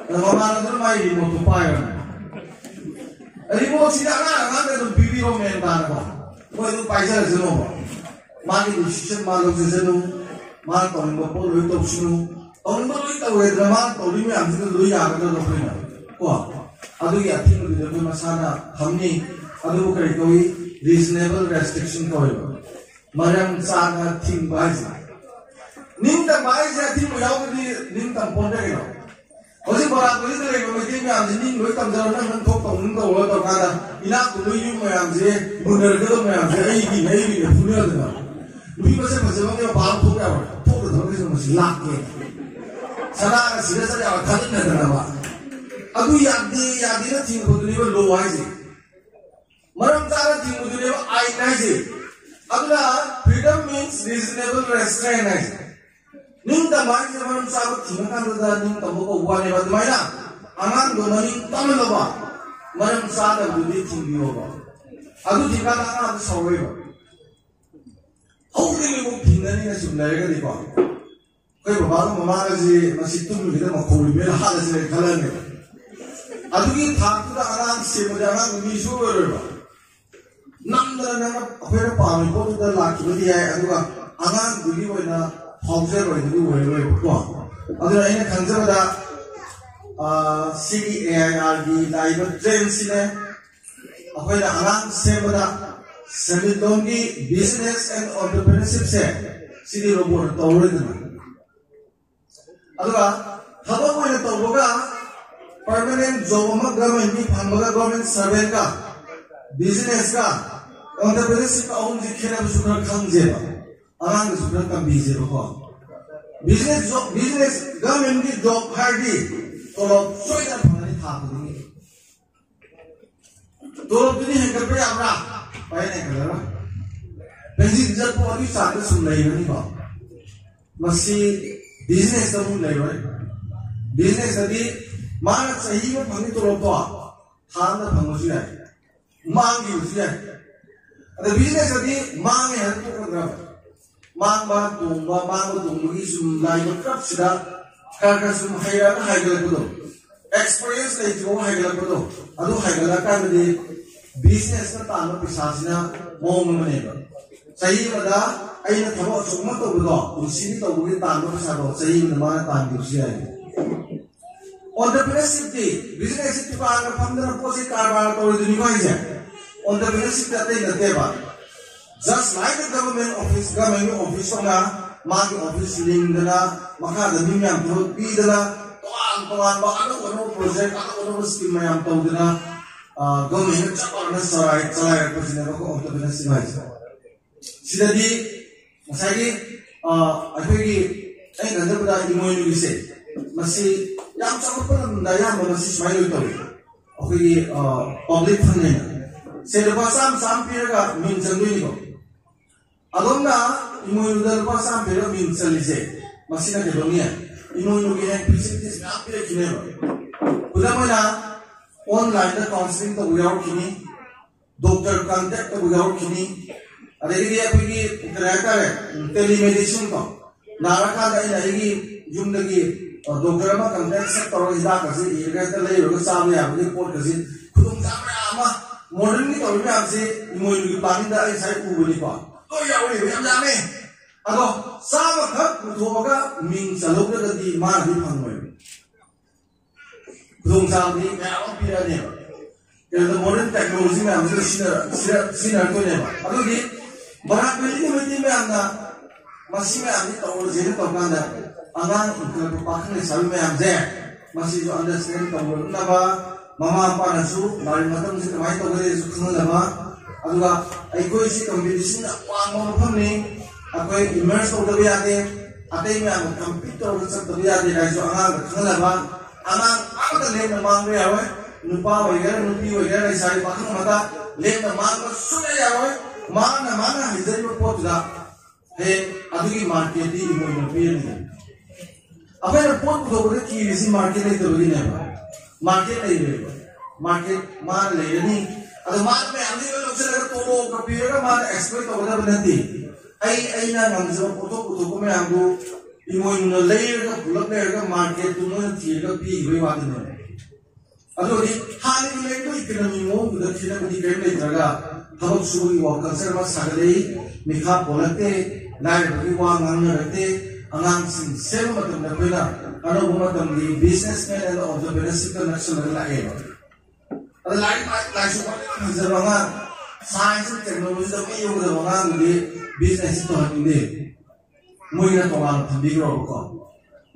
ꯑꯗ ꯃꯃꯥꯟꯅꯕꯗꯨꯅ ꯃꯥꯏ remote ꯇꯣ ꯄꯥꯏꯔꯝꯃꯦ꯫ Remote ꯁꯤꯗꯤ ꯑꯉꯥꯡ ꯑꯉꯥꯡꯗ ꯑꯗꯨꯝ ꯄꯤꯕꯤꯔꯣ, ꯃꯦꯟ ꯇꯥꯅꯀꯣ꯫ ꯃꯣꯏ ꯑꯗꯨꯝ ꯄꯥꯏꯖꯔꯁꯅꯣꯕ꯫ ꯃꯥꯒꯤ decision ꯃꯥ ꯂꯧꯖꯁꯅꯨ꯫ ꯃꯥꯅ ꯇꯧꯅꯤꯡꯕ ꯄꯣꯠ ꯂꯣꯏ ꯇꯧꯁꯅꯨ꯫ ꯇꯧꯅꯤꯡꯕ ꯂꯣꯏ ꯇꯧꯔꯦꯗꯅ, ꯃꯥꯅ ꯇꯧꯔꯤ ꯃꯌꯥꯝꯁꯤꯗ ꯂꯣꯏ ꯌꯥꯒꯗ꯭ꯔꯣ ꯑꯩꯈꯣꯏꯅ? ꯀꯣ? ꯑꯗꯨꯒꯤ ꯑꯊꯤꯡꯕꯗꯨꯗꯤ ꯑꯩꯈꯣꯏ ꯃꯁꯥꯅ ꯊꯝꯅꯤ꯫ ꯑꯗꯨꯕꯨ ꯀꯔꯤ ꯀꯧꯏ? Reasonable restriction ꯀꯧꯏꯕ꯫ ꯃꯔꯝ ꯆꯥꯅ ꯊꯤꯡꯕ ꯍꯥꯏꯁꯦ꯫ ꯅꯤꯡꯇꯝꯕ ꯍꯥꯏꯁꯦ ꯑꯊꯤꯡꯕ ꯌꯥꯎꯗ꯭ꯔꯗꯤ ꯅꯤꯡꯇꯝ ꯄꯣꯟꯗꯦ ꯀꯩꯅꯣ꯫ ꯍꯧꯖꯤꯛ ꯃꯣꯔꯥꯡ ꯄꯨꯔꯤꯗ ꯂꯩꯕ ꯃꯩꯇꯩ ꯃꯌꯥꯝꯁꯦ ꯅꯤꯡ ꯂꯣꯏ ꯇꯝꯖꯔꯣ, ꯅꯪ ꯅꯪ ꯊꯣꯛ ꯇꯧꯅꯤꯡ ꯇꯧꯔꯣ ꯇꯧꯔꯀꯥꯟꯗ ꯏꯅꯥꯛ ꯈꯨꯟꯕ ꯌꯨꯝ ꯃꯌꯥꯝꯁꯦ ꯃꯨꯟꯅꯔꯛꯀꯗꯕ ꯃꯌꯥꯝꯁꯦ ꯑꯩꯒꯤꯅꯦ ꯑꯩꯒꯤꯅꯦ ꯐꯨꯅꯗꯅ ꯅꯨꯄꯤ ꯃꯁꯛ ꯐꯖꯕ ꯑꯃꯒꯤ ꯃꯄꯥ ꯑꯃ ꯊꯣꯛ ꯌꯥꯔꯣꯏ, ꯊꯣꯛꯇ ꯊꯕꯛꯀꯤꯁꯨ ꯃꯁꯤ ꯂꯥꯛꯀꯦ ꯁꯅꯥꯒ ꯁꯤꯗ ꯆꯠ ꯌꯥꯔꯣꯏ ꯊꯥꯖꯤꯟꯅꯗꯅꯕ꯫ ꯑꯗꯨ ꯌꯥꯗꯦ ꯌꯥꯗꯦꯅ ꯊꯤꯡꯕꯗꯨꯅꯦꯕ ꯂꯣ ꯍꯥꯏꯁꯦ꯫ ꯃꯔꯝ ꯆꯥꯅ ꯊꯤꯡꯕꯗꯨꯅꯦꯕ ꯑꯥꯏꯟ ꯍꯥꯏꯁꯦ꯫ ꯑꯗꯨꯅ freedom means reasonable restraint ꯍꯥꯏꯁꯦ꯫ ꯅꯤꯡꯇꯝꯕ ꯍꯥꯏꯁꯦ ꯃꯔꯝ ꯆꯥꯕ ꯊꯤꯡꯉꯀꯥꯟꯗꯨꯗ ꯅꯤꯡꯇꯝꯕ ꯀꯧꯕ ꯋꯥꯅꯦꯕ꯫ ꯑꯗꯨꯃꯥꯏꯅ ꯑꯉꯥꯡꯗꯣ ꯃꯅꯤꯡ ꯇꯝꯍꯜꯂꯕ ꯃꯔꯝ ꯆꯥꯗꯕꯗꯨꯗꯤ ꯊꯤꯡꯕꯤꯌꯣꯕ꯫ ꯑꯗꯨ ꯊꯤꯡꯀꯥꯟꯗ ꯑꯉꯥꯡꯗꯣ ꯁꯥꯎꯔꯣꯏꯕ꯫ ꯍꯧꯗ꯭ꯔꯤꯉꯩꯐꯥꯎ ꯊꯤꯡꯒꯅꯤꯅ ꯁꯨꯝ ꯂꯩꯔꯒꯗꯤꯀꯣ ꯑꯩꯈꯣꯏ ꯕꯕꯥꯒ ꯃꯃꯥꯒꯁꯤ ꯃꯁꯤ ꯇꯨꯝꯃꯤꯉꯩꯗ ꯃꯈꯣꯜ ꯃꯦꯜ ꯍꯥꯠꯂꯁꯤꯔ ꯈꯜꯂꯅꯦꯕ꯫ ꯑꯗꯨꯒꯤ ꯊꯥꯛꯇꯨꯗ ꯑꯉꯥꯡ ꯁꯦꯝꯕꯗꯤ ꯑꯉꯥꯡꯗꯨ ꯃꯤ ꯁꯣꯏꯔꯣꯏꯕ꯫ ꯅꯝꯗꯅ ꯅꯪꯅ ꯑꯩꯈꯣꯏꯅ ꯄꯥꯝꯃꯤ ꯄꯣꯠꯇꯨꯗ ꯂꯥꯛꯈꯤꯕꯗꯤ ꯌꯥꯏ, ꯑꯗꯨꯒ ꯑꯉꯥꯡꯗꯨꯒꯤ ꯑꯣꯏꯅ ꯐꯥꯎꯖꯔꯣꯏꯗꯨꯗꯤ ꯑꯣꯏꯔꯣꯏꯕꯀꯣ꯫ ꯑꯗꯨꯅ ꯑꯩꯅ ꯈꯪꯖꯕꯗ ꯁꯤꯒꯤ ꯑꯦ ꯑꯥꯏ ꯑꯥꯔꯒꯤ ꯂꯥꯛꯏꯕ ꯇ꯭ꯔꯦꯟꯁꯤꯅꯦ ꯑꯩꯈꯣꯏꯅ ꯑꯉꯥꯡ ꯁꯦꯝꯕꯗ ꯁꯦꯟꯃꯤꯠꯂꯣꯟꯒꯤ business and entrepreneurshipꯁꯦ ꯁꯤꯗꯤ ꯔꯣꯕꯣꯠꯅ ꯇꯧꯔꯣꯏꯗꯅ꯫ ꯑꯗꯨꯒ ꯊꯕꯛ ꯑꯣꯏꯅ ꯇꯧꯕꯒ permanent job ꯑꯃ governmentꯀꯤ ꯐꯪꯕꯒ government servantꯀ businessꯀ entrepreneurshipꯀ ꯑꯍꯨꯝꯁꯤ ꯈꯦꯠꯅꯕꯁꯨ ꯈꯔ ꯈꯪꯁꯦꯕ꯫ ꯑꯉꯥꯡꯗꯁꯨ ꯈꯔ ꯇꯝꯕꯤꯁꯦꯕꯀꯣ꯫ Business job, business governmentꯀꯤ job ꯍꯥꯏꯔꯗꯤ ꯇꯣꯂꯣꯞ ꯁꯣꯏꯗꯅ ꯐꯪꯒꯅꯤ ꯊꯥ ꯈꯨꯗꯤꯡꯒꯤ꯫ ꯇꯣꯂꯣꯞꯇꯨꯗꯤ ꯍꯦꯟꯒꯠꯄ ꯌꯥꯕ꯭ꯔꯥ? ꯄꯥꯏꯅ ꯍꯦꯟꯒꯠꯂꯔꯣꯏ꯫ ꯄꯦꯟꯁꯤꯟ ꯆꯠꯄ ꯑꯗꯨꯒꯤ ꯆꯥꯡꯗ ꯁꯨꯝ ꯂꯩꯔꯅꯤꯀꯣ꯫ ꯃꯁꯤ businessꯇ ꯑꯃꯨꯛ ꯂꯩꯔꯣꯏ꯫ Businessꯇꯗꯤ ꯃꯥꯅ ꯆꯍꯤ ꯑꯃ ꯐꯪꯉꯤ ꯇꯣꯂꯣꯞꯇꯣ ꯊꯥ ꯑꯃꯗ ꯐꯪꯕꯁꯨ ꯌꯥꯏ, ꯃꯥꯡꯈꯤꯕꯁꯨ ꯌꯥꯏ꯫ ꯑꯗ businessꯇꯗꯤ ꯃꯥꯡꯉꯦ ꯍꯥꯏꯅ ꯇꯣꯛꯀꯗ꯭ꯔꯕ? ꯃꯥꯡꯕ ꯇꯣꯡꯕ ꯃꯥꯡꯕ ꯇꯣꯡꯕꯒꯤ ꯁꯨꯝ ꯂꯥꯛꯏꯕ ꯀ꯭ꯔꯞꯁꯤꯗ ꯈꯔ ꯈꯔ ꯁꯨꯝ ꯍꯩꯔꯒ ꯍꯥꯏꯒꯠꯂꯛꯄꯗꯣ, experience ꯂꯩꯇ꯭ꯔꯤꯐꯥꯎ ꯍꯥꯏꯒꯠꯂꯛꯄꯗꯣ, ꯑꯗꯨ ꯍꯥꯏꯒꯠꯂꯛꯀꯥꯟꯗꯗꯤ businessꯅ ꯇꯥꯟꯕ ꯄꯩꯁꯥꯁꯤꯅ ꯃꯑꯣꯡ ꯑꯃꯅꯦꯕ꯫ ꯆꯍꯤ ꯑꯃꯗ ꯑꯩꯅ ꯊꯕꯛ ꯑꯆꯧꯕ ꯑꯃ ꯇꯧꯕꯗꯣ ꯄꯨꯟꯁꯤꯒꯤ ꯇꯧꯕꯒꯤ ꯇꯥꯟꯕ ꯄꯩꯁꯥꯗꯣ ꯆꯍꯤ ꯑꯃꯗ ꯃꯥꯅ ꯇꯥꯟꯈꯤꯕꯁꯨ ꯌꯥꯏ꯫ Entrepreneurshipꯇꯤ businessꯁꯤ ꯗꯨꯀꯥꯟꯗ ꯐꯝꯗꯅ ꯄꯣꯠꯁꯤ ꯀꯔꯕꯥꯔ ꯇꯧꯔꯣꯏꯗꯣꯏꯅꯤꯀꯣ ꯍꯥꯏꯁꯦ꯫ Entrepreneurshipꯇꯤ ꯑꯇꯩ ꯅꯠꯇꯦꯕ, just like the government office, governmentꯀꯤ office ꯇꯧꯅ ꯃꯥꯒꯤ office ꯂꯤꯡꯗꯅ ꯃꯈꯥꯗ ꯃꯤ ꯃꯌꯥꯝ ꯊꯕꯛ ꯄꯤꯗꯅ ꯇꯣꯉꯥꯟ ꯇꯣꯉꯥꯟꯕ ꯑꯅꯧ ꯑꯅꯧꯕ ꯄ꯭ꯔꯣꯖꯦꯛ, ꯑꯅꯧ ꯑꯅꯧꯕ ꯁ꯭ꯀꯤꯝ ꯃꯌꯥꯝ ꯇꯧꯗꯅ ꯒꯚꯔꯟꯃꯦꯟꯠꯅ ꯆꯞ ꯃꯥꯟꯅꯅ ꯆꯂꯥꯏ ꯆꯂꯥꯏꯔꯛꯄꯁꯤꯅꯦꯕꯀꯣ ꯑꯣꯟꯇꯔꯄ꯭ꯔꯤꯅꯔꯁꯤꯞ ꯍꯥꯏꯁꯦ꯫ ꯁꯤꯗꯗꯤ ꯉꯁꯥꯏꯒꯤ ꯑꯩꯈꯣꯏꯒꯤ ꯑꯩꯅ ꯈꯟꯖꯕꯗ ꯏꯃꯣꯏꯅꯨꯒꯤꯁꯦ ꯃꯁꯤ ꯌꯥꯝ ꯆꯥꯎꯈꯠꯄ ꯂꯝꯗ ꯑꯌꯥꯝꯕ ꯃꯁꯤ ꯁꯨꯃꯥꯏꯅ ꯂꯣꯏ ꯇꯧꯏ꯫ ꯑꯩꯈꯣꯏꯒꯤ ꯄꯕ꯭ꯂꯤꯛ ꯐꯟꯅꯦꯅ ꯁꯦ ꯂꯨꯄꯥ ꯆꯥꯝꯃ ꯆꯥꯝꯃ ꯄꯤꯔꯒ ꯃꯤꯡ ꯆꯟꯗꯣꯏꯅꯤꯀꯣ꯫ ꯑꯗꯣꯝꯅ ꯏꯃꯣꯏꯅꯨꯗ ꯂꯨꯄꯥ ꯆꯥꯝꯃ ꯄꯤꯔꯒ ꯃꯤꯡ ꯆꯜꯂꯤꯁꯦ ꯃꯁꯤꯅ ꯀꯩꯗꯧꯅꯤ? ꯏꯃꯣꯏꯅꯨꯒꯤ ꯍꯦꯟꯅ ꯐꯦꯁꯤꯂꯤꯇꯤꯁ ꯃꯌꯥꯝ ꯄꯤꯔꯛꯈꯤꯅꯦꯕ꯫ ꯈꯨꯗꯝ ꯑꯣꯏꯅ ꯑꯣꯟꯂꯥꯏꯟꯗ ꯀꯥꯎꯟꯁꯤꯂꯤꯡ ꯇꯧꯕ ꯌꯥꯎꯔꯛꯈꯤꯅꯤ, ꯗꯣꯛꯇꯔ ꯀꯟꯇꯦꯛ ꯇꯧꯕ ꯌꯥꯎꯔꯛꯈꯤꯅꯤ, ꯑꯗꯒꯤꯗꯤ ꯑꯩꯈꯣꯏꯒꯤ ꯀꯔꯤ ꯍꯥꯏꯇꯥꯔꯦ, ꯇꯦꯂꯤꯃꯦꯗꯤꯁꯤꯟ ꯀꯣ, ꯅꯥꯔꯀꯥꯟꯗ ꯑꯩꯅ ꯑꯩꯒꯤ ꯌꯨꯝꯗꯒꯤ ꯗꯣꯛꯇꯔ ꯑꯃ ꯀꯟꯇꯦꯛ ꯁꯠ ꯇꯧꯔꯒ ꯍꯤꯗꯥꯛꯀꯁꯤ ꯏꯔꯒ ꯍꯦꯛꯇ ꯂꯩꯔꯨꯔꯒ ꯆꯥꯕ ꯌꯥꯕꯒꯤ ꯄꯣꯠꯀꯁꯤ ꯈꯨꯗꯣꯡꯆꯥꯕ ꯃꯌꯥꯝ ꯑꯃ ꯃꯣꯗꯔꯟꯒꯤ ꯇꯧꯔꯤ ꯃꯌꯥꯝꯁꯤ ꯏꯃꯣꯏꯅꯨꯒꯤ ꯄ꯭ꯂꯥꯅꯤꯡꯗ ꯑꯩ ꯉꯁꯥꯏ ꯎꯕꯅꯤꯀꯣ꯫ ꯂꯣꯏ ꯌꯥꯎꯔꯤꯕ ꯌꯥꯝ ꯌꯥꯝꯃꯦ꯫ ꯑꯗꯣ ꯆꯥꯝꯃꯈꯛ ꯄꯨꯊꯣꯛꯑꯒ ꯃꯤꯡ ꯆꯜꯍꯧꯗ꯭ꯔꯒꯗꯤ ꯃꯥꯅꯗꯤ ꯐꯪꯉꯣꯏꯕ꯫ ꯈꯨꯗꯣꯡꯆꯥꯕꯗꯤ ꯃꯌꯥꯝ ꯑꯃ ꯄꯤꯔꯛꯑꯅꯦꯕ꯫ ꯀꯩꯅꯣꯗ ꯃꯣꯗꯔꯟ ꯇꯦꯛꯅꯣꯂꯣꯖꯤ ꯃꯌꯥꯝꯁꯤꯗ ꯁꯤꯖꯤꯟꯅꯔ- ꯁꯤꯖꯤꯟꯅ- ꯁꯤꯖꯤꯟꯅꯔꯛꯇꯣꯏꯅꯦꯕ꯫ ꯑꯗꯨꯗꯤ ꯕꯔꯥꯛ ꯚꯦꯂꯤꯒꯤ ꯃꯩꯇꯩ ꯃꯌꯥꯝꯅ ꯃꯁꯤ ꯃꯌꯥꯝꯁꯤ ꯇꯧꯔꯁꯦꯅ ꯇꯧꯔꯀꯥꯟꯗ ꯑꯉꯥꯡ ꯏꯟꯈꯠꯂꯛꯄ ꯄꯥꯈꯪ ꯂꯩꯁꯥꯕꯤ ꯃꯌꯥꯝꯁꯦ ꯃꯁꯤꯁꯨ ꯑꯟꯗꯔꯁꯇꯦꯟ ꯇꯧꯅꯅꯕ, ꯃꯃꯥ ꯃꯄꯥꯅꯁꯨ ꯂꯥꯏꯔꯤꯛ ꯃꯇꯝꯁꯤ ꯀꯃꯥꯏꯅ ꯇꯧꯒꯗꯒꯦꯁꯨ ꯈꯪꯍꯟꯅꯕ, ꯑꯗꯨꯒ ꯑꯩꯈꯣꯏꯁꯤ ꯀꯝꯄꯤꯇꯤꯁꯟ ꯌꯥꯝ ꯋꯥꯡꯕ ꯃꯐꯝꯅꯤ, ꯑꯩꯈꯣꯏ ꯏꯃꯔꯖ ꯇꯧꯗꯕ ꯌꯥꯗꯦ, ꯑꯇꯩ ꯃꯌꯥꯝꯒ ꯀꯝꯄꯤꯠ ꯇꯧꯔꯒ ꯆꯠꯇꯕ ꯌꯥꯗꯦ ꯍꯥꯏꯁꯨ ꯑꯉꯥꯡꯗ ꯈꯪꯍꯟꯅꯕ꯫ ꯑꯉꯥꯡ ꯑꯃꯠꯇ ꯂꯦꯝꯅ ꯃꯥꯡꯕ ꯌꯥꯔꯣꯏ꯫ ꯅꯨꯄꯥ ꯑꯣꯏꯒꯦꯔꯥ, ꯅꯨꯄꯤ ꯑꯣꯏꯒꯦꯔꯥ, ꯂꯩꯁꯥꯕꯤ ꯄꯥꯈꯪ ꯑꯃꯠꯇ ꯂꯦꯝꯅ ꯃꯥꯡꯕ ꯁꯨꯡꯌꯥ ꯌꯥꯔꯣꯏ꯫ ꯃꯥꯅ ꯃꯥꯅ ꯍꯩꯖꯔꯤꯕ ꯄꯣꯠꯇꯨꯗ ꯍꯌꯦꯡ ꯑꯗꯨꯒꯤ ꯃꯥꯔꯀꯦꯠꯇꯤ ꯏꯃꯣꯏꯅꯨꯅ ꯄꯤꯔꯅꯤ꯫ ꯑꯩꯈꯣꯏꯅ ꯄꯣꯠ ꯄꯨꯊꯣꯛꯄꯗ ꯀꯤꯔꯤꯁꯤ ꯃꯥꯔꯀꯦꯠ ꯂꯩꯇꯕꯒꯤꯅꯦꯕ꯫ ꯃꯥꯔꯀꯦꯠ ꯂꯩꯔꯦꯕ, ꯃꯥꯔꯀꯦꯠ ꯃꯥꯅ ꯂꯩꯔꯅꯤ꯫ ꯑꯗꯣ ꯃꯥꯅ ꯃꯌꯥꯝꯗꯒꯤ ꯂꯣꯏ ꯂꯧꯁꯤꯜꯂꯒ ꯇꯣꯂꯣꯞꯀ ꯄꯤꯔꯒ ꯃꯥꯅ ꯑꯦꯛꯁꯄ꯭ꯂꯣꯏꯠ ꯇꯧꯒꯗꯕ ꯅꯠꯇꯦ꯫ ꯑꯩ ꯑꯩꯅ ꯉꯝꯖꯕ ꯄꯣꯠꯊꯣꯛ ꯄꯨꯊꯣꯛꯄ ꯃꯌꯥꯝꯗꯨ ꯏꯃꯣꯏꯅꯨꯅ ꯂꯩꯔꯒ ꯄꯨꯂꯞ ꯂꯩꯔꯒ ꯃꯥꯔꯀꯦꯠꯇꯨ ꯃꯣꯏꯅ ꯊꯤꯔꯒ ꯄꯤꯈꯤꯕꯒꯤ ꯋꯥꯗꯨꯅꯦꯕ꯫ ꯑꯗꯨ ꯑꯣꯏꯔꯗꯤ ꯍꯥꯟꯅꯒꯤ ꯂꯩꯔꯤꯕ ꯏꯀꯣꯅꯣꯃꯤ ꯃꯑꯣꯡꯗꯨꯗ ꯈꯦꯠꯅꯕꯗꯤ ꯀꯔꯤꯝ ꯂꯩꯇ꯭ꯔꯒ ꯊꯕꯛ ꯁꯨꯕꯒꯤ ꯋꯥꯈꯜ ꯈꯔ ꯑꯃ ꯁꯥꯒꯠꯂꯛꯏ, ꯃꯤꯈꯥ ꯄꯣꯜꯂꯛꯇꯦ, ꯂꯥꯏꯔꯕꯒꯤ ꯋꯥ ꯉꯥꯡꯅꯔꯛꯇꯦ꯫ ꯑꯉꯥꯡꯁꯤꯡ ꯁꯦꯝꯕ ꯃꯇꯝꯗ ꯑꯩꯈꯣꯏꯅ ꯑꯅꯧꯕ ꯃꯇꯝꯒꯤ ꯕꯤꯖꯤꯅꯦꯁꯃꯦꯟ ꯑꯦꯟ ꯑꯣꯟꯇꯔꯄ꯭ꯔꯤꯅꯔꯁꯤꯞꯇ ꯅꯛꯁꯜꯂꯒ ꯂꯥꯛꯑꯦꯕ꯫ ꯑꯗ ꯂꯥꯏꯔꯤꯛ ꯂꯥꯏ- ꯂꯥꯏꯁꯨ ꯐꯖꯅ ꯍꯩꯖꯕ ꯑꯉꯥꯡ, ꯁꯥꯏꯟꯁ ꯑꯃ ꯇꯦꯛꯅꯣꯂꯣꯖꯤꯗ ꯃꯩ ꯌꯧꯒꯗꯕ ꯑꯉꯥꯡꯗꯨꯗꯤ ꯕꯤꯖꯤꯅꯦꯁꯁꯤ ꯇꯧꯍꯟꯅꯤꯡꯗꯦ꯫ ꯃꯣꯏꯅ ꯇꯣꯉꯥꯟꯅ ꯊꯝꯕꯤꯈ꯭ꯔꯣꯕꯀꯣ꯫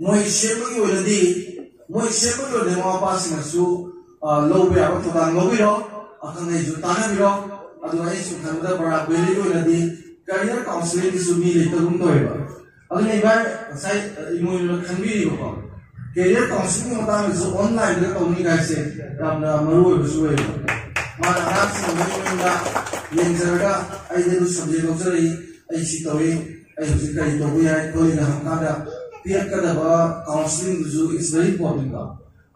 ꯃꯣꯏ ꯁꯦꯝꯕꯒꯤ ꯑꯣꯏꯅꯗꯤ ꯃꯣꯏ ꯁꯦꯝꯕꯒꯤ ꯑꯣꯏꯅ ꯃꯃꯥ ꯃꯄꯥꯁꯤꯡꯅꯁꯨ, ꯑ, ꯂꯧꯕ ꯌꯥꯕ ꯊꯧꯗꯥꯡ ꯂꯧꯕꯤꯔꯣ, ꯑꯈꯪ ꯑꯍꯩꯁꯨ ꯇꯥꯟꯅꯕꯤꯔꯣ꯫ ꯑꯗꯨꯒ ꯑꯩꯁꯨ ꯈꯟꯕꯗ ꯕꯔꯥꯛ ꯚꯦꯂꯤꯒꯤ ꯑꯣꯏꯅꯗꯤ career counselling ꯒꯤꯁꯨ ꯃꯤ ꯂꯩꯇꯕꯒꯨꯝ ꯇꯧꯋꯦꯕ꯫ ꯑꯗꯨꯅ ꯏꯕꯥꯏ ꯉꯁꯥꯏ, ꯑ, ꯏꯃꯣꯏꯅꯨꯅ ꯈꯟꯕꯤꯔꯤꯕꯀꯣ, career counselling ꯒꯤ ꯃꯇꯥꯡꯗꯁꯨ online ꯗ ꯇꯧꯅꯤ ꯍꯥꯏꯁꯦ ꯌꯥꯝꯅ ꯃꯔꯨ ꯑꯣꯏꯕꯁꯨ ꯑꯣꯏꯌꯦꯕ꯫ ꯃꯥꯅ ꯑꯉꯥꯡꯁꯤꯡ ꯃꯌꯨꯝ ꯃꯌꯨꯝꯗ ꯌꯦꯡꯖꯔꯒ, "ꯑꯩꯗꯤ ꯑꯗꯨ subject ꯂꯧꯖꯔꯛꯏ, ꯑꯩ ꯁꯤ ꯇꯧꯏ, ꯑꯩ ꯍꯧꯖꯤꯛ ꯀꯔꯤ ꯇꯧꯕ ꯌꯥꯏ ꯈꯣꯠꯂꯤꯅ" ꯍꯪꯀꯥꯟꯗ ꯄꯤꯔꯛꯀꯗꯕ counselling ꯗꯨꯁꯨ is very important ꯀꯣ꯫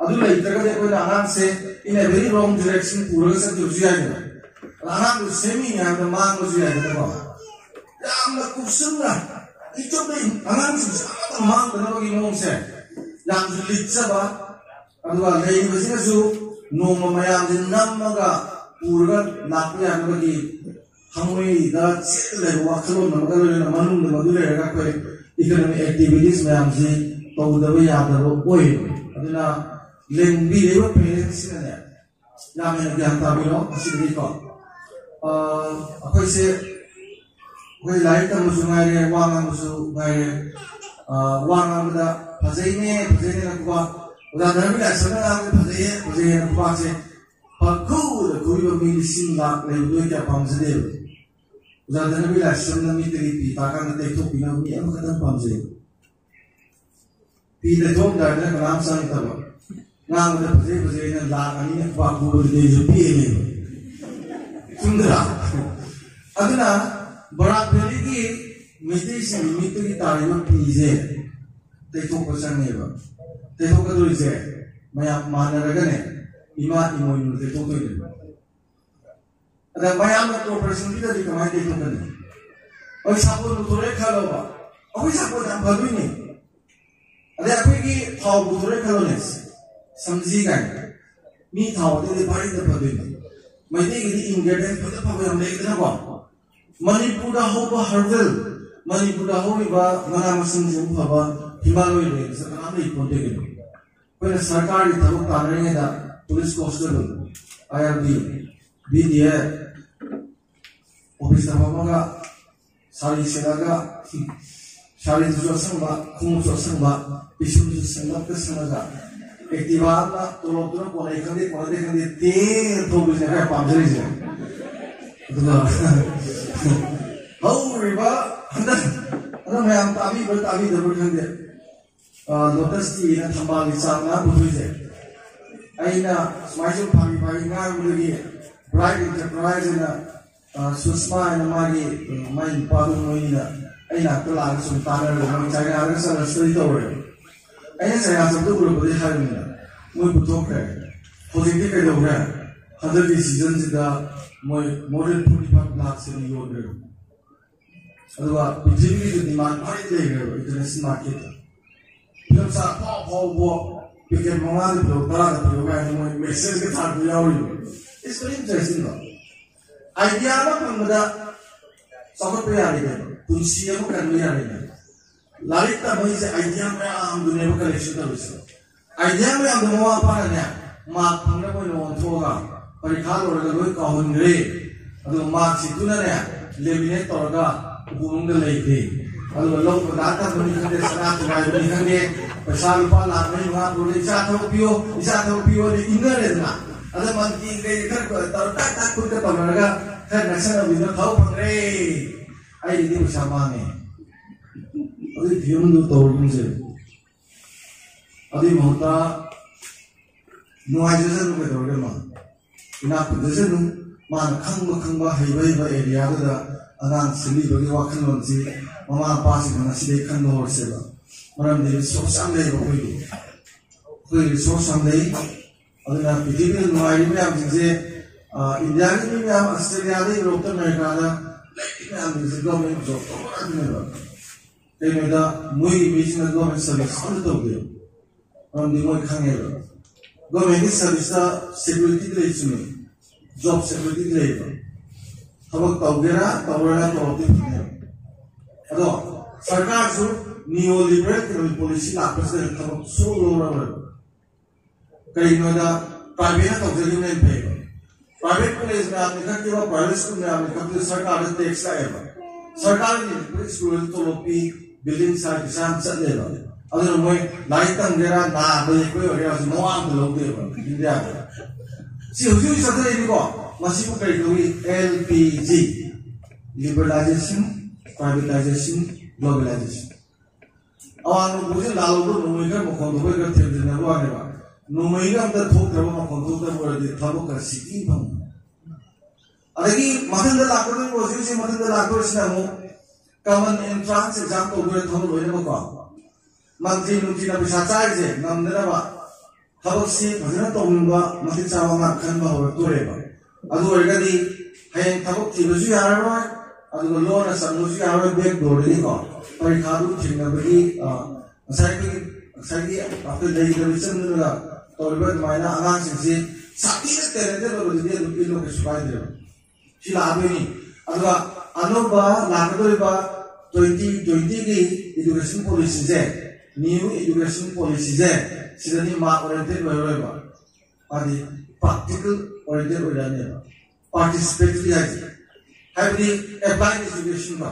ꯑꯗꯨ ꯂꯩꯇ꯭ꯔꯒꯗꯤ ꯑꯩꯈꯣꯏꯅ ꯑꯉꯥꯡꯁꯦ in a very wrong direction ꯄꯨꯔꯒ ꯆꯠꯈꯤꯕꯁꯨ ꯌꯥꯏꯗꯅ꯫ ꯑꯗ ꯑꯉꯥꯡꯗꯨ ꯁꯦꯝꯃꯤꯅꯦ ꯍꯥꯏꯕꯗ ꯃꯥꯡꯕꯁꯨ ꯌꯥꯏꯗꯅꯀꯣ꯫ ꯌꯥꯝꯅ ꯀꯨꯞꯁꯤꯟꯅ ꯏꯆꯨꯞꯅ ꯑꯉꯥꯡꯁꯤꯡꯁꯦ ꯑꯃꯠꯇ ꯃꯥꯡꯗꯅꯕꯒꯤ ꯃꯑꯣꯡꯁꯦ ꯌꯥꯝꯁꯨ ꯂꯤꯛꯆꯕ, ꯑꯗꯨꯒ ꯂꯩꯔꯤꯕꯁꯤꯅꯁꯨ ꯅꯣꯡꯃ ꯃꯌꯥꯝꯁꯦ ꯅꯝꯃꯒ ꯄꯨꯔꯒ ꯂꯥꯛꯄ ꯌꯥꯅꯕꯒꯤ ꯊꯃꯣꯏꯗ ꯆꯦꯠꯅ ꯂꯩꯕ ꯋꯥꯈꯜꯂꯣꯟ ꯑꯃꯒ ꯂꯣꯏꯅꯅ ꯃꯅꯨꯡꯗ ꯃꯗꯨ ꯂꯩꯔꯒ ꯑꯩꯈꯣꯏ economic activities ꯃꯌꯥꯝꯁꯤ ꯇꯧꯗꯕ ꯌꯥꯗꯕ ꯑꯣꯏ꯫ ꯑꯗꯨꯅ ꯂꯦꯡꯕꯤꯔꯤꯕ parents ꯁꯤꯅꯅꯦ, ꯌꯥꯝ ꯍꯦꯟꯅ ꯒ꯭ꯌꯥꯟ ꯇꯥꯕꯤꯔꯣ꯫ ꯑꯁꯤꯗꯒꯤꯀꯣ, ꯑ, ꯑꯩꯈꯣꯏꯁꯦ, ꯑꯩꯈꯣꯏ ꯂꯥꯏꯔꯤꯛ ꯇꯝꯕꯁꯨ ꯉꯥꯏꯔꯦ, ꯋꯥ ꯉꯥꯡꯕꯁꯨ ꯉꯥꯏꯔꯦ꯫ ꯑ, ꯋꯥ ꯉꯥꯡꯕꯗ "ꯐꯖꯩꯅꯦ, ꯐꯖꯩꯅꯦꯅ" ꯈꯨꯕꯥꯛ, ꯑꯣꯖꯥ ꯙꯔꯃ ꯂꯥꯏꯁ꯭ꯔꯝꯅ ꯉꯥꯡꯕꯗ "ꯐꯖꯩꯌꯦ, ꯐꯖꯩꯌꯦꯅ" ꯈꯨꯕꯥꯛꯁꯦ ꯄꯪꯈꯨꯗ ꯈꯨꯕꯤꯕ ꯃꯤ ꯂꯤꯁꯤꯡ ꯂꯥꯛ ꯂꯩꯕꯗꯣ ꯑꯩ ꯀꯌꯥ ꯄꯥꯝꯖꯗꯦꯕ꯫ ꯑꯣꯖꯥ ꯙꯔꯃ ꯂꯥꯏꯁ꯭ꯔꯝꯅ ꯃꯤꯠꯇꯒꯤ ꯄꯤ ꯇꯥꯀꯥꯟꯗ ꯇꯩꯊꯣꯛꯄꯤꯅꯕ ꯃꯤ ꯑꯃꯈꯛꯇꯪ ꯄꯥꯝꯖꯩ꯫ ꯄꯤ ꯇꯩꯊꯣꯛꯑꯝꯗꯥꯏꯗꯅ ꯀꯅꯥꯝ ꯆꯪꯉꯛꯇꯕ꯫ ꯉꯥꯡꯕꯗ "ꯐꯖꯩ, ꯐꯖꯩꯅ" ꯂꯥꯛ ꯑꯅꯤꯅ ꯈꯨꯕꯥꯛ ꯈꯨꯕꯗꯨꯗꯤ ꯑꯩꯁꯨ ꯄꯦꯜꯂꯦꯕ꯫ ꯆꯨꯝꯗ꯭ꯔꯥ? ꯑꯗꯨꯅ ꯕꯔꯥꯛ ꯚꯦꯂꯤꯒꯤ ꯃꯩꯇꯩꯁꯤꯡꯒꯤ ꯃꯤꯠꯇꯒꯤ ꯇꯥꯔꯤꯕ ꯄꯤꯁꯦ ꯇꯩꯊꯣꯛꯄ ꯆꯪꯉꯦꯕ꯫ ꯇꯩꯊꯣꯛꯀꯗꯣꯏꯁꯦ ꯃꯌꯥꯝ ꯃꯥꯟꯅꯔꯒꯅꯦ, ꯏꯃꯥ ꯏꯃꯣꯏꯅꯨꯅ ꯇꯩꯊꯣꯛꯇꯣꯏꯅꯦꯕ꯫ ꯑꯗ ꯃꯌꯥꯝꯅ cooperation ꯄꯤꯗ꯭ꯔꯗꯤ ꯀꯃꯥꯏꯅ ꯇꯧꯗꯣꯏꯅꯣ? ꯑꯩꯈꯣꯏ ꯁꯥꯄꯣꯟ ꯄꯨꯊꯣꯔꯛꯑꯦ ꯈꯜꯂꯣꯕ, ꯑꯩꯈꯣꯏ ꯁꯥꯄꯣꯟ ꯌꯥꯝ ꯐꯗꯣꯏꯅꯦ꯫ ꯑꯗꯩ ꯑꯩꯈꯣꯏꯒꯤ ꯊꯥꯎ ꯄꯨꯊꯣꯔꯛꯑꯦ ꯈꯜꯂꯣꯅꯦ, ꯁꯝꯖꯤ ꯀꯥꯏꯅ꯫ ꯃꯤ ꯊꯥꯎ ꯑꯇꯩꯗꯤ ꯚꯥꯔꯤꯗ ꯐꯗꯣꯏꯅꯦ꯫ ꯃꯩꯇꯩꯒꯤꯗꯤ ingredient ꯐꯖ ꯐꯕ ꯌꯥꯝ ꯂꯩꯗꯅꯀꯣ꯫ ꯃꯅꯤꯄꯨꯔꯗ ꯍꯧꯕ herbal, ꯃꯅꯤꯄꯨꯔꯗ ꯍꯧꯔꯤꯕ ꯃꯅꯥ ꯃꯁꯤꯡꯁꯤꯡ ꯐꯕ ꯍꯤꯃꯥꯂꯣꯏ ꯔꯦꯟꯖꯇ ꯀꯅꯥꯝ ꯂꯩ ꯄꯣꯟꯇꯦ ꯀꯩꯅꯣ꯫ ꯑꯩꯈꯣꯏꯅ ꯁꯔꯀꯥꯔꯒꯤ ꯊꯕꯛ ꯇꯥꯟꯅꯔꯤꯉꯩꯗ police constable, I R B, B D F, office ꯇ ꯐꯝꯃꯒ ꯁꯥꯔꯤ ꯁꯦꯠꯂꯒ, ꯁꯥꯔꯤꯗꯨꯁꯨ ꯑꯁꯪꯕ, ꯈꯣꯡꯎꯞꯁꯨ ꯑꯁꯪꯕ, ꯄꯤꯁꯨꯝꯁꯨ ꯁꯪꯂꯞꯀ ꯁꯪꯉꯒ, ꯑꯦꯛꯇꯤꯚꯥ ꯑꯃ ꯇꯣꯂꯣꯞꯇꯨꯅ ꯀꯣꯟꯅꯩ ꯈꯪꯗꯦ, ꯀꯣꯟꯅꯗꯦ ꯈꯪꯗꯦ, ꯇꯦꯟ ꯊꯧꯕꯁꯤꯅ ꯈꯔ ꯄꯥꯝꯖꯔꯤꯁꯦ꯫ ꯑꯗꯨꯒ ꯍꯧꯔꯤꯕ ꯍꯟꯗꯛ ꯍꯟꯗꯛ ꯃꯌꯥꯝ ꯇꯥꯕꯤꯕ꯭ꯔꯥ ꯇꯥꯕꯤꯗꯕ꯭ꯔꯥ ꯈꯪꯗꯦ, ꯂꯣꯇꯁꯀꯤꯅ ꯊꯝꯕꯥꯜꯒꯤ ꯆꯥ ꯃꯌꯥꯝ ꯄꯨꯊꯣꯛꯏꯁꯦ꯫ ꯑꯩꯅ ꯁꯨꯃꯥꯏꯅ ꯁꯨꯝ ꯐꯥꯒꯤ ꯐꯥꯒꯤ ꯉꯥꯡꯕꯗꯒꯤ ꯕ꯭ꯔꯥꯏꯠ ꯏꯟꯇꯔꯄ꯭ꯔꯥꯏꯖ ꯍꯥꯏꯅ, ꯑ, ꯁꯨꯁꯃꯥ ꯍꯥꯏꯅ ꯃꯥꯒꯤ, ꯎꯝ, ꯃꯥꯏ ꯅꯨꯄꯥꯗꯨ ꯃꯣꯏꯅꯤꯅ ꯑꯩ ꯅꯥꯛꯇ ꯂꯥꯛꯑꯒ ꯁꯨꯝ ꯇꯥꯟꯅꯔꯒ ꯃꯣꯏ ꯆꯥꯏꯅꯥꯗ ꯆꯠꯂꯒ ꯁ꯭ꯇꯗꯤ ꯇꯧꯔꯦ꯫ ꯑꯩꯅ ꯆꯥꯏꯅꯥ ꯆꯠꯄꯗ ꯎꯔꯛꯄꯗꯒꯤ ꯍꯥꯏꯕꯅꯤꯅ ꯃꯣꯏ ꯄꯨꯊꯣꯛꯈ꯭ꯔꯦ꯫ ꯍꯧꯖꯤꯛꯇꯤ ꯀꯩꯗꯧꯈ꯭ꯔꯦ? ꯍꯟꯗꯛꯀꯤ ꯁꯤꯖꯟꯁꯤꯗ ꯃꯣꯏ more than forty five ꯂꯥꯛ ꯁꯤꯗꯤ ꯌꯣꯟꯈ꯭ꯔꯦ꯫ ꯑꯗꯨꯒ ꯄ꯭ꯔꯤꯊꯤꯕꯤꯒꯤ ꯗꯤꯃꯥꯟ ꯈ꯭ꯋꯥꯏꯗꯒꯤ ꯂꯩꯈ꯭ꯔꯦꯕ ꯏꯟꯇꯔꯅꯦꯁꯅꯦꯜ ꯃꯥꯔꯀꯦꯠꯇ꯫ ꯐꯤꯂꯝ ꯁꯥ ꯑꯐꯥꯎ ꯑꯐꯥꯎꯕ ꯄꯦꯀꯦꯠ ꯃꯉꯥꯗ ꯄꯤꯔꯛꯑꯣ, ꯇꯔꯥꯗ ꯄꯤꯔꯛꯑꯣ ꯀꯥꯏꯅ ꯃꯣꯏ ꯃꯦꯁꯦꯖꯀ ꯊꯥꯔꯛꯄ ꯌꯥꯎꯔꯤꯕ꯫ It's very interesting, ꯀꯣ꯫ ꯑꯥꯏꯗꯤꯌꯥ ꯑꯃ ꯐꯪꯕꯗ ꯆꯥꯎꯈꯠꯄ ꯌꯥꯔꯦ ꯀꯩꯅꯣ, ꯄꯨꯟꯁꯤ ꯑꯃ ꯀꯟꯕ ꯌꯥꯔꯦ ꯀꯩꯅꯣ꯫ ꯂꯥꯏꯔꯤꯛ ꯇꯝꯕꯒꯤꯁꯦ ꯑꯥꯏꯗꯤꯌꯥ ꯃꯌꯥꯝꯗꯨꯅꯦꯕ ꯀꯂꯦꯛꯁꯟ ꯇꯧꯔꯤꯁꯦ꯫ ꯑꯥꯏꯗꯤꯌꯥ ꯃꯌꯥꯝꯗꯣ ꯃꯃꯥ ꯃꯄꯥꯅꯅꯦ, ꯃꯥꯔꯛ ꯐꯪꯅꯕ ꯑꯣꯏꯅ ꯑꯣꯟꯊꯣꯛꯑꯒ ꯄꯔꯤꯈꯥ ꯂꯣꯏꯔꯒ ꯂꯣꯏ ꯀꯥꯎꯍꯟꯈ꯭ꯔꯦ꯫ ꯑꯗꯨꯒ ꯃꯥꯔꯛꯁꯤꯠꯇꯨꯅꯅꯦ, ꯂꯦꯃꯤꯅꯦꯠ ꯇꯧꯔꯒ ꯎꯄꯨ ꯃꯅꯨꯡꯗ ꯂꯩꯈ꯭ꯔꯦ꯫ ꯑꯗꯨꯒ ꯂꯧ ꯄꯟꯊꯥ ꯇꯝꯕꯅꯤ ꯈꯪꯗꯦ, ꯁꯅꯥ ꯊꯨꯒꯥꯏꯕꯅꯤ ꯈꯪꯗꯦ, ꯄꯩꯁꯥ ꯂꯨꯄꯥ ꯂꯥꯛ ꯃꯔꯤ ꯃꯉꯥ ꯄꯨꯔꯒ "ꯏꯆꯥ ꯊꯕꯛ ꯄꯤꯌꯣ, ꯏꯆꯥ ꯊꯕꯛ ꯄꯤꯌꯣ" ꯍꯥꯏꯅ ꯏꯟꯅꯔꯦꯗꯅ꯫ ꯑꯗ ꯃꯟꯇ꯭ꯔꯤ ꯀꯩ ꯈꯔ ꯇꯧꯔ ꯇꯥꯛ ꯇꯥꯛ ꯈꯨꯠꯀ ꯇꯧꯅꯔꯒ ꯈꯔ ꯅꯛꯁꯟꯅꯕꯤꯗꯨꯅ ꯊꯕꯛ ꯐꯪꯈ꯭ꯔꯦ꯫ ꯑꯩꯒꯤꯗꯤ ꯄꯩꯁꯥ ꯃꯥꯡꯉꯦ꯫ ꯑꯗꯨꯒꯤ ꯐꯤꯕꯝꯗꯨ ꯇꯧꯔꯒꯨꯝꯁꯦ꯫ ꯑꯗꯨꯒꯤ ꯃꯍꯨꯠꯇ ꯅꯨꯡꯉꯥꯏꯖꯁꯅꯨ, ꯀꯩꯗꯧꯔꯒꯦ ꯃꯥ? ꯏꯅꯥꯛ ꯈꯨꯟꯖꯁꯅꯨ꯫ ꯃꯥꯅ ꯈꯪꯕ ꯈꯪꯕ, ꯍꯩꯕ ꯍꯩꯕ ꯑꯦꯔꯤꯌꯥꯗꯨꯗ ꯑꯉꯥꯡ ꯁꯤꯜꯂꯤꯕꯒꯤ ꯋꯥꯈꯜꯂꯣꯟꯁꯤ ꯃꯃꯥ ꯃꯄꯥꯁꯤꯡꯅ ꯉꯁꯤꯗꯒꯤ ꯈꯪꯕ ꯍꯧꯔꯁꯦꯕ꯫ ꯃꯔꯝꯗꯤ ꯔꯤꯁꯣꯔꯁ ꯌꯥꯝ ꯂꯩꯌꯦꯕ ꯑꯩꯈꯣꯏꯒꯤ꯫ ꯑꯩꯈꯣꯏ ꯔꯤꯁꯣꯔꯁ ꯌꯥꯝ ꯂꯩ꯫ ꯑꯗꯨꯅ ꯄ꯭ꯔꯤꯊꯤꯕꯤꯗ ꯅꯨꯡꯉꯥꯏꯔꯤꯕ ꯃꯌꯥꯝꯁꯤꯡꯁꯦ, ꯑ, ꯏꯟꯗꯤꯌꯥꯒꯤ ꯃꯤ ꯃꯌꯥꯝ, ꯑꯁꯇ꯭ꯔꯦꯂꯤꯌꯥꯗ, ꯌꯨꯔꯣꯞꯇ, ꯑꯃꯦꯔꯤꯀꯥꯗ ꯂꯩꯔꯤꯕ ꯃꯌꯥꯝꯁꯤꯡꯁꯦ ꯒꯚꯔꯟꯃꯦꯟ ꯖꯣꯕ ꯇꯧꯕ ꯉꯥꯛꯇꯅꯦꯕ꯫ ꯀꯩꯅꯣꯗ ꯃꯣꯏꯒꯤ ꯃꯤꯁꯤꯡꯅ ꯒꯚꯔꯟꯃꯦꯟ ꯁꯔꯚꯤꯁ ꯑꯝꯇ ꯇꯧꯗꯦ꯫ ꯃꯔꯝꯗꯤ ꯃꯣꯏ ꯈꯪꯉꯦꯕ, ꯒꯚꯔꯟꯃꯦꯟꯒꯤ ꯁꯔꯚꯤꯁꯇ ꯁꯦꯀ꯭ꯌꯨꯔꯤꯇꯤ ꯂꯩ, ꯆꯨꯝꯃꯤ, ꯖꯣꯕ ꯁꯦꯀ꯭ꯌꯨꯔꯤꯇꯤ ꯂꯩꯌꯦꯕ꯫ ꯊꯕꯛ ꯇꯧꯒꯦꯔꯥ ꯇꯧꯔꯣꯏꯔꯥ ꯇꯣꯂꯣꯞꯇꯤ ꯐꯪꯉꯦꯕ꯫ ꯑꯗꯣ ꯁꯔꯀꯥꯔꯁꯨ ꯅꯤꯌꯣ ꯂꯤꯕꯔꯦꯜ ꯏꯀꯣꯅꯣꯃꯤꯛ ꯄꯣꯂꯤꯁꯤ ꯂꯥꯛꯄꯁꯤꯗ ꯊꯕꯛ ꯁꯨꯡꯂꯧ ꯂꯧꯔꯔꯣꯏꯕ꯫ ꯀꯩꯒꯤꯅꯣꯗ ꯄ꯭ꯔꯥꯏꯚꯦꯠꯅ ꯇꯧꯖꯈꯤꯕꯅ ꯍꯦꯟꯅ ꯐꯩꯕ꯫ ꯄ꯭ꯔꯥꯏꯚꯦꯠ ꯀꯣꯂꯦꯖ ꯃꯌꯥꯝ ꯂꯤꯡꯈꯠꯈꯤꯕ, ꯄ꯭ꯔꯥꯏꯚꯦꯠ ꯁ꯭ꯀꯨꯜ ꯃꯌꯥꯝ ꯂꯤꯡꯈꯠꯈꯤꯕ ꯁꯔꯀꯥꯔꯗ ꯇꯦꯛꯁ ꯂꯥꯛꯑꯦꯕ꯫ ꯁꯔꯀꯥꯔꯒꯤ ꯂꯤꯡꯈꯠꯄ ꯁ꯭ꯀꯨꯜ ꯑꯗꯨ ꯇꯣꯂꯣꯞ ꯄꯤ, ꯕꯤꯜꯗꯤꯡ ꯁꯥꯏ, ꯄꯩꯁꯥ ꯌꯥꯝ ꯆꯠꯂꯦꯕ꯫ ꯑꯗꯨꯅ ꯃꯣꯏ ꯂꯥꯏꯔꯤꯛ ꯇꯝꯒꯦꯔꯥ, ꯅꯥꯕ ꯌꯦꯛꯄ ꯑꯣꯏꯒꯦꯔꯥ, ꯍꯧꯖꯤꯛ ꯃꯋꯥ ꯑꯝꯇ ꯂꯧꯗꯦꯕ ꯏꯟꯗꯤꯌꯥꯗ꯫ ꯁꯤ ꯍꯧꯖꯤꯛ ꯍꯧꯖꯤꯛ ꯆꯠꯊꯔꯛꯏꯅꯤꯀꯣ꯫ ꯃꯁꯤꯕꯨ ꯀꯔꯤ ꯀꯧꯏ? L P G, liberalization, privatization, globalization. ꯑꯋꯥꯡ ꯅꯣꯡꯄꯣꯛꯁꯦ ꯂꯥꯜꯍꯧꯕ ꯅꯣꯡꯃꯩ ꯈꯔ ꯃꯈꯣꯟ ꯊꯣꯛꯄꯩ ꯈꯔ ꯊꯦꯝꯖꯤꯟꯅꯕ ꯋꯥꯅꯦꯕ꯫ ꯅꯣꯡꯃꯩꯒ ꯑꯝꯇ ꯊꯣꯛꯇ꯭ꯔꯕ, ꯃꯈꯣꯟ ꯊꯣꯛꯇꯕ ꯑꯣꯏꯔꯗꯤ ꯊꯕꯛ ꯈꯔ ꯁꯤꯀꯤ ꯐꯪꯕ꯫ ꯑꯗꯒꯤ ꯃꯊꯪꯗ ꯂꯥꯛꯀꯗꯧꯔꯤꯕ, ꯍꯧꯖꯤꯛ ꯍꯧꯖꯤꯛ ꯃꯊꯪꯗ ꯂꯥꯛꯇꯣꯏꯁꯤꯅ ꯑꯃꯨꯛ common entrance exam ꯇꯧꯗꯣꯏꯔꯦ ꯊꯕꯛ ꯂꯣꯏꯅꯃꯛꯀꯣ꯫ ꯃꯟꯇ꯭ꯔꯤ ꯅꯨꯡꯇ꯭ꯔꯤꯅ ꯄꯩꯁꯥ ꯆꯥꯔꯤꯁꯦ ꯉꯝꯅꯅꯕ ꯊꯕꯛꯁꯤ ꯐꯖꯅ ꯇꯧꯅꯤꯡꯕ ꯃꯇꯤꯛ ꯆꯥꯕ ꯑꯉꯥꯡ ꯈꯟꯕ ꯍꯧꯔꯛꯇꯣꯔꯦꯕ꯫ ꯑꯗꯨ ꯑꯣꯏꯔꯒꯗꯤ ꯍꯌꯦꯡ ꯊꯕꯛ ꯊꯤꯕꯁꯨ ꯌꯥꯔꯔꯣꯏ, ꯑꯗꯨꯒ ꯂꯣꯟꯅ ꯆꯪꯕꯁꯨ ꯌꯥꯔꯔꯣꯏ, back doorꯗꯒꯤꯀꯣ꯫ ꯄꯔꯤꯈꯥꯗꯨ ꯊꯦꯡꯅꯕꯒꯤ, ꯑ, ꯉꯁꯥꯏꯒꯤ, ꯉꯁꯥꯏꯒꯤ ꯑꯩꯈꯣꯏ ꯂꯩꯒꯗꯕ ꯆꯪꯗꯨꯅ ꯇꯧꯔꯤꯕ ꯑꯗꯨꯃꯥꯏꯅ ꯑꯉꯥꯡꯁꯤꯡꯁꯤ ꯁꯥꯊꯤꯅ talented ꯑꯣꯏꯕꯗꯨꯗꯤ ꯑꯗꯨꯝ ꯏꯜꯂꯣ, ꯀꯩꯁꯨ ꯀꯥꯏꯗ꯭ꯔꯦꯕ꯫ ꯁꯤ ꯂꯥꯛꯑꯗꯣꯏꯅꯤ꯫ ꯑꯗꯨꯒ ꯑꯅꯧꯕ ꯂꯥꯛꯀꯗꯧꯔꯤꯕ twenty twentyꯒꯤ education policyꯁꯦ, new education policyꯁꯦ, ꯁꯤꯗꯗꯤ mark oriented ꯑꯣꯏꯔꯔꯣꯏꯕ, ꯃꯥꯗꯤ practical oriented ꯑꯣꯏꯔꯛꯑꯅꯦꯕ꯫ Participatory ꯍꯥꯏꯁꯦ, ꯍꯥꯏꯕꯗꯤ applied educationꯗꯣ,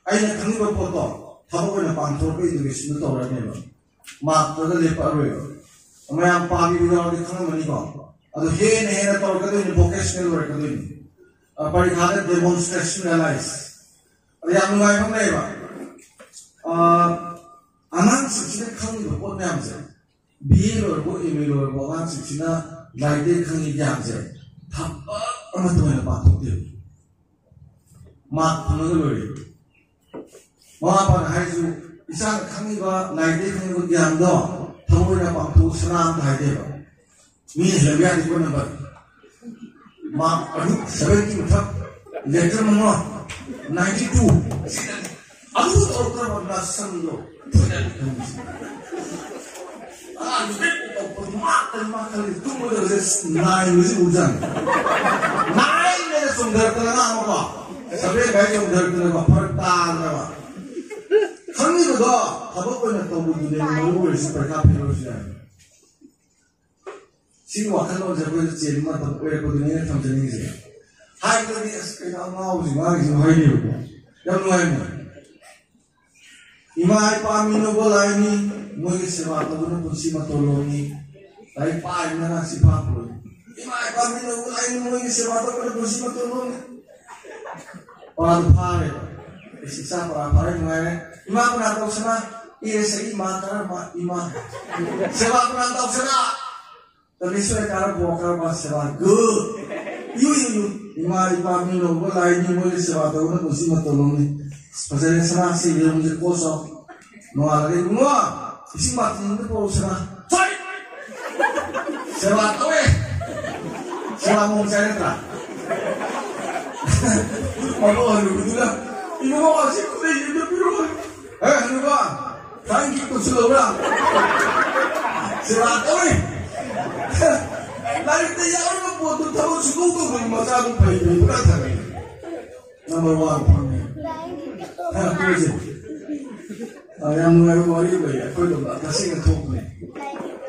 ꯑꯩꯅ ꯈꯪꯉꯤꯕ ꯄꯣꯠꯇꯣ ꯊꯕꯛ ꯑꯣꯏꯅ ꯄꯥꯡꯊꯣꯔꯛꯄ educationꯗꯣ ꯇꯧꯔꯛꯑꯅꯦꯕ꯫ Markꯇꯒ ꯂꯦꯞꯄꯛꯑꯔꯣꯏꯕ꯫ ꯃꯌꯥꯝ ꯄꯥꯕꯤꯕ ꯌꯥꯎꯔꯗꯤ ꯈꯪꯉꯝꯃꯅꯤꯀꯣ꯫ ꯑꯗꯨ ꯍꯦꯟꯅ ꯍꯦꯟꯅ ꯇꯧꯔꯛꯀꯗꯣꯏꯅꯤ, vocational ꯑꯣꯏꯔꯛꯀꯗꯣꯏꯅꯤ꯫ ꯑ, ꯄꯔꯤꯈꯥꯗ demonstration analyze꯫ ꯑꯗ ꯌꯥꯝ ꯅꯨꯡꯉꯥꯏꯕ ꯑꯃ ꯂꯩꯌꯦꯕ꯫ ꯑ, ꯑꯉꯥꯡꯁꯤꯡꯁꯤꯅ ꯈꯪꯉꯤꯕ ꯄꯣꯠ ꯃꯌꯥꯝꯁꯦ, B A ꯂꯣꯏꯔꯕ, M A ꯂꯣꯏꯔꯕ ꯑꯉꯥꯡꯁꯤꯡꯁꯤꯅ ꯂꯥꯏꯔꯤꯛꯇꯒꯤ ꯈꯪꯉꯤ ꯒ꯭ꯌꯥꯟꯁꯦ ꯊꯕꯛ ꯑꯃꯠꯇ ꯑꯣꯏꯅ ꯄꯥꯡꯊꯣꯛꯇꯦꯕ꯫ Mark ꯐꯪꯉꯒ ꯂꯣꯏꯔꯦ꯫ ꯃꯃꯥ ꯃꯄꯥꯅ ꯍꯥꯏꯔꯤꯁꯨ, "ꯏꯆꯥꯅ ꯈꯪꯉꯤꯕ, ꯂꯥꯏꯔꯤꯛꯇꯒꯤ ꯈꯪꯉꯤꯕ ꯒ꯭ꯌꯥꯟꯗꯣ ꯊꯕꯛ ꯑꯣꯏꯅ ꯄꯥꯡꯊꯣꯛꯎ ꯁꯅꯥ" ꯑꯝꯇ ꯍꯥꯏꯗꯦꯕ꯫ ꯃꯤꯅ ꯍꯦꯜꯂꯝꯕ ꯌꯥꯗꯦꯀꯣ number꯫ Mark ꯑꯗꯨ seventy ꯃꯊꯛ, letter ꯃꯉꯥ, ninety two꯫ ꯑꯗꯨ ꯇꯧꯔꯛꯇ꯭ꯔꯕ ꯅꯁꯪꯗꯣ꯫ ꯑꯉꯥꯡꯗꯨ ꯕꯦꯛ ꯇꯧꯔꯛꯄꯗꯨ ꯃꯥ ꯀꯔꯤ ꯃꯥ ꯈꯜꯂꯤ? ꯇꯨꯝꯕꯗ ꯍꯧꯖꯤꯛ nine ꯍꯧꯖꯤꯛ ꯎꯕꯖꯥꯠꯅꯤ꯫ Nine ꯍꯥꯏꯅ ꯆꯣꯡꯊꯔꯛꯇꯅ ꯑꯉꯥꯡ ꯑꯃꯀꯣ꯫ Seven ꯀꯥꯏ ꯆꯣꯡꯊꯔꯛꯇꯅꯀꯣ, ꯐꯔꯛ ꯇꯥꯗꯅꯕ꯫ ꯈꯪꯉꯤꯕꯗꯣ ꯊꯕꯛ ꯑꯣꯏꯅ ꯇꯧꯕꯗꯨꯅꯦ ꯃꯔꯨ ꯑꯣꯏꯔꯤꯁꯤ, ꯄꯔꯤꯈꯥ ꯐꯦꯜ ꯑꯣꯏꯔꯁꯨ ꯌꯥꯏ꯫ ꯁꯤꯒꯤ ꯋꯥꯈꯜꯂꯣꯟꯁꯦ ꯑꯩꯈꯣꯏꯗ ꯆꯦꯟꯕ ꯃꯇꯝ ꯑꯣꯏꯔꯛꯄꯗꯨꯅꯦ ꯑꯩꯅ ꯊꯝꯖꯅꯤꯡꯉꯤꯁꯦ꯫ ꯍꯥꯏꯕꯗꯤ ꯑꯁ ꯀꯩꯅꯣ ꯑꯉꯥꯎꯕꯁꯤ ꯉꯥꯡꯉꯤꯁꯤ ꯍꯥꯏꯅꯦꯕꯀꯣ꯫ ꯌꯥꯝ ꯅꯨꯡꯉꯥꯏꯕꯅꯦ꯫ ꯏꯃꯥ ꯏꯄꯥ ꯃꯤꯅꯧꯕ ꯂꯥꯏꯅꯤ, ꯃꯣꯏꯒꯤ ꯁꯦꯕꯥ ꯇꯧꯕꯅ ꯄꯨꯟꯁꯤ ꯃꯇꯣꯟ ꯂꯣꯝꯅꯤ꯫ ꯂꯥꯏꯔꯤꯛ ꯄꯥꯏꯗꯅ ꯁꯤ ꯐꯥꯞꯄꯣꯏ꯫ ꯏꯃꯥ ꯏꯄꯥ ꯃꯤꯅꯧꯕ ꯂꯥꯏꯅꯤ, ꯃꯣꯏꯒꯤ ꯁꯦꯕꯥ ꯇꯧꯕꯅ ꯄꯨꯟꯁꯤ ꯃꯇꯣꯟ ꯂꯣꯝꯅꯤ꯫ ꯄꯔꯥꯗꯨ ꯐꯥꯔꯦꯕ꯫ ꯑꯩꯁ ꯏꯆꯥ ꯄꯔꯥ ꯐꯥꯔꯦ, ꯅꯨꯡꯉꯥꯏꯔꯦ꯫ ꯏꯃꯥ ꯀꯅꯥ ꯇꯧꯁꯅ? ꯑꯦꯁ ꯑꯩ ꯏꯃꯥ ꯀꯔꯝꯕ ꯏꯃꯥ? ꯁꯦꯕꯥ ꯀꯅꯥ ꯇꯧꯁꯅ? ꯇꯂꯦꯁꯣꯔ ꯀꯔꯝꯕ ꯀꯔꯝꯕ ꯁꯦꯕꯥ? Good. ꯌꯨ, ꯌꯨ, ꯌꯨ꯫ ꯏꯃꯥ ꯏꯄꯥ ꯃꯤꯅꯧꯕ ꯂꯥꯏꯅꯤ, ꯃꯣꯏꯒꯤ ꯁꯦꯕꯥ ꯇꯧꯕꯅ ꯄꯨꯟꯁꯤ ꯃꯇꯣꯟ ꯂꯣꯝꯅꯤ꯫ ꯐꯖꯔꯦ ꯁꯅꯥꯁꯤ, ꯌꯦꯔꯨꯝꯁꯦ ꯀꯣꯠꯆꯧ꯫ ꯅꯣꯡꯉꯥꯜꯂꯒ, "ꯏꯕꯨꯡꯉꯣ, ꯏꯁꯤꯡ ꯕꯥꯇꯤꯟ ꯑꯝꯇ ꯄꯨꯔꯛꯎꯁꯤꯔꯥ?" "ꯁꯣꯏ!" ꯁꯦꯕꯥ ꯇꯧꯋꯦ꯫ ꯁꯦꯕꯥ ꯃꯑꯣꯡ ꯆꯥꯏ ꯅꯠꯇ꯭ꯔꯥ? ꯃꯕꯨ ꯍꯅꯨꯕꯤꯗꯨꯅ, "ꯏꯕꯨꯡꯉꯣ, ꯑꯁꯤ ꯈꯨꯗꯩꯁꯦ ꯑꯝꯇ ꯄꯤꯔꯛꯑꯣ꯫" "ꯑꯦ, ꯍꯅꯨꯕ, ꯊꯥꯏꯅꯒꯤ ꯇꯧꯁꯤꯜꯂꯧꯔꯥ?" ꯁꯦꯕꯥ ꯇꯧꯋꯦ꯫ ꯂꯥꯏꯔꯤꯛꯇ ꯌꯥꯎꯔꯤꯕ ꯄꯣꯠꯇꯨ ꯊꯕꯛ ꯁꯨꯡꯇꯧ ꯇꯧꯗꯕ ꯃꯆꯥꯗꯨ ꯐꯩ, ꯐꯩ, ꯄꯨꯔꯥ ꯊꯝꯃꯦ꯫ Number one ꯐꯪꯉꯦ꯫ ꯍꯥ, ꯇꯣꯛꯑꯁꯤ꯫ ꯑ, ꯌꯥꯝ ꯅꯨꯡꯉꯥꯏꯕ ꯋꯥꯔꯤ ꯑꯃ ꯂꯩ, ꯑꯩꯈꯣꯏ ꯂꯣꯝꯗ ꯇꯁꯦꯡꯅ ꯊꯣꯛꯄꯅꯦ꯫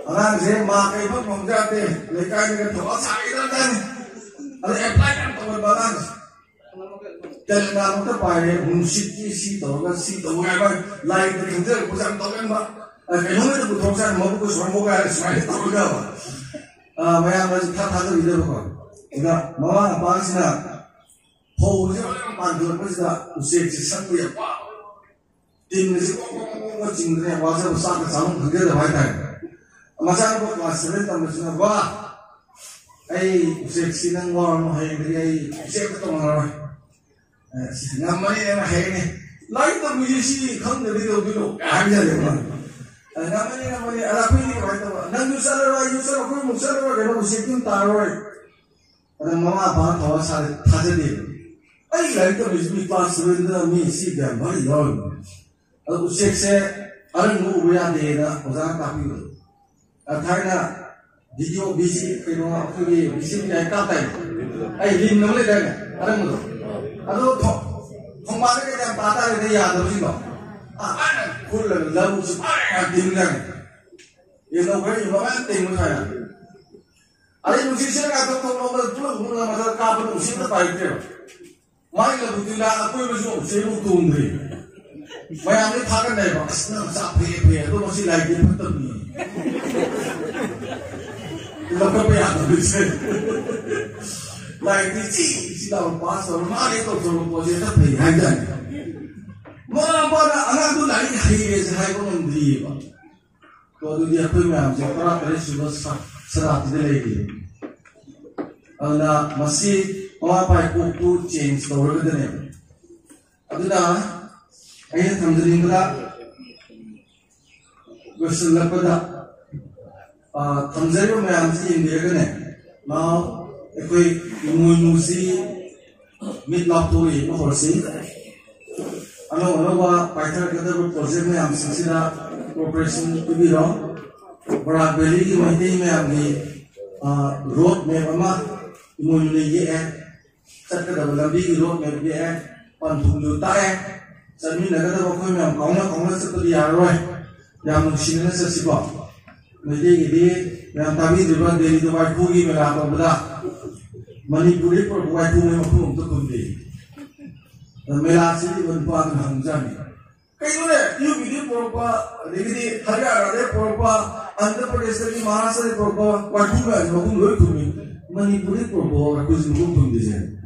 ꯑꯉꯥꯡꯁꯦ ꯃꯥ ꯀꯩ ꯐꯪ ꯐꯪꯖꯥꯗꯦ, ꯂꯩꯀꯥꯏꯗꯒ ꯊꯕꯛ ꯁꯥꯈꯤꯗ꯭ꯔꯖꯥꯠꯅꯤ꯫ ꯑꯗ apply ꯌꯥꯝ ꯇꯧꯒꯟꯕ ꯑꯉꯥꯡꯁꯦ꯫ ꯇꯦꯂꯪꯒꯥꯅ ꯑꯝꯇ ꯄꯥꯏꯔꯦ, ꯅꯨꯡꯁꯤꯠꯀꯤ ꯁꯤ ꯇꯧꯔꯒ ꯁꯤ ꯇꯧꯕ ꯍꯥꯏꯕ, ꯂꯥꯏꯔꯤꯛꯇ ꯈꯪꯖꯔꯛꯄꯁꯦ ꯌꯥꯝ ꯇꯧꯒꯟꯕ꯫ ꯑ, ꯀꯩꯅꯣꯝ ꯍꯦꯛꯇ ꯄꯨꯊꯣꯛꯆꯔ ꯃꯕꯨꯛꯀ ꯁꯨꯃꯥꯏꯅ ꯍꯣꯒꯥꯏꯔ ꯁꯨꯃꯥꯏꯅ ꯇꯧꯔꯒꯕ꯫ ꯑ, ꯃꯌꯥꯝꯅꯁꯨ ꯊꯥ ꯊꯥꯖꯕꯤꯗꯕꯀꯣ꯫ ꯑꯗ ꯃꯃꯥ ꯃꯄꯥꯁꯤꯅ ꯐꯧꯁꯦ ꯂꯣꯏꯅ ꯄꯥꯟꯊꯣꯔꯛꯄꯁꯤꯗ ꯎꯆꯦꯛꯁꯦ ꯁꯛꯄ ꯌꯥꯝ ꯄꯥꯝꯕ꯫ ꯇꯤꯟꯒꯁꯦ ꯀꯣꯛ ꯀꯣꯛ ꯀꯣꯛ ꯀꯣꯛ ꯆꯤꯡꯗꯅ ꯋꯥꯖꯕ, ꯆꯥꯛꯀ ꯆꯥꯐꯝ ꯈꯪꯖꯗꯕ ꯍꯥꯏꯇꯥꯔꯦ꯫ ꯃꯆꯥꯅꯨꯄꯥ class seven ꯇꯝꯕꯁꯤꯅ, "ꯕꯥ, ꯑꯩ ꯎꯆꯦꯛꯁꯤ ꯅꯪ ꯋꯥꯔꯅꯨ, ꯍꯌꯦꯡꯗꯒꯤ ꯑꯩ ꯎꯆꯦꯛ ꯑꯝꯇ ꯇꯣꯡꯉꯔꯣꯏ꯫ ꯑꯦ, ꯁꯤ ꯉꯝꯃꯅꯤ, ꯅꯪꯅ ꯍꯌꯦꯡꯅꯦ꯫ ꯂꯥꯏꯔꯤꯛ ꯇꯝꯕꯁꯤ ꯁꯤ ꯈꯪꯗ꯭ꯔꯗꯤ ꯀꯩꯗꯧꯗꯣꯏꯅꯣ?" ꯍꯥꯏꯕ ꯌꯥꯔꯦ ꯃꯥꯅ꯫ ꯑꯦ, "ꯉꯝꯃꯅꯤ, ꯉꯝꯃꯅꯤ꯫ ꯑꯗ ꯑꯩꯈꯣꯏꯗꯤ ꯀꯃꯥꯏꯅ ꯇꯧꯕ? ꯅꯪꯁꯨ ꯆꯠꯂꯔꯣꯏ, ꯑꯩꯁꯨ ꯆꯠꯂꯔꯣꯏ, ꯑꯩꯈꯣꯏ ꯑꯃꯨꯛ ꯆꯠꯂꯔꯣꯏ, ꯀꯩꯅꯣ ꯎꯆꯦꯛꯇꯤ ꯑꯃꯨꯛ ꯇꯥꯔꯔꯣꯏ꯫" ꯑꯗ ꯃꯃꯥ ꯃꯄꯥꯅ ꯊꯋꯥ ꯁꯥꯗꯦ, ꯊꯥꯖꯗꯦꯕ꯫ ꯑꯩ ꯂꯥꯏꯔꯤꯛ ꯇꯝꯃꯤꯁꯤ ꯃꯤ class seven ꯗ ꯃꯤ ꯁꯤ ꯌꯥꯝ ꯃꯔꯤ ꯌꯥꯎꯔꯤꯕꯅꯤ꯫ ꯑꯗ ꯎꯆꯦꯛꯁꯦ ꯑꯔꯪꯕ ꯎꯕ ꯌꯥꯗꯦꯅ ꯑꯣꯖꯥꯅ ꯇꯥꯛꯄꯤꯕꯗꯣ꯫ ꯑ, ꯊꯥꯏꯅ video, ꯕꯤ ꯁꯤ, ꯀꯩꯅꯣ, ꯑꯩꯈꯣꯏꯒꯤ ꯕꯤ ꯁꯤ ꯀꯥꯏ ꯀꯥꯞꯇꯥꯏꯅꯦ꯫ ꯑꯩ ꯂꯤꯟ ꯑꯃ ꯂꯩꯗꯥꯏꯅꯦ, ꯑꯔꯪꯕꯗꯣ꯫ ꯑꯗꯣ ꯊꯣ-, ꯊꯣꯡꯕꯥꯟꯗ ꯀꯩꯗ ꯌꯥꯝ ꯇꯥ ꯇꯥꯔꯦꯗ ꯌꯥꯗꯕꯁꯤꯡꯗꯣ꯫ ꯑ, ꯑ, ꯈꯨꯜꯂꯒ ꯂꯧꯁꯤ ꯐꯥꯔꯦ ꯌꯥꯝ ꯇꯤꯡꯖꯥꯠꯅꯤ꯫ ꯌꯦꯟꯅꯧ ꯈꯔ ꯌꯦꯟꯅꯧ ꯃꯌꯥꯝ ꯇꯤꯡꯕ ꯁꯥꯏꯅ꯫ ꯑꯗꯩ ꯅꯨꯡꯁꯤꯠ ꯁꯤꯠꯂ ꯀꯥꯟꯗ ꯊꯣꯡ ꯂꯣꯝꯗ ꯄꯨꯂꯞ ꯍꯨꯝꯂꯒ ꯃꯊꯛꯇ ꯀꯥꯞꯄ ꯅꯨꯡꯁꯤꯠ ꯑꯝꯇ ꯄꯥꯏꯔꯛꯇꯦꯕ꯫ ꯃꯥꯏ ꯂꯧꯕꯨꯛꯇꯨꯗ ꯑꯀꯣꯏꯕꯁꯨ ꯑꯃꯨꯛꯁꯨ ꯑꯃꯨꯛ ꯇꯣꯡꯗ꯭ꯔꯤ꯫ ꯃꯌꯥꯝꯗꯤ ꯊꯥꯒꯠꯅꯩꯕ, "ꯑꯁ, ꯅꯪ ꯆꯥꯛ ꯐꯩꯌꯦ, ꯐꯩꯌꯦ, ꯑꯗꯣ ꯃꯁꯤ ꯂꯥꯏꯔꯤꯛꯇꯤ ꯐꯠꯇꯕꯅꯤ, ꯂꯧꯈꯠꯄ ꯌꯥꯗꯕꯅꯤꯁꯦ, ꯂꯥꯏꯔꯤꯛꯇꯤ ꯆꯤ ꯆꯤ ꯂꯥꯎꯅ ꯄꯥꯁ ꯇꯧꯔ ꯃꯥꯅ ꯍꯦꯛ ꯇꯧꯊꯣꯔꯛꯄ ꯄꯣꯠꯁꯦ ꯍꯦꯛꯇ ꯐꯩ" ꯍꯥꯏꯇꯥꯔꯦ꯫ ꯃꯃꯥ ꯃꯄꯥꯅ ꯑꯉꯥꯡꯗꯨ ꯂꯥꯏꯔꯤꯛ ꯍꯩꯔꯦꯁꯦ ꯍꯥꯏꯕ ꯉꯝꯗ꯭ꯔꯤꯑꯕ꯫ ꯑꯗꯣ ꯑꯗꯨꯗꯤ ꯑꯩꯈꯣꯏ ꯃꯌꯥꯝꯁꯦ ꯇꯔꯥ ꯇꯔꯦꯠ ꯁꯨꯕ ꯁ-, ꯁꯇꯥꯕꯗꯤꯗ ꯂꯩꯔꯤ꯫ ꯑꯗꯨꯅ ꯃꯁꯤ ꯃꯃꯥ ꯃꯄꯥꯒꯤ ꯀꯣꯛꯇꯨ ꯆꯦꯟꯖ ꯇꯧꯔꯒꯗꯅꯦꯕ꯫ ꯑꯗꯨꯅ ꯑꯩꯅ ꯊꯝꯖꯅꯤꯡꯕꯗ, ꯂꯣꯏꯁꯤꯜꯂꯛꯄꯗ, ꯑ, ꯊꯝꯖꯔꯤꯕ ꯃꯌꯥꯝꯁꯤ ꯌꯦꯡꯕꯤꯔꯒꯅꯦ, ꯅꯥꯎ ꯑꯩꯈꯣꯏ ꯏꯃꯣꯏꯅꯨꯁꯤ ꯃꯤꯠ ꯂꯥꯎꯊꯣꯛꯏ ꯍꯧꯔꯁꯤ꯫ ꯑꯅꯧ ꯑꯅꯧꯕ ꯄꯥꯏꯊꯔꯛꯀꯗꯕ ꯄ꯭ꯔꯣꯖꯦꯛ ꯃꯌꯥꯝꯁꯤꯡꯁꯤꯗ ꯀꯣꯑꯣꯄꯔꯦꯁꯟ ꯄꯤꯕꯤꯔꯣ꯫ ꯕꯔꯥꯛ ꯚꯦꯂꯤꯒꯤ ꯃꯩꯇꯩ ꯃꯌꯥꯝꯒꯤ, ꯑ, ꯔꯣꯗ ꯃꯦꯞ ꯑꯃ ꯏꯃꯣꯏꯅꯨꯅ ꯌꯦꯛꯑꯦ꯫ ꯆꯠꯀꯗꯕ ꯂꯝꯕꯤꯒꯤ ꯔꯣꯗ ꯃꯦꯞ ꯌꯦꯛꯑꯦ, ꯄꯟꯊꯨꯡꯗꯨ ꯇꯥꯛꯑꯦ, ꯆꯠꯃꯤꯟꯅꯒꯗꯕ ꯑꯩꯈꯣꯏ ꯃꯌꯥꯝ ꯀꯥꯎꯅ ꯀꯥꯎꯅ ꯆꯠꯄꯗꯤ ꯌꯥꯔꯔꯣꯏ꯫ ꯌꯥꯝ ꯅꯨꯡꯁꯤꯅꯅ ꯆꯠꯁꯤꯀꯣ꯫ ꯃꯩꯇꯩꯒꯤꯗꯤ ꯃꯌꯥꯝ ꯇꯥꯕꯤꯗ꯭ꯔꯤꯕ ꯗꯦꯜꯂꯤꯗ ꯋꯥꯏꯈꯨꯒꯤ ꯃꯦꯂꯥ ꯇꯧꯕꯗ ꯃꯅꯤꯄꯨꯔꯗꯒꯤ ꯄꯨꯔꯛꯄ ꯋꯥꯏꯈꯨ ꯃꯩ ꯃꯈꯨꯝ ꯑꯝꯇ ꯈꯨꯝꯗꯦ꯫ ꯑꯗ ꯃꯦꯂꯥ ꯁꯤꯜꯂꯤꯕ ꯅꯨꯄꯥꯗꯨꯅ ꯍꯪꯖꯥꯠꯅꯤ꯫ ꯀꯩꯅꯣꯅꯦ, ꯌꯨ ꯄꯤꯗꯒꯤ ꯄꯨꯔꯛꯄ, ꯑꯗꯒꯤꯗꯤ ꯍꯔꯤꯌꯥꯅꯥꯗꯒꯤ ꯄꯨꯔꯛꯄ, ꯑꯟꯙ꯭ꯔ ꯄ꯭ꯔꯗꯦꯁꯇꯒꯤ, ꯃꯍꯥꯔꯥꯁꯇ꯭ꯔꯗꯒꯤ ꯄꯨꯔꯛꯄ ꯋꯥꯏꯈꯨ ꯃꯌꯥꯝꯁꯦ ꯃꯈꯨꯝ ꯂꯣꯏ ꯈꯨꯝꯃꯤ꯫ ꯃꯅꯤꯄꯨꯔꯗꯒꯤ ꯄꯨꯔꯛꯄ ꯋꯥꯏꯈꯨꯁꯦ ꯃꯈꯨꯝ ꯈꯨꯝꯗꯦꯁꯦ꯫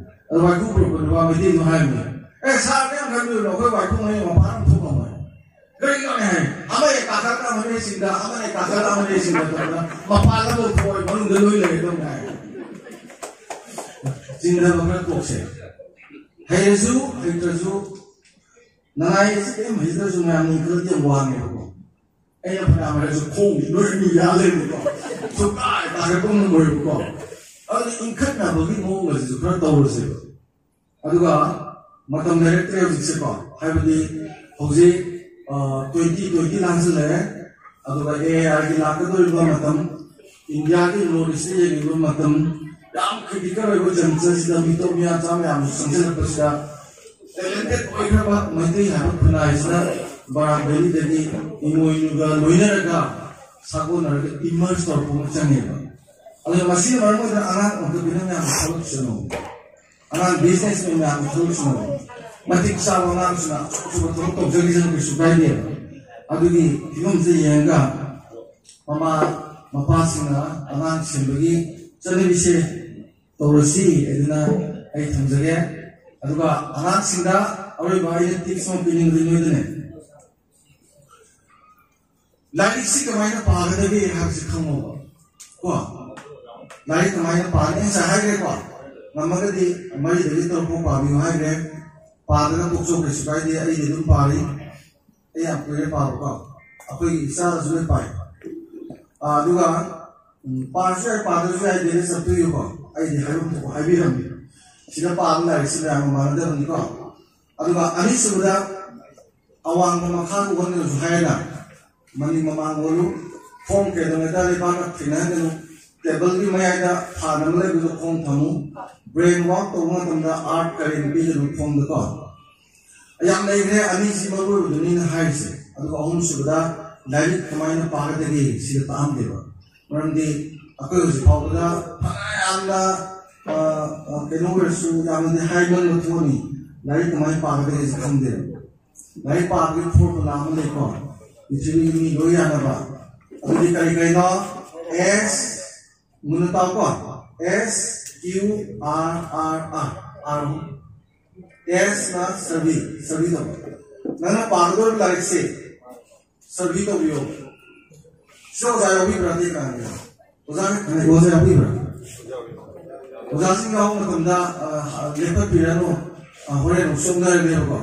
ꯑꯗꯣ ꯋꯥꯏꯈꯨ ꯄꯨꯔꯛꯄ ꯅꯨꯄꯥ ꯃꯩꯇꯩꯗꯨꯅ ꯍꯥꯏꯕꯅꯦ, "ꯑꯦ, ꯁꯥꯔ, ꯀꯌꯥꯝ ꯈꯟꯕꯤꯔꯨꯅꯣ, ꯑꯩꯈꯣꯏ ꯋꯥꯏꯈꯨ ꯃꯩ ꯃꯄꯥꯟ ꯑꯃ ꯊꯣꯛ ꯉꯝꯃꯣꯏ꯫ ꯀꯔꯤꯒꯤꯅꯣꯅꯦ?" ꯍꯥꯏ, "ꯑꯃ ꯍꯦꯛ ꯀꯥꯈꯠꯂꯒ ꯑꯃ ꯍꯦꯛ ꯆꯤꯡꯗ, ꯑꯃꯅ ꯍꯦꯛ ꯀꯥꯈꯠꯂꯒ ꯑꯃꯅ ꯍꯦꯛ ꯆꯤꯡꯗ ꯇꯧꯗꯅ ꯃꯄꯥꯟ ꯑꯃ ꯊꯣꯛꯑꯣꯏ, ꯃꯅꯨꯡꯗ ꯂꯣꯏ ꯂꯩꯔꯦ" ꯑꯗꯨꯝ ꯍꯥꯏ꯫ ꯆꯤꯡꯗꯕ ꯈꯔ ꯇꯣꯛꯁꯦ꯫ ꯍꯩꯔꯁꯨ ꯍꯩꯇ꯭ꯔꯁꯨ ꯅꯅꯥꯏ ꯑꯁꯤ ꯀꯔꯤꯝ ꯍꯩꯖꯗ꯭ꯔꯁꯨ ꯃꯌꯥꯝ ꯏꯟꯈꯠꯂꯗꯤ ꯌꯥꯝ ꯋꯥꯡꯉꯦꯕꯀꯣ꯫ ꯑꯩꯅ ꯐꯅꯌꯥꯝ ꯍꯥꯏꯔꯁꯨ ꯈꯣꯡꯗꯤ ꯂꯣꯏ ꯃꯤ ꯌꯥ ꯂꯩꯕꯀꯣ꯫ ꯁꯨꯡꯀꯥꯏ ꯀꯥꯏꯔꯛꯄ ꯉꯝꯃꯣꯏꯕꯀꯣ꯫ ꯑꯗꯨꯅ ꯏꯟꯈꯠꯅꯕꯒꯤ ꯃꯑꯣꯡ ꯑꯁꯤꯁꯨ ꯈꯔ ꯇꯧꯔꯁꯦꯕ꯫ ꯑꯗꯨꯒ ꯃꯇꯝ ꯂꯩꯔꯛꯇ꯭ꯔꯦ ꯍꯧꯖꯤꯛꯁꯦꯀꯣ꯫ ꯍꯥꯏꯕꯗꯤ ꯍꯧꯖꯤꯛ, ꯑ, ꯇ꯭ꯋꯦꯟꯇꯤ ꯇ꯭ꯋꯦꯟꯇꯤ ꯂꯥꯟꯁꯤꯜꯂꯛꯑꯦ꯫ ꯑꯗꯨꯒ ꯑꯦ ꯑꯥꯏ ꯒꯤ ꯂꯥꯛꯀꯗꯧꯔꯤꯕ ꯃꯇꯝ, ꯏꯟꯗꯤꯌꯥꯒꯤ ꯅꯣꯔꯠ ꯏꯁꯇ ꯌꯦꯡꯉꯤꯕ ꯃꯇꯝ, ꯌꯥꯝ ꯀ꯭ꯔꯤꯇꯤꯀꯦꯜ ꯑꯣꯏꯕ ꯖꯟꯇ꯭ꯔꯁꯤꯗ ꯃꯤꯇꯣꯞ ꯃꯤꯌꯥꯟꯆꯥ ꯃꯌꯥꯝꯁꯨ ꯆꯪꯁꯤꯜꯂꯛꯄꯁꯤꯗ, ꯇꯦꯂꯦꯟꯇꯦꯠ ꯑꯣꯏꯈ꯭ꯔꯕ ꯃꯩꯇꯩ ꯍꯥꯏꯕ ꯈꯨꯟꯅꯥꯏꯁꯤꯅ ꯕꯔꯥꯛ ꯚꯦꯂꯤꯗꯒꯤ ꯏꯃꯣꯏꯅꯨꯒ ꯂꯣꯏꯅꯔꯒ, ꯁꯥꯒꯣꯟꯅꯔꯒ ꯏꯃꯔꯖ ꯇꯧꯔꯛꯄ ꯑꯃ ꯆꯪꯉꯦꯕ꯫ ꯑꯗꯨꯅ ꯃꯁꯤꯅ ꯃꯔꯝ ꯑꯣꯏꯗꯨꯅ ꯑꯉꯥꯡ ꯑꯣꯟꯊꯣꯛꯄꯤꯅ ꯃꯌꯥꯝ ꯊꯕꯛ ꯁꯨꯅꯧ, ꯑꯉꯥꯡ ꯕꯤꯖꯤꯅꯦꯁ ꯃꯌꯥꯝ ꯊꯕꯛ ꯁꯨꯅꯧ꯫ ꯃꯇꯤꯛ ꯆꯥꯕ ꯑꯉꯥꯡꯁꯤꯅ ꯑꯆꯨꯝꯕ ꯊꯕꯛ ꯇꯧꯖꯈꯤꯁꯅꯨ, ꯀꯩꯁꯨ ꯀꯥꯏꯗꯦ꯫ ꯑꯗꯨꯒꯤ ꯐꯤꯕꯝꯁꯤꯗ ꯌꯦꯡꯉꯒ ꯃꯃꯥ ꯃꯄꯥꯁꯤꯡꯅ ꯑꯉꯥꯡ ꯁꯦꯝꯕꯒꯤ ꯆꯠꯅꯕꯤꯁꯦ ꯇꯧꯔꯁꯤ ꯍꯥꯏꯗꯅ ꯑꯩ ꯊꯝꯖꯒꯦ꯫ ꯑꯗꯨꯒ ꯑꯉꯥꯡꯁꯤꯡꯗ ꯑꯔꯣꯏꯕ ꯑꯩꯅ ꯇꯤꯞꯁ ꯑꯃ ꯄꯤꯅꯤꯡꯕꯗꯤ ꯅꯣꯏꯗꯅꯦ, ꯂꯥꯏꯔꯤꯛꯁꯤ ꯀꯃꯥꯏꯅ ꯄꯥꯒꯗꯒꯦ ꯍꯥꯏꯕꯁꯤ ꯈꯪꯉꯣꯕ꯫ ꯀꯣ, ꯂꯥꯏꯔꯤꯛ ꯀꯃꯥꯏꯅ ꯄꯥꯅꯤ? ꯑꯩ ꯉꯁꯥꯏ ꯍꯥꯏꯈ꯭ꯔꯦꯀꯣ, ꯉꯝꯃꯒꯗꯤ ꯃꯔꯤꯗꯒꯤ ꯇꯔꯨꯛ ꯐꯥꯎ ꯄꯥꯕꯤꯌꯨ ꯍꯥꯏꯈ꯭ꯔꯦ꯫ ꯄꯥꯗꯅ ꯇꯣꯛꯆꯧ, ꯀꯩꯁꯨ ꯀꯥꯏꯗꯦ, ꯑꯩꯗꯤ ꯑꯗꯨꯝ ꯄꯥꯔꯤ꯫ ꯑꯩ ꯌꯥꯝ ꯀꯨꯏꯔꯦ ꯄꯥꯕꯀꯣ, ꯑꯩꯈꯣꯏꯒꯤ ꯏꯆꯥꯁꯨ ꯂꯣꯏ ꯄꯥꯏ꯫ ꯑꯥ, ꯑꯗꯨꯒ ꯎꯝ, ꯄꯥꯔꯁꯨ ꯌꯥꯏ, ꯄꯥꯗ꯭ꯔꯁꯨ ꯌꯥꯏ, ꯗꯦꯂꯤ ꯆꯠꯄꯤꯌꯨꯀꯣ꯫ ꯑꯩꯗꯤ ꯍꯥꯏꯐꯝ ꯊꯣꯛꯄ ꯍꯥꯏꯕꯤꯔꯝꯃꯤ꯫ ꯁꯤꯗ ꯄꯥꯕ ꯂꯥꯏꯔꯤꯛꯁꯤ ꯃꯌꯥꯝꯒ ꯃꯥꯟꯅꯗꯕꯅꯤꯀꯣ꯫ ꯑꯗꯨꯒ ꯑꯅꯤꯁꯨꯕꯗ, ꯑꯋꯥꯡꯕ ꯃꯈꯥ ꯎꯍꯟꯒꯅꯨꯁꯨ ꯍꯥꯏꯅ, ꯃꯅꯤꯡ ꯃꯃꯥꯡ ꯑꯣꯜꯂꯨ, ꯈꯣꯡ ꯀꯩꯗꯧꯉꯩꯗ ꯂꯩꯕꯥꯛꯅ ꯊꯦꯡꯅꯍꯟꯒꯅꯨ, ꯇꯦꯕꯜꯒꯤ ꯃꯌꯥꯏꯗ ꯐꯥꯟ ꯑꯃ ꯂꯩꯕꯗꯨ ꯈꯣꯡ ꯊꯝꯃꯨ, ꯕ꯭ꯔꯦꯟ ꯋꯥꯛ ꯇꯧꯕ ꯃꯇꯝꯗ ꯑꯥꯔꯠ ꯀꯔꯦꯟ ꯄꯤꯒꯅꯨ ꯈꯣꯡꯗꯀꯣ꯫ ꯌꯥꯝ ꯂꯩꯈ꯭ꯔꯦ, ꯑꯅꯤꯁꯤ ꯃꯔꯨ ꯑꯣꯏꯕꯗꯨꯅꯤꯅ ꯍꯥꯏꯔꯤꯁꯦ꯫ ꯑꯗꯨꯒ ꯑꯍꯨꯝꯁꯨꯕꯗ, ꯂꯥꯏꯔꯤꯛ ꯀꯃꯥꯏꯅ ꯄꯥꯒꯗꯒꯦ ꯁꯤꯗ ꯇꯥꯛꯑꯝꯗꯦꯕ꯫ ꯃꯔꯝꯗꯤ ꯑꯩꯈꯣꯏ ꯍꯧꯖꯤꯛ ꯐꯥꯎꯕꯗ ꯐꯅ ꯌꯥꯝꯅ, ꯑ, ꯑ, ꯀꯩꯅꯣ ꯑꯣꯏꯔꯁꯨ ꯌꯥꯝꯅꯗꯤ ꯍꯥꯏꯃꯟꯕ ꯊꯣꯛꯑꯅꯤ, ꯂꯥꯏꯔꯤꯛ ꯀꯃꯥꯏꯅ ꯄꯥꯒꯗꯒꯦꯁꯦ ꯈꯪꯗꯦꯕ꯫ ꯂꯥꯏꯔꯤꯛ ꯄꯥꯕꯒꯤ ꯐꯣꯔꯃꯨꯂꯥ ꯑꯃ ꯂꯩꯀꯣ, ꯄ꯭ꯔꯤꯊꯤꯕꯤꯒꯤ ꯃꯤ ꯂꯣꯏ ꯌꯥꯅꯕ꯫ ꯑꯗꯨꯗꯤ ꯀꯔꯤ ꯀꯔꯤꯅꯣ? ꯑꯦꯁ, ꯃꯨꯟꯅ ꯇꯥꯎꯀꯣ, S Q R R R, R. ꯑꯦꯁꯅ ꯁꯔꯚꯤ, ꯁꯔꯚꯤ ꯇꯧꯕ꯫ ꯅꯪꯅ ꯄꯥꯒꯗꯧꯔꯤꯕ ꯂꯥꯏꯔꯤꯛꯁꯦ ꯁꯔꯚꯤ ꯇꯧꯕꯤꯌꯣ꯫ ꯁꯤꯗ ꯑꯣꯖꯥ ꯌꯥꯎꯕꯤꯕ꯭ꯔꯥ? ꯑꯇꯩ ꯀꯅꯥ ꯌꯥꯎ-, ꯑꯣꯖꯥ, ꯑꯣꯖꯥ ꯌꯥꯎꯕꯤꯕ꯭ꯔꯥ? ꯑꯣꯖꯥꯁꯤꯡ ꯌꯥꯎꯕ ꯃꯇꯝꯗ, ꯑ, ꯂꯦꯞꯈꯠꯄꯤꯔꯅꯨ꯫ ꯑ, ꯍꯣꯔꯦꯟ ꯑꯃꯨꯛ ꯆꯣꯡꯊꯔꯅꯦꯕꯀꯣ꯫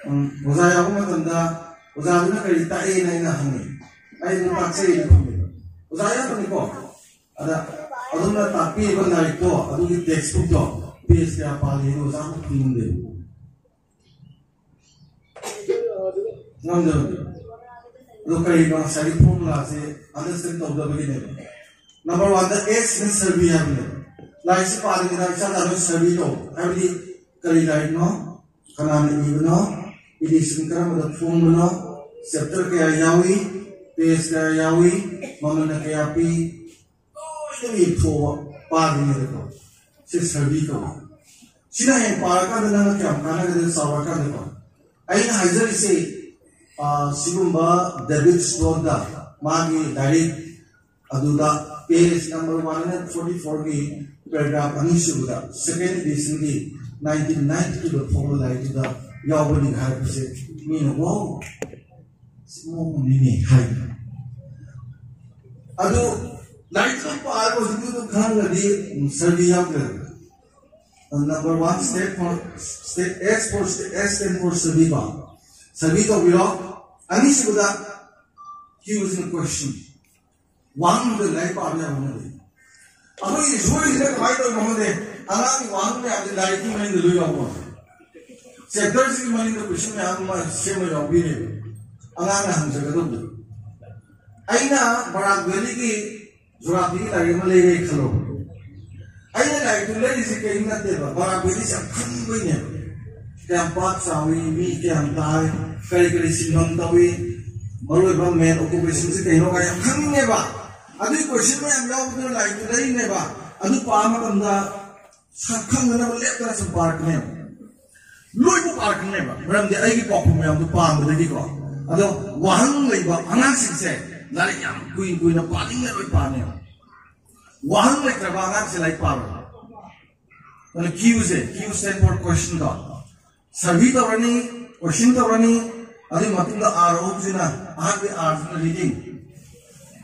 ꯎꯝ, ꯑꯣꯖꯥ ꯌꯥꯎꯕ ꯃꯇꯝꯗ ꯑꯣꯖꯥꯗꯨꯅ ꯀꯔꯤ ꯇꯥꯛꯑꯦꯅ ꯑꯩꯅ ꯍꯪꯉꯤ꯫ ꯑꯩ ꯑꯗꯨꯝ ꯇꯥꯛꯆꯩꯅ ꯈꯨꯝꯃꯦꯕ꯫ ꯑꯣꯖꯥ ꯌꯥꯝꯕꯅꯤꯀꯣ꯫ ꯑꯗ ꯑꯗꯨꯝꯅ ꯇꯥꯛꯄꯤꯔꯤꯕ ꯂꯥꯏꯔꯤꯛꯇꯣ, ꯑꯗꯨꯒꯤ ꯇꯦꯛꯁ ꯕꯨꯛꯇꯣ ꯄꯦꯖ ꯀꯌꯥ ꯄꯥꯜꯂꯤ ꯍꯥꯏꯗꯣ ꯑꯣꯖꯥ ꯑꯃ ꯈꯪꯉꯝꯗꯦꯕ꯫ ꯉꯝꯗꯕꯅꯦ꯫ ꯑꯗꯣ ꯀꯔꯤꯅꯣ? ꯉꯁꯥꯏꯒꯤ ꯐꯣꯔꯃꯨꯂꯥꯁꯦ ꯑꯟꯗꯔꯁꯇꯦꯟ ꯇꯧꯗꯕꯒꯤꯅꯦꯕ꯫ ꯅꯝꯕꯔ ꯋꯥꯟꯗ ꯑꯦꯁꯅ ꯁꯔꯚꯤ ꯍꯥꯏꯕꯅꯦꯕ꯫ ꯂꯥꯏꯔꯤꯛꯁꯦ ꯄꯥꯔꯤꯉꯩꯗ ꯏꯁꯥ ꯏꯁꯥ ꯂꯣꯏ ꯁꯔꯚꯤ ꯇꯧ꯫ ꯍꯥꯏꯕꯗꯤ ꯀꯔꯤ ꯂꯥꯏꯔꯤꯛꯅꯣ? ꯀꯅꯥꯅ ꯏꯕꯅꯣ? ꯏꯗꯤꯁꯟ ꯀꯔꯝꯕꯗ ꯐꯣꯡꯕꯅꯣ? ꯆꯦꯞꯇꯔ ꯀꯌꯥ ꯌꯥꯎꯏ? ꯄꯦꯖ ꯀꯌꯥ ꯌꯥꯎꯏ? ꯃꯃꯜꯅ ꯀꯌꯥ ꯄꯤ? ꯂꯣꯏꯅ ꯌꯦꯡꯊꯣꯛꯑꯣ, ꯄꯥꯗ꯭ꯔꯤꯉꯩꯗꯀꯣ꯫ ꯁꯤ ꯁꯔꯚꯤ ꯀꯧꯏ꯫ ꯁꯤꯅ ꯍꯌꯦꯡ ꯄꯥꯔꯀꯥꯟꯗ ꯅꯪꯅ ꯀꯌꯥꯝ ꯀꯥꯟꯅꯒꯗꯒꯦ ꯆꯥꯎꯔꯀꯥꯟꯗꯀꯣ? ꯑꯩꯅ ꯍꯥꯏꯖꯔꯤꯁꯦ, ꯑ, ꯁꯤꯒꯨꯝꯕ ꯗꯦꯕꯤꯠ ꯁ꯭ꯇꯣꯟꯗ ꯃꯥꯒꯤ ꯂꯥꯏꯔꯤꯛ ꯑꯗꯨꯗ page number one hundred forty fourꯒꯤ paragraph ꯑꯅꯤꯁꯨꯕꯗ second editionꯒꯤ nineteen ninety twoꯗ ꯐꯣꯡꯕ ꯂꯥꯏꯔꯤꯛꯇꯨꯗ ꯌꯥꯎꯕꯅꯤ ꯍꯥꯏꯕꯁꯦ ꯃꯤꯅ, "Wow, ꯁꯤ ꯃꯑꯣꯡ ꯑꯃꯅꯤꯅꯦ" ꯍꯥꯏ꯫ ꯑꯗꯨ ꯂꯥꯏꯔꯤꯛꯇꯨ ꯄꯥꯔꯒ ꯍꯧꯖꯤꯛꯇꯤ ꯑꯗꯨꯝ ꯈꯪꯉꯒꯗꯤ, ꯎꯝ, ꯁꯔꯕꯤ ꯌꯥꯎꯗ꯭ꯔꯦ꯫ Number one, step for, step, S for, S stand for study ꯀꯣ꯫ Study ꯇꯧꯕꯤꯔꯣ꯫ ꯑꯅꯤꯁꯨꯕꯗ, Q is a question. ꯋꯥꯍꯪꯗ ꯂꯥꯏꯔꯤꯛ ꯄꯥꯕ ꯌꯥꯕ ꯅꯠꯇꯦ꯫ ꯑꯩꯈꯣꯏꯒꯤ ꯁꯣꯏꯔꯤꯁꯤꯅ ꯀꯃꯥꯏꯅ ꯇꯧꯔꯤꯅꯣ ꯈꯪꯗꯦ, ꯑꯉꯥꯡꯒꯤ ꯋꯥꯍꯪ ꯃꯌꯥꯝꯁꯦ ꯂꯥꯏꯔꯤꯛꯀꯤ ꯃꯅꯤꯡꯗ ꯂꯣꯏ ꯌꯥꯎꯕ꯫ Chapterꯁꯤꯒꯤ ꯃꯅꯤꯡꯗ question ꯃꯌꯥꯝ ꯑꯃ ꯁꯦꯝꯃ ꯌꯥꯎꯕꯤꯔꯦꯕ꯫ ꯑꯉꯥꯡꯅ ꯍꯪꯖꯒꯗꯧꯕꯗꯣ꯫ ꯑꯩꯅ ꯕꯔꯥꯛ ꯚꯦꯂꯤꯒꯤ ꯖꯣꯒ꯭ꯔꯥꯐꯤꯒꯤ ꯂꯥꯏꯔꯤꯛ ꯑꯃ ꯂꯩꯔꯦ ꯈꯜꯂꯣ꯫ ꯑꯩꯅ ꯂꯥꯏꯔꯤꯛꯇꯨ ꯂꯩꯔꯤꯁꯦ ꯀꯔꯤꯝ ꯅꯠꯇꯦꯕ, ꯕꯔꯥꯛ ꯚꯦꯂꯤꯁꯦ ꯌꯥꯝ ꯈꯪꯅꯤꯡꯕꯩꯅꯦꯕ꯫ ꯀꯌꯥꯝ ꯄꯥꯛ ꯆꯥꯎꯏ, ꯃꯤ ꯀꯌꯥꯝ ꯇꯥꯏ, ꯀꯔꯤ ꯀꯔꯤ ꯁꯤꯟꯐꯝ ꯇꯧꯏ, ꯃꯔꯨꯑꯣꯏꯕ main occupationꯁꯦ ꯀꯩꯅꯣ ꯀꯥꯏ ꯌꯥꯝ ꯈꯪꯅꯤꯡꯉꯦꯕ꯫ ꯑꯗꯨꯒꯤ question ꯃꯌꯥꯝ ꯌꯥꯎꯕꯗꯨꯅ ꯂꯥꯏꯔꯤꯛꯇꯨ ꯂꯩꯔꯤꯅꯦꯕ꯫ ꯑꯗꯨ ꯄꯥꯕ ꯃꯇꯝꯗ ꯁꯛ ꯈꯪꯗꯅꯕ ꯂꯦꯞꯇꯅ ꯁꯨꯝ ꯄꯥꯔꯛꯀꯅꯦꯕ꯫ ꯂꯣꯏꯕꯨ ꯄꯥꯔꯛꯀꯅꯦꯕ꯫ ꯃꯔꯝꯗꯤ ꯑꯩꯒꯤ ꯄꯥꯎꯈꯨꯝ ꯃꯌꯥꯝꯗꯣ ꯄꯥꯝꯕꯗꯒꯤꯀꯣ꯫ ꯑꯗꯣ ꯋꯥꯍꯪ ꯂꯩꯕ ꯑꯉꯥꯡꯁꯤꯡꯁꯦ ꯂꯥꯏꯔꯤꯛ ꯌꯥꯝ ꯀꯨꯏ ꯀꯨꯏꯅ ꯄꯥꯅꯤꯡꯉꯔꯣꯏ ꯄꯥꯅꯦꯕ꯫ ꯋꯥꯍꯪ ꯂꯩꯇ꯭ꯔꯕ ꯑꯉꯥꯡꯁꯦ ꯂꯥꯏꯔꯤꯛ ꯄꯥꯔꯣꯏ꯫ ꯑꯗꯨꯅ Q say, Q stand for questionꯗꯣ꯫ Survey ꯇꯧꯔꯅꯤ, question ꯇꯧꯔꯅꯤ, ꯑꯗꯨꯒꯤ ꯃꯇꯨꯡꯗ R ꯑꯍꯨꯝꯁꯤꯅ, ꯑꯍꯥꯟꯕ Rꯁꯤꯅ reading꯫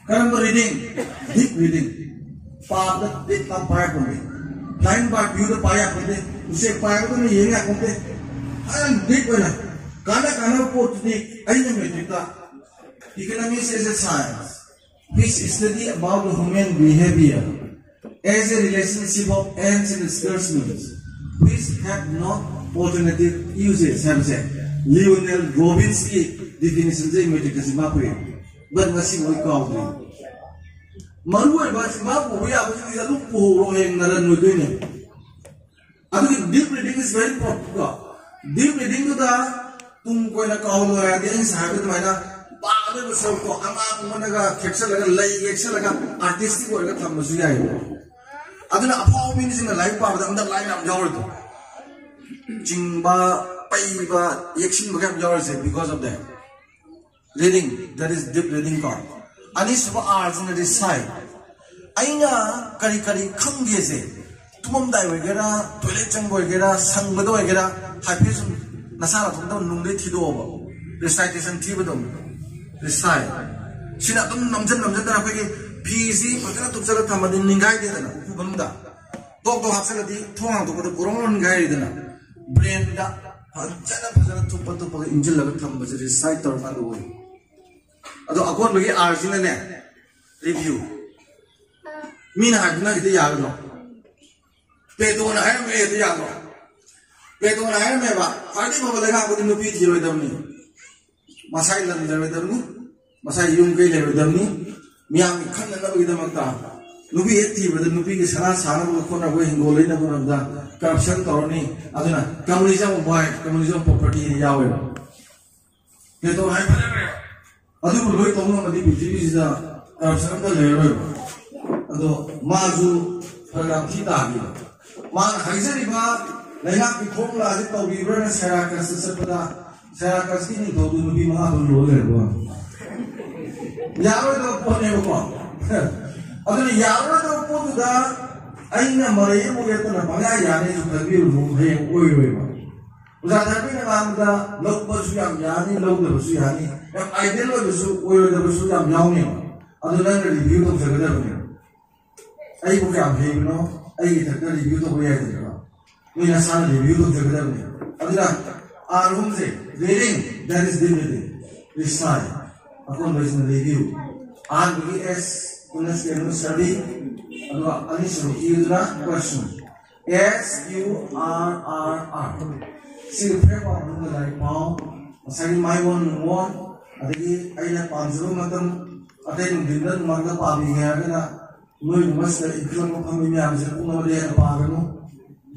ꯀꯔꯝꯕ reading? Deep reading꯫ ꯄꯥꯕꯗ deep ꯇꯥ ꯄꯥ ꯌꯥꯄꯣꯟꯇꯦ꯫ Flying bird viewꯗ ꯄꯥ ꯌꯥꯄꯣꯟꯇꯦ꯫ ꯎꯆꯦꯛ ꯄꯥꯏꯕꯗꯧꯅ ꯌꯦꯡ ꯌꯥꯄꯣꯟꯇꯦ꯫ ꯐꯖꯅ deep ꯑꯣꯏꯅ ꯀꯥꯟꯅ ꯀꯥꯟꯅꯕ ꯄꯣꯠꯇꯨꯗꯤ ꯑꯩꯅ matricꯇ, Economics is a science which study about the human behavior as a relationship of ends and disbursements which have not alternative uses ꯍꯥꯏꯕꯁꯦ Leonel Robbinsꯀꯤ definitionꯁꯦ matricꯇ ꯆꯤꯟꯐꯥ ꯄꯨꯏ꯫ But ꯉꯁꯤ ꯃꯣꯏ ꯀꯥꯎꯗ꯭ꯔꯤ꯫ ꯃꯔꯨ ꯑꯣꯏꯕ ꯆꯤꯟꯐꯥ ꯄꯨꯕ ꯌꯥꯕꯁꯤꯡꯁꯦ ꯑꯗꯨꯝ ꯄꯨꯍꯧꯔꯣ, ꯍꯌꯦꯡ ꯅꯔꯟ ꯑꯣꯏꯗꯣꯏꯅꯦ꯫ ꯑꯗꯨꯒꯤ deep reading is very important ꯀꯣ꯫ Deep readingꯗꯨꯗ ꯇꯨꯡ ꯀꯣꯏꯅ ꯀꯥꯎꯍꯜꯂꯣꯏ ꯍꯥꯏꯔꯗꯤ ꯑꯩꯅ ꯉꯁꯥꯏ ꯍꯥꯏꯕ ꯑꯗꯨꯃꯥꯏꯅ ꯄꯥꯒꯗꯣꯏꯕ ꯁꯔꯨꯛꯇꯣ ꯑꯉꯥꯡ ꯑꯃꯅꯒ ꯊꯦꯛꯆꯜꯂꯒ, ꯂꯩ ꯌꯦꯛꯁꯜꯂꯒ artistic ꯑꯣꯏꯔꯒ ꯊꯝꯕꯁꯨ ꯌꯥꯏꯌꯦꯕ꯫ ꯑꯗꯨꯅ ꯑꯐꯥꯎꯕ ꯃꯤꯁꯤꯡꯅ ꯂꯥꯏꯔꯤꯛ ꯄꯥꯕꯗ underline ꯌꯥꯝ ꯌꯥꯎꯔꯣꯏꯗꯣ꯫ ꯆꯤꯡꯕ, ꯄꯩꯕ, ꯌꯦꯛꯁꯤꯟꯕꯒ ꯌꯥꯝ ꯌꯥꯎꯔꯤꯁꯦ, because of that. Reading, that is deep reading ꯀꯣ꯫ ꯑꯅꯤꯁꯨꯕ R ꯁꯤꯅ recite꯫ ꯑꯩꯅ ꯀꯔꯤ ꯀꯔꯤ ꯈꯪꯒꯦꯁꯦ, ꯇꯨꯝꯃꯝꯗꯥꯏ ꯑꯣꯏꯒꯦꯔꯥ, toilet ꯆꯪꯕ ꯑꯣꯏꯒꯦꯔꯥ, ꯁꯪꯕꯗ ꯑꯣꯏꯒꯦꯔꯥ, ꯍꯥꯏꯐꯦꯠ ꯁꯨꯝ ꯅꯁꯥ ꯅꯊꯟꯇ ꯅꯨꯡꯗꯩ ꯊꯤꯗꯣꯛꯑꯣꯕ꯫ Recitation ꯊꯤꯕꯗꯣ꯫ Recite꯫ ꯁꯤꯅ ꯑꯗꯨꯝ ꯅꯝꯖꯟ ꯅꯝꯖꯟꯗꯅ ꯑꯩꯈꯣꯏꯒꯤ ꯐꯤꯁꯤ ꯐꯖꯅ ꯊꯨꯞꯆꯜꯂ ꯊꯝꯃꯗꯤ ꯅꯤꯡꯒꯥꯏꯗꯦꯗꯅ, ꯎꯄꯨ ꯃꯅꯨꯡꯗ꯫ ꯇꯣꯛ ꯇꯣꯛ ꯍꯥꯞꯆꯜꯂꯗꯤ ꯊꯣꯡ ꯍꯥꯡꯗꯣꯛꯄꯗ ꯕꯣꯔꯣꯡ ꯕꯣꯔꯣꯡ ꯅꯤꯡꯒꯥꯏꯔꯤꯗꯅ꯫ Brainꯗ ꯐꯖꯅ ꯐꯖꯅ ꯊꯨꯞꯄ ꯊꯨꯞꯄꯒ ꯏꯟꯖꯤꯜꯂꯒ ꯊꯝꯕꯁꯦ recite ꯇꯧꯔꯀꯥꯟꯗ ꯑꯣꯏ꯫ ꯑꯗꯣ ꯑꯀꯣꯟꯕꯒꯤ R ꯁꯤꯅꯅꯦ, review꯫ ꯃꯤꯅ ꯍꯥꯏꯕꯗꯨꯅ ꯍꯦꯛꯇ ꯌꯥꯒꯗ꯭ꯔꯣ? ꯄ꯭ꯂꯦꯇꯣꯅ ꯍꯥꯏꯔꯝꯃꯦ ꯍꯦꯛꯇ ꯌꯥꯗ꯭ꯔꯣ? ꯄ꯭ꯂꯦꯇꯣꯅ ꯍꯥꯏꯔꯝꯃꯦꯕ, "ꯈ꯭ꯋꯥꯏꯗꯒꯤ ꯐꯕ ꯂꯩꯉꯥꯛꯄꯗꯤ ꯅꯨꯄꯤ ꯊꯤꯔꯣꯏꯗꯕꯅꯤ, ꯃꯁꯥꯒꯤ ꯂꯝ ꯂꯩꯔꯣꯏꯗꯕꯅꯤ, ꯃꯁꯥꯒꯤ ꯌꯨꯝ ꯀꯩ ꯂꯩꯔꯣꯏꯗꯕꯅꯤ, ꯃꯤꯌꯥꯝꯒꯤ ꯈꯟꯅꯅꯕꯒꯤꯗꯃꯛꯇ ꯅꯨꯄꯤ ꯍꯦꯛ ꯊꯤꯕꯗ ꯅꯨꯄꯤꯒꯤ ꯁꯅꯥ ꯁꯥꯅꯕ ꯈꯣꯠꯅꯕ, ꯍꯤꯡꯒꯣꯜ ꯂꯩꯅꯕ ꯍꯣꯠꯅꯕꯗ corruption ꯇꯧꯔꯅꯤ, ꯑꯗꯨꯅ communism of wife, communism of property" ꯍꯥꯏꯅ ꯌꯥꯎꯋꯦꯕ꯫ ꯄ꯭ꯂꯦꯇꯣꯅ ꯍꯥꯏ ꯐꯖꯈ꯭ꯔꯦꯕ꯫ ꯑꯗꯨꯕꯨ ꯂꯣꯏ ꯇꯧ ꯉꯝꯃꯗꯤ ꯄ꯭ꯔꯤꯊꯤꯕꯤꯁꯤꯗ corruption ꯑꯝꯇ ꯂꯩꯔꯔꯣꯏꯕ꯫ ꯑꯗꯣ ꯃꯥꯁꯨ ꯐꯔꯛ ꯌꯥꯝ ꯊꯤ ꯇꯥꯈꯤꯕ꯫ ꯃꯥꯅ ꯍꯥꯏꯖꯔꯤꯕ ꯂꯩꯉꯥꯛꯀꯤ formula ꯑꯁꯤ ꯇꯧꯕꯤꯕ꯭ꯔꯥꯅ ꯁꯦꯔꯥꯀꯁꯇ ꯆꯠꯄꯗ, ꯁꯦꯔꯥꯀꯁꯀꯤ ꯅꯤꯡꯊꯧꯗꯨ ꯅꯨꯄꯤ ꯃꯉꯥ ꯇꯔꯨꯛ ꯂꯣꯏ ꯂꯩꯔꯝꯕ ꯋꯥꯅꯤ꯫ ꯌꯥꯔꯣꯏꯗꯕ ꯄꯣꯠꯅꯦꯕꯀꯣ꯫ ꯑꯗꯨꯅ ꯌꯥꯔꯣꯏꯗꯕ ꯄꯣꯠꯇꯨꯗ ꯑꯩꯅ ꯃꯔꯩ ꯑꯃꯨꯛ ꯌꯦꯠꯇꯅ ꯄꯪꯌꯥ ꯌꯥꯅꯤꯁꯨ ꯈꯟꯕꯤꯔꯨꯅꯨ, ꯍꯌꯦꯡ ꯑꯣꯏꯔꯣꯏꯕ꯫ ꯑꯣꯖꯥ ꯙꯔꯃꯤꯅ ꯉꯥꯡꯕꯗ ꯂꯧꯕꯁꯨ ꯌꯥꯝ ꯌꯥꯅꯤ, ꯂꯧꯗꯕꯁꯨ ꯌꯥꯅꯤ, ꯌꯥꯝ ideal ꯑꯣꯏꯕꯁꯨ ꯑꯣꯏꯔꯣꯏꯗꯕꯁꯨ ꯌꯥꯝ ꯌꯥꯎꯅꯦꯕ꯫ ꯑꯗꯨ ꯅꯪꯅ review ꯇꯧꯖꯒꯗꯕꯅꯦꯕ꯫ ꯑꯩꯕꯨ ꯀꯌꯥꯝ ꯍꯩꯕꯅꯣ ꯑꯩꯒꯤ ꯏꯊꯛꯇ review ꯇꯧꯕ ꯌꯥꯏꯗꯅꯀꯣ꯫ ꯅꯣꯏ ꯅꯁꯥꯅ review ꯇꯧꯖꯒꯗꯕꯅꯦ꯫ ꯑꯗꯨꯅ R ꯑꯍꯨꯝꯁꯦ: reading, that is dignity, recite, ꯑꯀꯣꯟꯕꯁꯤꯅ review꯫ ꯑꯍꯥꯟꯕꯒꯤ S ꯗꯨꯅ ꯁ꯭ꯇꯦꯟꯗꯔ ꯁꯔꯚꯤꯡ, ꯑꯗꯨꯒ ꯑꯅꯤꯁꯨꯕ Q ꯗꯨꯅ question꯫ S U R R R꯫ ꯁꯤꯒꯤ ꯐ꯭ꯔꯦꯝ ꯋꯥꯔꯛ ꯃꯅꯨꯡꯗ ꯂꯥꯏꯔꯤꯛ ꯄꯥꯎ꯫ ꯉꯁꯥꯏꯒꯤ ꯃꯥꯏ ꯑꯣꯟ ꯅꯨꯡ ꯑꯣꯟ, ꯑꯗꯒꯤ ꯑꯩꯅ ꯄꯥꯝꯖꯕ ꯃꯇꯝ, ꯑꯇꯩ ꯅꯨꯡꯊꯤꯟꯗ ꯅꯨꯡꯗꯥꯡꯗ ꯄꯥꯕꯤꯒꯦ ꯍꯥꯏꯔꯒꯅ ꯅꯣꯏꯒꯨꯝꯕ ꯁꯤꯗ ꯏꯟꯈꯠꯂꯛꯄ ꯐꯝꯃꯤ ꯃꯌꯥꯝꯁꯦ ꯄꯨꯡ ꯑꯃꯗꯒꯤ ꯍꯦꯟꯅ ꯄꯥꯒꯅꯨ꯫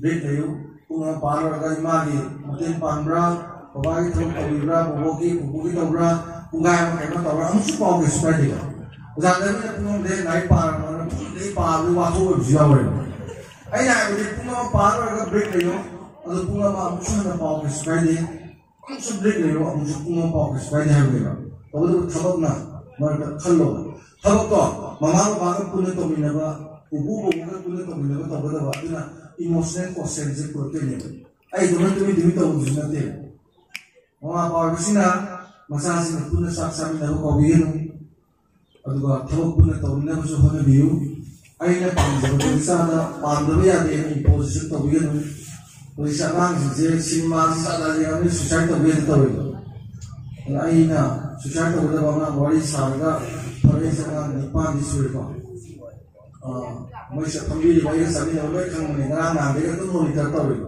Break ꯂꯩꯌꯨ꯫ ꯄꯨꯡ ꯑꯃ ꯄꯥ ꯂꯣꯏꯔꯒ ꯏꯃꯥꯒꯤ ꯃꯇꯦꯡ ꯄꯥꯡꯕ꯭ꯔꯥ, ꯕꯕꯥꯒꯤ ꯊꯕꯛ ꯇꯧꯕꯤꯕ꯭ꯔꯥ, ꯕꯣꯕꯣꯛꯀꯤ, ꯄꯨꯄꯨꯒꯤ ꯇꯧꯕ꯭ꯔꯥ, ꯄꯨꯡꯈꯥꯏ ꯑꯃ ꯀꯩꯅꯣ ꯇꯧꯕ꯭ꯔꯥ, ꯑꯃꯨꯛꯁꯨ ꯄꯥꯎ, ꯀꯩꯁꯨ ꯀꯥꯏꯗꯦꯀꯣ꯫ ꯑꯣꯖꯥ ꯅꯪꯅ ꯄꯨꯡ ꯑꯃꯗꯒꯤ ꯂꯥꯏꯔꯤꯛ ꯄꯥꯔꯕꯅꯤꯅ ꯄꯨꯡ ꯑꯃꯗꯒꯤ ꯄꯥꯕꯗ ꯋꯥꯊꯣꯛ ꯑꯣꯏꯕꯁꯨ ꯌꯥꯎꯔꯦꯕ꯫ ꯑꯩꯅ ꯍꯥꯏꯕꯗꯤ ꯄꯨꯡ ꯑꯃ ꯄꯥ ꯂꯣꯏꯔꯒ break ꯂꯩꯌꯣ꯫ ꯑꯗꯨ ꯄꯨꯡ ꯑꯃ ꯑꯃꯨꯛꯁꯨ ꯍꯟꯅ ꯄꯥꯎ ꯀꯩꯁꯨ ꯀꯥꯏꯗꯦ꯫ ꯑꯃꯨꯛꯁꯨ ꯕ꯭ꯔꯦꯛ ꯂꯩꯔꯣ, ꯑꯃꯨꯛꯁꯨ ꯄꯨꯡ ꯑꯃ ꯄꯥꯎ ꯀꯩꯁꯨ ꯀꯥꯏꯗꯦ ꯍꯥꯏꯕꯅꯦꯕ꯫ ꯇꯧꯕꯇꯕꯨ ꯊꯕꯛꯅ ꯃꯔꯛꯇ ꯈꯜꯂꯣ꯫ ꯊꯕꯛꯇꯣ ꯃꯃꯥ ꯕꯕꯥꯒ ꯄꯨꯟꯅ ꯇꯧꯃꯤꯟꯅꯕ, ꯄꯨꯄꯨ ꯕꯣꯕꯣꯒ ꯄꯨꯟꯅ ꯇꯧꯃꯤꯟꯅꯕ ꯇꯧꯒꯗꯕ, ꯑꯗꯨꯅ ꯏꯃꯣꯁꯅꯦꯜ ꯀꯣꯁꯦꯟꯁꯦ ꯄꯨꯔꯛꯇꯣꯏꯅꯦꯕ꯫ ꯑꯩ ꯏꯊꯟꯇ ꯇꯨꯃꯤꯟ ꯇꯨꯃꯤꯟ ꯇꯧꯕꯁꯨ ꯅꯠꯇꯦꯕ꯫ ꯃꯃꯥ ꯃꯄꯥ ꯑꯣꯏꯕꯁꯤꯡꯅ ꯃꯆꯥꯁꯤꯡꯒ ꯄꯨꯟꯅ ꯆꯥꯛ ꯆꯥꯃꯤꯟꯅꯕ ꯀꯥꯎꯕꯤꯒꯅꯨ꯫ ꯑꯗꯨꯒ ꯊꯕꯛ ꯄꯨꯟꯅ ꯇꯧꯃꯤꯟꯅꯕꯁꯨ ꯍꯣꯠꯅꯕꯤꯌꯨ꯫ ꯑꯩꯅ ꯄꯥꯝꯖꯕꯗꯨ ꯏꯆꯥꯗ ꯄꯥꯝꯗꯕ ꯌꯥꯗꯦ ꯍꯥꯏꯅ ꯏꯝꯄꯣꯖꯤꯁꯟ ꯇꯧꯕꯤꯒꯅꯨ꯫ ꯍꯧꯖꯤꯛꯁꯦ ꯑꯉꯥꯡꯁꯤꯡꯁꯦ ꯁꯤꯅꯦꯃꯥꯁꯤ ꯖꯥꯠ ꯖꯥꯠ ꯌꯦꯡꯉꯒ ꯁꯨꯏꯁꯥꯏꯠ ꯇꯧꯒꯦꯅ ꯇꯧꯋꯦꯕ꯫ ꯑꯗ ꯑꯩꯅ ꯁꯨꯏꯁꯥꯏꯠ ꯇꯧꯒꯗꯕ ꯑꯉꯥꯡ ꯋꯥꯔꯤ ꯁꯥꯔꯒ ꯐꯔꯦꯁꯦ ꯑꯉꯥꯡ ꯅꯤꯄꯥꯟꯗꯤ ꯁꯨꯔꯦꯀꯣ꯫ ꯑꯥ, ꯃꯣꯏꯁꯦ ꯐꯝꯕꯤꯔꯤꯕ ꯑꯩꯒ ꯆꯠꯃꯤꯟꯅꯕ ꯂꯣꯏ ꯈꯪꯕꯅꯤ꯫ ꯉꯔꯥꯡ ꯅꯍꯥꯟꯗꯒꯤ ꯑꯗꯨꯝ ꯃꯣꯅꯤꯇꯔ ꯇꯧꯔꯤꯕ꯫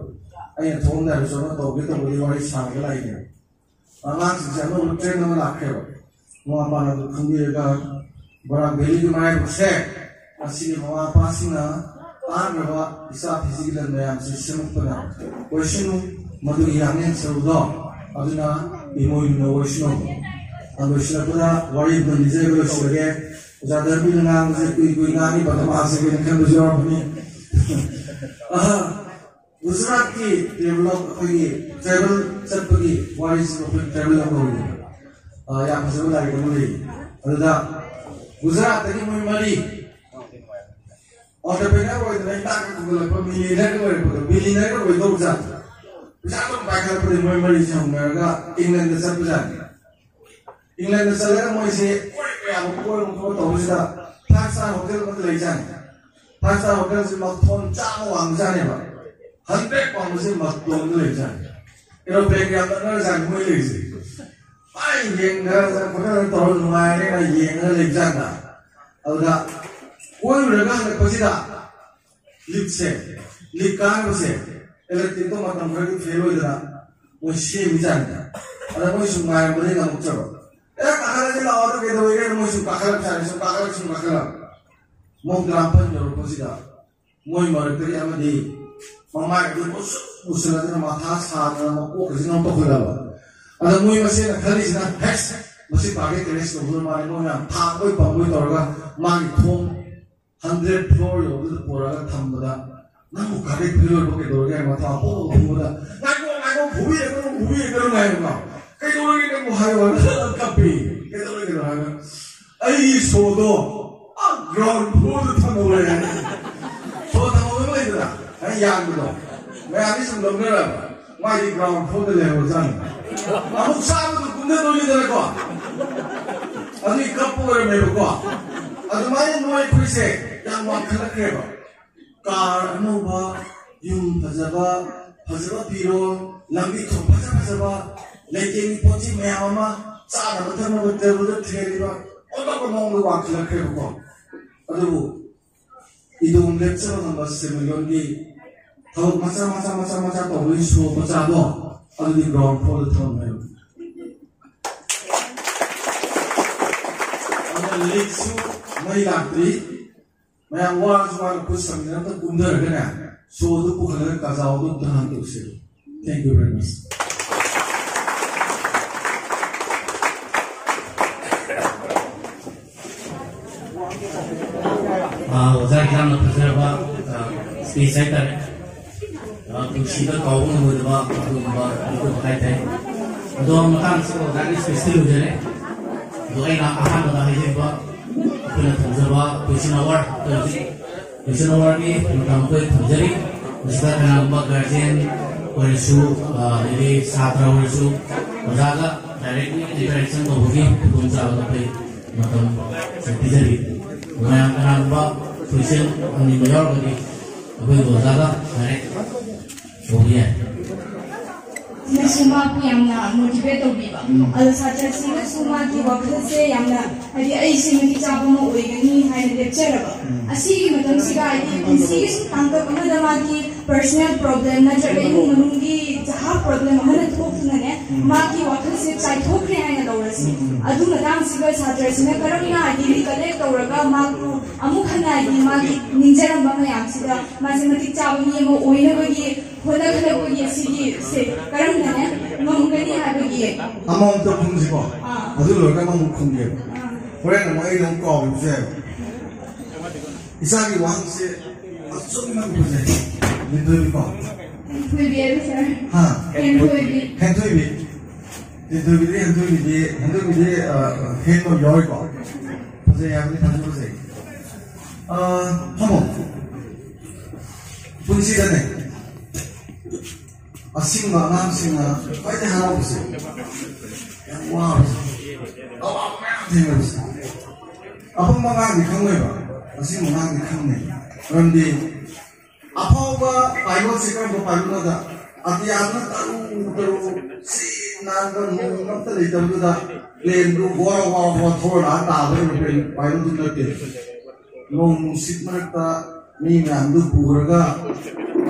ꯑꯩꯅ ꯊꯣꯛꯑꯝꯗꯥꯏꯗꯁꯨ ꯑꯃ ꯇꯧꯒꯦ ꯇꯧꯕꯒꯤ ꯋꯥꯔꯤ ꯁꯥꯔꯒ ꯂꯥꯛꯏꯅꯦꯕ꯫ ꯑꯉꯥꯡꯁꯤꯡꯁꯦ ꯑꯅꯧꯕ ꯇ꯭ꯔꯦꯟ ꯑꯃ ꯂꯥꯛꯈ꯭ꯔꯦꯕ꯫ ꯃꯃꯥ ꯃꯄꯥꯅ ꯑꯗꯨ ꯈꯪꯕꯤꯔꯒ ꯕꯣꯔꯥ ꯚꯦꯂꯤꯒꯤ ꯃꯔꯥꯏꯕꯛꯁꯦ ꯉꯁꯤꯒꯤ ꯃꯃꯥ ꯃꯄꯥꯁꯤꯡꯅ ꯇꯥꯡꯈ꯭ꯔꯕ ꯏꯆꯥ ꯐꯤꯖꯤꯒꯤ ꯂꯟ ꯃꯌꯥꯝꯁꯦ ꯁꯦꯝꯃꯛꯄꯗ ꯑꯣꯏꯁꯅꯨ, ꯃꯗꯨꯒꯤ ꯌꯥꯡꯂꯦꯟ ꯁꯔꯨꯗꯣ ꯑꯗꯨꯅ ꯏꯃꯣꯏꯅꯨꯅ ꯑꯣꯏꯁꯅꯨ꯫ ꯑꯗꯨ ꯂꯣꯏꯁꯤꯜꯂꯛꯄꯗ ꯋꯥꯔꯤ ꯑꯃ ꯂꯤꯖꯔꯒ ꯂꯣꯏꯁꯤꯜꯂꯒꯦ꯫ ꯑꯣꯖꯥ ꯙꯔꯃꯤꯅ ꯉꯥꯡꯕꯁꯦ ꯀꯨꯏ ꯀꯨꯏ ꯉꯥꯡꯉꯤ, ꯃꯇꯝ ꯃꯥꯡꯁꯤꯒꯦꯅ ꯈꯟꯕꯁꯨ ꯌꯥꯎꯔꯝꯒꯅꯤ꯫ ꯑꯍ, ꯒꯨꯖꯔꯥꯠꯀꯤ ꯇ꯭ꯔꯦꯚꯦꯜ, ꯑꯩꯈꯣꯏꯒꯤ ꯇ꯭ꯔꯦꯚꯦꯜ ꯆꯠꯄꯒꯤ ꯋꯥꯔꯤꯁꯤꯕꯨ ꯑꯩꯈꯣꯏ ꯇ꯭ꯔꯦꯚꯦꯜ ꯑꯃ ꯑꯣꯏꯔꯤ꯫ ꯑꯥ, ꯌꯥꯝ ꯐꯖꯕ ꯂꯥꯏꯔꯤꯛ ꯑꯃ ꯂꯩ꯫ ꯑꯗꯨꯗ ꯒꯨꯖꯔꯥꯠꯇꯒꯤ ꯃꯣꯏ ꯃꯔꯤ ꯑꯣꯟꯇꯔꯄ꯭ꯔꯦꯅꯔ ꯑꯣꯏꯗꯅ ꯏꯅꯥꯛ ꯈꯨꯟꯒꯠꯂꯛꯄ ꯃꯤꯂꯤꯅꯔ ꯑꯣꯏꯔꯛꯄꯗꯣ, ꯕꯤꯂꯤꯅꯔ ꯑꯣꯏꯗꯧꯕ ꯖꯥꯠꯅꯤ꯫ ꯄꯩꯁꯥ ꯑꯗꯨꯝ ꯄꯥꯏꯈꯠꯂꯛꯄꯗꯒꯤ ꯃꯣꯏ ꯃꯔꯤꯁꯦ ꯍꯧꯅꯔꯒ ꯏꯪꯂꯦꯟꯗ ꯆꯠꯄꯖꯥꯠꯅꯤ꯫ ꯏꯪꯂꯦꯟꯗ ꯆꯠꯂꯒ ꯃꯣꯏꯁꯦ ꯀꯣꯏꯕ ꯌꯥꯕ ꯀꯣꯏꯕ ꯈꯣꯠꯄ ꯇꯧꯕꯁꯤꯗ ꯐꯥꯏꯚ ꯁ꯭ꯇꯥꯔ ꯍꯣꯇꯦꯜ ꯑꯃꯗ ꯂꯩꯖꯥꯠꯅꯤ꯫ ꯐꯥꯏꯚ ꯁ꯭ꯇꯥꯔ ꯍꯣꯇꯦꯜꯁꯤ ꯃꯊꯣꯟ ꯆꯥꯝꯃ ꯋꯥꯡꯕꯖꯥꯠꯅꯦꯕ꯫ ꯍꯟꯗ꯭ꯔꯦꯠ ꯋꯥꯡꯕꯁꯤ ꯃꯇꯣꯟꯗ ꯂꯩꯕꯖꯥꯠꯅꯤ꯫ ꯑꯦꯔꯣꯄ꯭ꯂꯦꯟꯒ ꯌꯥꯝ ꯅꯛꯅꯔꯖꯥꯠꯅꯤ ꯃꯣꯏ ꯂꯩꯔꯤꯁꯦ꯫ ꯑꯥ ꯌꯦꯡꯗꯅ ꯈꯣꯠꯇꯅ ꯇꯧꯔ ꯅꯨꯡꯉꯥꯏꯔꯦꯅ ꯌꯦꯡꯉꯒ ꯂꯩꯕꯖꯥꯠꯅ꯫ ꯑꯗꯨꯗ ꯀꯣꯏꯔꯨꯔꯒ ꯍꯜꯂꯛꯄꯁꯤꯗ ꯂꯤꯞꯁꯦ, ꯂꯤꯞ ꯀꯥꯅꯕꯁꯦ ꯏꯂꯦꯛꯇ꯭ꯔꯤꯛꯇꯣ ꯃꯇꯝ ꯈꯔꯒꯤ ꯐꯦꯜ ꯑꯣꯏꯗꯅ ꯃꯣꯏ ꯁꯦꯝꯃꯤꯖꯥꯠꯅꯤꯗ꯫ ꯑꯗ ꯃꯣꯏ ꯁꯨꯝ ꯉꯥꯏꯔꯝꯕꯗꯒꯤ ꯉꯝꯃꯛꯇ꯭ꯔꯕ꯫ "ꯑꯦ, ꯀꯥꯈꯠꯂꯁꯤ ꯂꯥꯛꯑꯣ, ꯑꯗꯨ ꯀꯩꯗꯧꯋꯦꯒꯦ?" ꯃꯣꯏ ꯁꯨꯝ ꯀꯥꯈꯠꯂꯛꯄꯖꯥꯠꯅꯤ, ꯁꯨꯝ ꯀꯥꯈꯠꯂꯛ, ꯁꯨꯝ ꯀꯥꯈꯠꯂꯛ꯫ ꯃꯣꯡ ꯇꯔꯥꯃꯥꯄꯟ ꯌꯧꯔꯛꯄꯁꯤꯗ ꯃꯣꯏ ꯃꯔꯛꯇꯒꯤ ꯑꯃꯗꯤ ꯃꯃꯥꯏ ꯑꯗꯨ ꯃꯨꯁꯨꯛ ꯃꯨꯁꯜꯂꯗꯅ ꯃꯊꯥ ꯁꯥꯗꯅ ꯃꯀꯣꯛꯀꯁꯤ ꯅꯣꯝ ꯇꯧꯈꯠꯂꯕ꯫ ꯑꯗ ꯃꯣꯏ ꯃꯁꯦꯟꯅ ꯈꯜꯂꯤꯁꯤꯅ, "ꯍꯦꯁ, ꯃꯁꯤ ꯇꯥꯔꯒꯦꯠ ꯀꯦꯔꯦꯖ ꯇꯧꯗꯣꯏ ꯃꯥꯜꯂꯦ", ꯃꯣꯏ ꯃꯌꯥꯝ ꯊꯥꯡꯕꯣꯏ ꯄꯝꯕꯣꯏ ꯇꯧꯔꯒ ꯃꯥꯒꯤ ꯊꯣꯡ ꯍꯟꯗ꯭ꯔꯦꯠ ꯐ꯭ꯂꯣꯔ ꯌꯧꯕꯗꯨꯗ ꯄꯨꯔꯒ ꯊꯝꯕꯗ "ꯅꯪꯕꯨ ꯀꯥꯔꯦ ꯐꯤꯔꯣꯏꯕ ꯀꯩꯗꯧꯔꯒꯦ?" ꯍꯥꯏꯅ ꯃꯊꯥ ꯄꯣꯛ ꯄꯣꯛ ꯐꯨꯕꯗ, "ꯉꯥꯏꯈꯣ, ꯉꯥꯏꯈꯣ, ꯐꯨꯕꯤꯔꯒꯅꯨ, ꯐꯨꯕꯤꯔꯒꯅꯨ" ꯍꯥꯏꯕꯀꯣ꯫ "ꯀꯩꯗꯧꯔꯒꯦ ꯅꯪꯕꯨ ꯍꯥꯏꯌꯣ" ꯍꯥꯏꯅ ꯀꯞꯄꯤ꯫ "ꯀꯩꯗꯧꯔꯒꯦꯅꯣ?" ꯍꯥꯏꯅ, "ꯑꯩꯒꯤ ꯁꯣꯗꯣ ꯑꯥ ground floor ꯗ ꯊꯝꯍꯧꯔꯦ" ꯍꯥꯏꯅ꯫ ꯁꯣ ꯊꯝꯍꯧꯕ ꯂꯩꯗꯅ, ꯍꯥꯏꯅ ꯌꯥꯟꯕꯗꯣ꯫ ꯃꯌꯥꯝꯗꯤ ꯁꯨꯝ ꯂꯧꯅꯔꯕ꯫ ꯃꯥꯏꯗꯤ ground floor ꯗ ꯂꯩꯍꯧꯔꯖꯥꯠꯅꯤ꯫ ꯑꯃꯨꯛ ꯆꯥꯕꯗꯣ ꯀꯨꯝꯊꯗꯣꯏꯅꯤꯗꯅꯀꯣ꯫ ꯑꯗꯨꯒꯤ ꯀꯞꯄ ꯑꯣꯏꯔꯝꯃꯦꯕꯀꯣ꯫ ꯑꯗꯨꯃꯥꯏꯅ ꯅꯣꯏ ꯑꯩꯈꯣꯏꯁꯦ ꯌꯥꯝ ꯋꯥꯡꯈꯠꯂꯛꯈ꯭ꯔꯦꯕ꯫ ꯀꯥꯔ ꯑꯅꯧꯕ, ꯌꯨꯝ ꯐꯖꯕ, ꯐꯖꯕ ꯐꯤꯔꯣꯜ, ꯂꯝꯕꯤ ꯊꯣꯡ ꯐꯖ ꯐꯖꯕ, ꯂꯩꯇꯦꯡꯒꯤ ꯄꯣꯠ ꯆꯩ ꯃꯌꯥꯝ ꯑꯃ, ꯆꯥꯅꯕ ꯊꯛꯅꯕ ꯇꯦꯕꯜꯗ ꯊꯦꯜꯂꯤꯕ, ꯑꯣꯟꯊꯣꯛꯄ ꯃꯑꯣꯡꯗ ꯋꯥꯡꯈꯠꯂꯛꯈ꯭ꯔꯦꯕꯀꯣ꯫ ꯑꯗꯨꯕꯨ ꯏꯗꯣꯝ ꯂꯦꯞꯆꯕ ꯉꯝꯕ ꯁꯦꯟꯃꯤꯠꯂꯣꯟꯒꯤ ꯊꯕꯛ ꯃꯆꯥ ꯃꯆꯥ ꯃꯆꯥ ꯃꯆꯥ ꯇꯧꯕꯒꯤ ꯁꯣ ꯃꯆꯥꯗꯣ, ꯑꯗꯨꯗꯤ ground floor ꯗ ꯊꯝꯃꯦꯕ꯫ ꯑꯗꯨꯅ ꯂꯤꯛꯁꯨ ꯃꯩ ꯂꯥꯛꯇ꯭ꯔꯤ꯫ ꯃꯌꯥꯝ ꯋꯥꯔꯁꯨ ꯋꯥꯅ ꯈꯨꯠ ꯁꯝꯅꯅ ꯑꯝꯇ ꯀꯨꯝꯊꯔꯒꯅꯦ, ꯁꯣꯗꯨ ꯄꯨꯈꯠꯂꯒ ꯀꯥꯖꯥꯎꯗꯣ ꯑꯝꯇ ꯍꯥꯡꯗꯣꯛꯁꯦ꯫ Thank you very much. ꯑꯥ, ꯑꯣꯖꯥꯒꯤ ꯌꯥꯝꯅ ꯐꯖꯔꯕ, ꯑꯥ, speech ꯍꯥꯏꯇꯥꯔꯦ꯫ ꯑꯥ, ꯄꯨꯟꯁꯤꯗ ꯀꯥꯎꯕ ꯉꯝꯃꯣꯏꯗꯕ ꯑꯗꯨꯒꯨꯝꯕ ꯃꯤꯀꯨꯞ ꯍꯥꯏꯇꯥꯔꯦ꯫ ꯑꯗꯣ ꯃꯇꯥꯡꯁꯤꯗ ꯑꯣꯖꯥꯒꯤ speech ꯇꯤ ꯂꯣꯏꯖꯔꯦ꯫ ꯑꯗꯣ ꯑꯩꯅ ꯑꯍꯥꯟꯕꯗ ꯍꯥꯏꯖꯔꯤꯕ ꯑꯩꯈꯣꯏꯅ ꯊꯝꯖꯕ question hour, ꯑꯩꯈꯣꯏ ꯍꯧꯖꯤꯛ question hour ꯒꯤ ꯃꯇꯝ ꯑꯩꯈꯣꯏ ꯊꯝꯖꯔꯤ꯫ ꯃꯁꯤꯗ ꯀꯅꯥꯒꯨꯝꯕ guardian ꯑꯣꯏꯔꯁꯨ, ꯑꯥ, ꯑꯗꯩꯗꯤ ꯁꯥꯇ꯭ꯔ ꯑꯣꯏꯔꯁꯨ, ꯑꯣꯖꯥꯒ direct interaction ꯇꯧꯕꯒꯤ ꯈꯨꯗꯣꯡꯆꯥꯕꯗꯣ ꯑꯩꯈꯣꯏ ꯃꯇꯝ ꯄꯤꯖꯔꯤ꯫ ꯃꯌꯥꯝ ꯀꯅꯥꯒꯨꯝꯕ question ꯍꯪꯅꯤꯡꯕ ꯌꯥꯎꯔꯒꯗꯤ ꯑꯩꯈꯣꯏ ꯑꯣꯖꯥꯒ direct ꯇꯧꯕ ꯌꯥꯏ꯫ ꯁꯤꯅꯁꯨ ꯃꯥꯕꯨ ꯌꯥꯝꯅ motivate ꯇꯧꯕꯤꯕ꯫ ꯎꯝ꯫ ꯑꯗꯣ ꯁꯥꯇ꯭ꯔꯁꯤꯡꯅꯁꯨ ꯃꯥꯒꯤ ꯋꯥꯈꯜꯁꯦ ꯌꯥꯝꯅ, ꯍꯥꯏꯗꯤ, "ꯑꯩꯁꯦ ꯃꯇꯤꯛ ꯆꯥꯕ ꯑꯃ ꯑꯣꯏꯒꯅꯤ" ꯍꯥꯏꯅ ꯂꯦꯞꯆꯔꯕ꯫ ꯎꯝ꯫ ꯑꯁꯤꯒꯤ ꯃꯇꯝꯁꯤꯗ, ꯍꯥꯏꯗꯤ, ꯄꯨꯟꯁꯤꯒꯤ ꯁꯨꯝ ꯇꯥꯡꯀꯛ ꯑꯃꯗ ꯃꯥꯒꯤ personal problem ꯅꯠꯇ꯭ꯔꯒ ꯏꯃꯨꯡ ꯃꯅꯨꯡꯒꯤ ꯖꯍꯥ problem ꯑꯃꯅ ꯊꯣꯛꯇꯨꯅꯅꯦ, ꯎꯝ꯫ ꯃꯥꯒꯤ ꯋꯥꯈꯜꯁꯦ ꯆꯥꯏꯊꯣꯛꯈ꯭ꯔꯦ ꯍꯥꯏꯅ ꯂꯧꯔꯁꯤ꯫ ꯎꯝ, ꯎꯝ꯫ ꯑꯗꯨ ꯃꯇꯥꯡꯁꯤꯗ ꯁꯥꯇ꯭ꯔꯁꯤꯅ ꯀꯔꯝꯅ, ꯍꯥꯏꯗꯤ, recollect ꯇꯧꯔꯒ ꯃꯥꯕꯨ ꯑꯃꯨꯛ ꯍꯟꯅ, ꯍꯥꯏꯗꯤ, ꯃꯥꯒꯤ ꯅꯤꯡꯖꯔꯝꯕ ꯃꯌꯥꯝꯁꯤꯗ ꯃꯥꯁꯦ ꯃꯇꯤꯛ ꯆꯥꯕ ꯃꯤ ꯑꯃ ꯑꯣꯏꯅꯕꯒꯤ ꯍꯣꯠꯅꯈꯠꯂꯛꯄꯒꯤ ꯑꯁꯤꯒꯤꯁꯦ ꯀꯔꯝꯅꯅꯦ ꯉꯝꯒꯅꯤ ꯍꯥꯏꯕꯒꯤ ꯑꯃꯃꯝꯇ ꯈꯨꯝꯁꯤꯀꯣ꯫ ꯑꯥ꯫ ꯑꯗꯨ ꯂꯣꯏꯔꯒ ꯑꯃꯃꯨꯛ ꯈꯨꯝꯒꯦꯕ꯫ ꯑꯥ꯫ ꯍꯣꯔꯦꯟ ꯑꯃꯨꯛ ꯑꯩꯅ ꯑꯃꯨꯛ ꯀꯥꯎꯈꯤꯕꯁꯨ ꯌꯥꯏꯕ꯫ ꯏꯆꯥꯒꯤ ꯋꯥꯍꯪꯁꯦ ꯑꯁꯨꯛꯀꯤ ꯃꯇꯤꯛ ꯐꯖꯩ꯫ ꯂꯤꯟꯊꯣꯏꯕꯤꯀꯣ? ꯍꯦꯟꯊꯣꯏꯕꯤ ꯍꯥꯏꯕ ꯁꯥꯔ꯫ ꯍꯥ? ꯍꯦꯟꯊꯣꯏꯕꯤ꯫ ꯍꯦꯟꯊꯣꯏꯕꯤ꯫ ꯂꯤꯟꯊꯣꯏꯕꯤꯗꯤ, ꯍꯦꯟꯊꯣꯏꯕꯤꯗꯤ, ꯍꯦꯟꯊꯣꯏꯕꯤꯗꯤ, ꯑ, ꯍꯦꯟꯕ ꯌꯥꯎꯔꯤꯀꯣ? ꯐꯖꯩ ꯍꯥꯏꯕꯅꯤ, ꯐꯖ ꯐꯖꯩ꯫ ꯑ, ꯐꯝꯃꯣ꯫ ꯄꯨꯟꯁꯤꯗꯅꯦ, ꯑꯁꯤꯡꯕ ꯑꯉꯥꯡꯁꯤꯡꯅ ꯈ꯭ꯋꯥꯏꯗꯩ ꯍꯔꯥꯎꯕꯁꯦ, ꯌꯥꯝ ꯋꯥꯕꯁꯦ, ꯑꯋꯥꯕ ꯃꯌꯥꯝ ꯊꯦꯡꯅꯕꯁꯦ꯫ ꯑꯄꯪꯕ ꯑꯉꯥꯡꯗꯤ ꯈꯪꯉꯣꯏꯕ, ꯑꯁꯤꯡꯕ ꯑꯉꯥꯡꯗꯤ ꯈꯪꯅꯩ꯫ ꯃꯔꯝꯗꯤ ꯑꯐꯥꯎꯕ ꯄꯥꯏꯂꯣꯠꯁꯦ ꯀꯔꯝꯕ ꯄꯥꯏꯂꯣꯠꯅꯣꯗ, ꯑꯇꯤꯌꯥꯗꯨꯅ ꯇꯔꯨ ꯇꯔꯨ ꯁꯤ ꯅꯥꯟꯕ ꯅꯣꯡ ꯑꯝꯇ ꯂꯩꯇꯕꯗꯨꯗ ꯄ꯭ꯂꯦꯟꯗꯨ ꯒꯣꯔ ꯒꯣꯔ ꯒꯣꯔ ꯊꯧꯔ ꯂꯥꯛꯑ ꯇꯥꯕ ꯑꯦꯔꯣꯄ꯭ꯂꯦꯟ ꯄꯥꯏꯂꯣꯠꯇꯨ ꯅꯠꯇꯦ꯫ ꯅꯣꯡ ꯅꯨꯡꯁꯤꯠ ꯃꯔꯛꯇ ꯃꯤ ꯃꯌꯥꯝꯗꯨ ꯄꯨꯔꯒ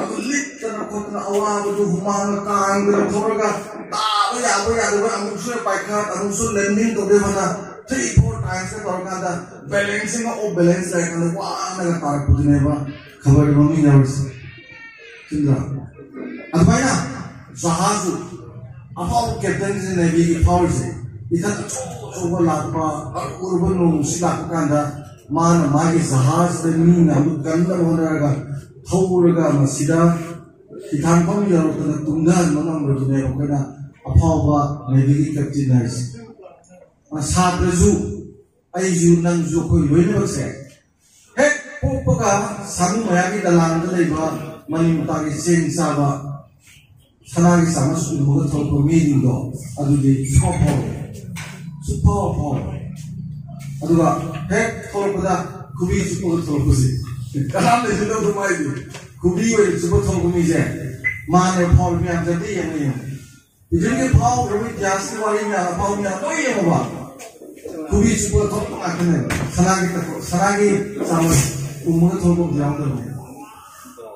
ꯑꯗꯨ ꯂꯤꯠꯇꯅ ꯈꯣꯠꯇꯅ ꯑꯋꯥꯕꯗꯨ ꯍꯨꯃꯥꯡꯅ ꯀꯥꯡꯗꯅ ꯊꯧꯔꯒ ꯇꯥꯕ ꯌꯥꯕ ꯌꯥꯗꯕ ꯑꯃꯨꯛꯁꯨ ꯄꯥꯏꯈꯠ ꯑꯃꯨꯛꯁꯨ ꯂꯦꯟꯗꯤꯡ ꯇꯧꯗꯦ ꯐꯅ three four times ꯇꯧꯔꯀꯥꯟꯗ balancing of balance ꯂꯩꯔꯀꯥꯟꯗ ꯋꯥꯅꯒ ꯇꯥꯔꯛꯄꯗꯨꯅꯦꯕ ꯈꯕꯔ ꯃꯃꯤꯡ ꯌꯥꯎꯔꯤꯁꯦ꯫ ꯆꯨꯝꯗ꯭ꯔꯥ? ꯑꯗꯨꯃꯥꯏꯅ ꯖꯍꯥꯖꯁꯨ ꯑꯐꯥꯎꯕ ꯀꯦꯞꯇꯦꯟꯁꯤꯡ ꯅꯦꯚꯤꯒꯤ ꯐꯥꯎꯔꯤꯁꯦ ꯏꯊꯛ ꯑꯆꯧ ꯑꯆꯧꯕ ꯂꯥꯛꯄ ꯑꯔꯨ ꯑꯔꯨꯕ ꯅꯣꯡꯁꯤ ꯂꯥꯛꯄ ꯀꯥꯟꯗ ꯃꯥꯅ ꯃꯥꯒꯤ ꯖꯍꯥꯖꯁꯤꯗ ꯃꯤ ꯃꯌꯥꯝꯗꯨ ꯀꯟꯅꯕ ꯍꯣꯠꯅꯔꯒ ꯊꯧꯔꯒ ꯃꯁꯤꯗ ꯍꯤꯊꯥꯡꯐꯝ ꯌꯧꯔꯛꯇꯅ ꯇꯨꯡꯊꯍꯟꯕ ꯉꯝꯕꯗꯨꯅꯦ ꯑꯩꯈꯣꯏꯅ ꯑꯐꯥꯎꯕ ꯅꯦꯚꯤꯒꯤ ꯀꯦꯞꯇꯦꯟ ꯍꯥꯏꯔꯤꯁꯦ꯫ ꯁꯥꯇ꯭ꯔꯁꯨ ꯑꯩꯁꯨ ꯅꯪꯁꯨ ꯑꯩꯈꯣꯏ ꯂꯣꯏꯅꯃꯛꯁꯦ ꯍꯦꯛ ꯄꯣꯛꯄꯒ ꯁꯥꯃꯨ ꯃꯌꯥꯒꯤ ꯗꯂꯥꯟꯗ ꯂꯩꯕ ꯃꯅꯤꯡ ꯃꯇꯥꯒꯤ ꯆꯦꯡ ꯆꯥꯕ ꯁꯅꯥꯒꯤ ꯆꯥꯃꯁ ꯎꯝꯃꯒ ꯊꯣꯛꯂꯛꯄ ꯃꯤꯁꯤꯡꯗꯣ ꯑꯗꯨꯗꯤ ꯁꯨꯡꯐꯥꯎ ꯐꯥꯎꯔꯣꯏ꯫ ꯁꯨꯡꯐꯥꯎ ꯐꯥꯎꯔꯣꯏ꯫ ꯑꯗꯨꯒ ꯍꯦꯛ ꯊꯣꯛꯂꯛꯄꯗ ꯈꯨꯕꯤ ꯆꯨꯞꯄꯒ ꯊꯣꯛꯂꯛꯄꯁꯦ ꯀꯅꯥꯝ ꯂꯩꯖꯗꯕꯗꯣ ꯃꯥꯏꯗꯤ꯫ ꯈꯨꯕꯤ ꯑꯣꯏꯅ ꯆꯨꯞꯄ ꯊꯣꯛꯂꯛꯄ ꯃꯤꯁꯦ ꯃꯥꯅꯦ ꯐꯥꯎꯔꯤ ꯃꯌꯥꯝꯁꯦ ꯑꯝꯇ ꯌꯦꯡꯉꯨ ꯌꯦꯡꯉꯨ꯫ ꯄ꯭ꯔꯤꯊꯤꯕꯤꯒꯤ ꯐꯥꯎꯈ꯭ꯔꯕ ꯏꯇꯤꯍꯥꯁꯀꯤ ꯋꯥꯔꯤ ꯃꯌꯥꯝ ꯑꯐꯥꯎꯕ ꯃꯌꯥꯝ ꯂꯣꯏ ꯌꯦꯡꯉꯨꯕ꯫ ꯈꯨꯕꯤ ꯆꯨꯞꯄꯒ ꯊꯣꯛꯂꯛꯄ ꯉꯥꯛꯇꯅꯦꯕ꯫ ꯁꯅꯥꯒꯤ ꯇꯀꯣ-, ꯁꯅꯥꯒꯤ ꯆꯥꯃꯁ ꯎꯝꯃꯒ ꯊꯣꯛꯂꯛꯄ ꯑꯝꯇ ꯌꯥꯎꯗꯕꯅꯦ꯫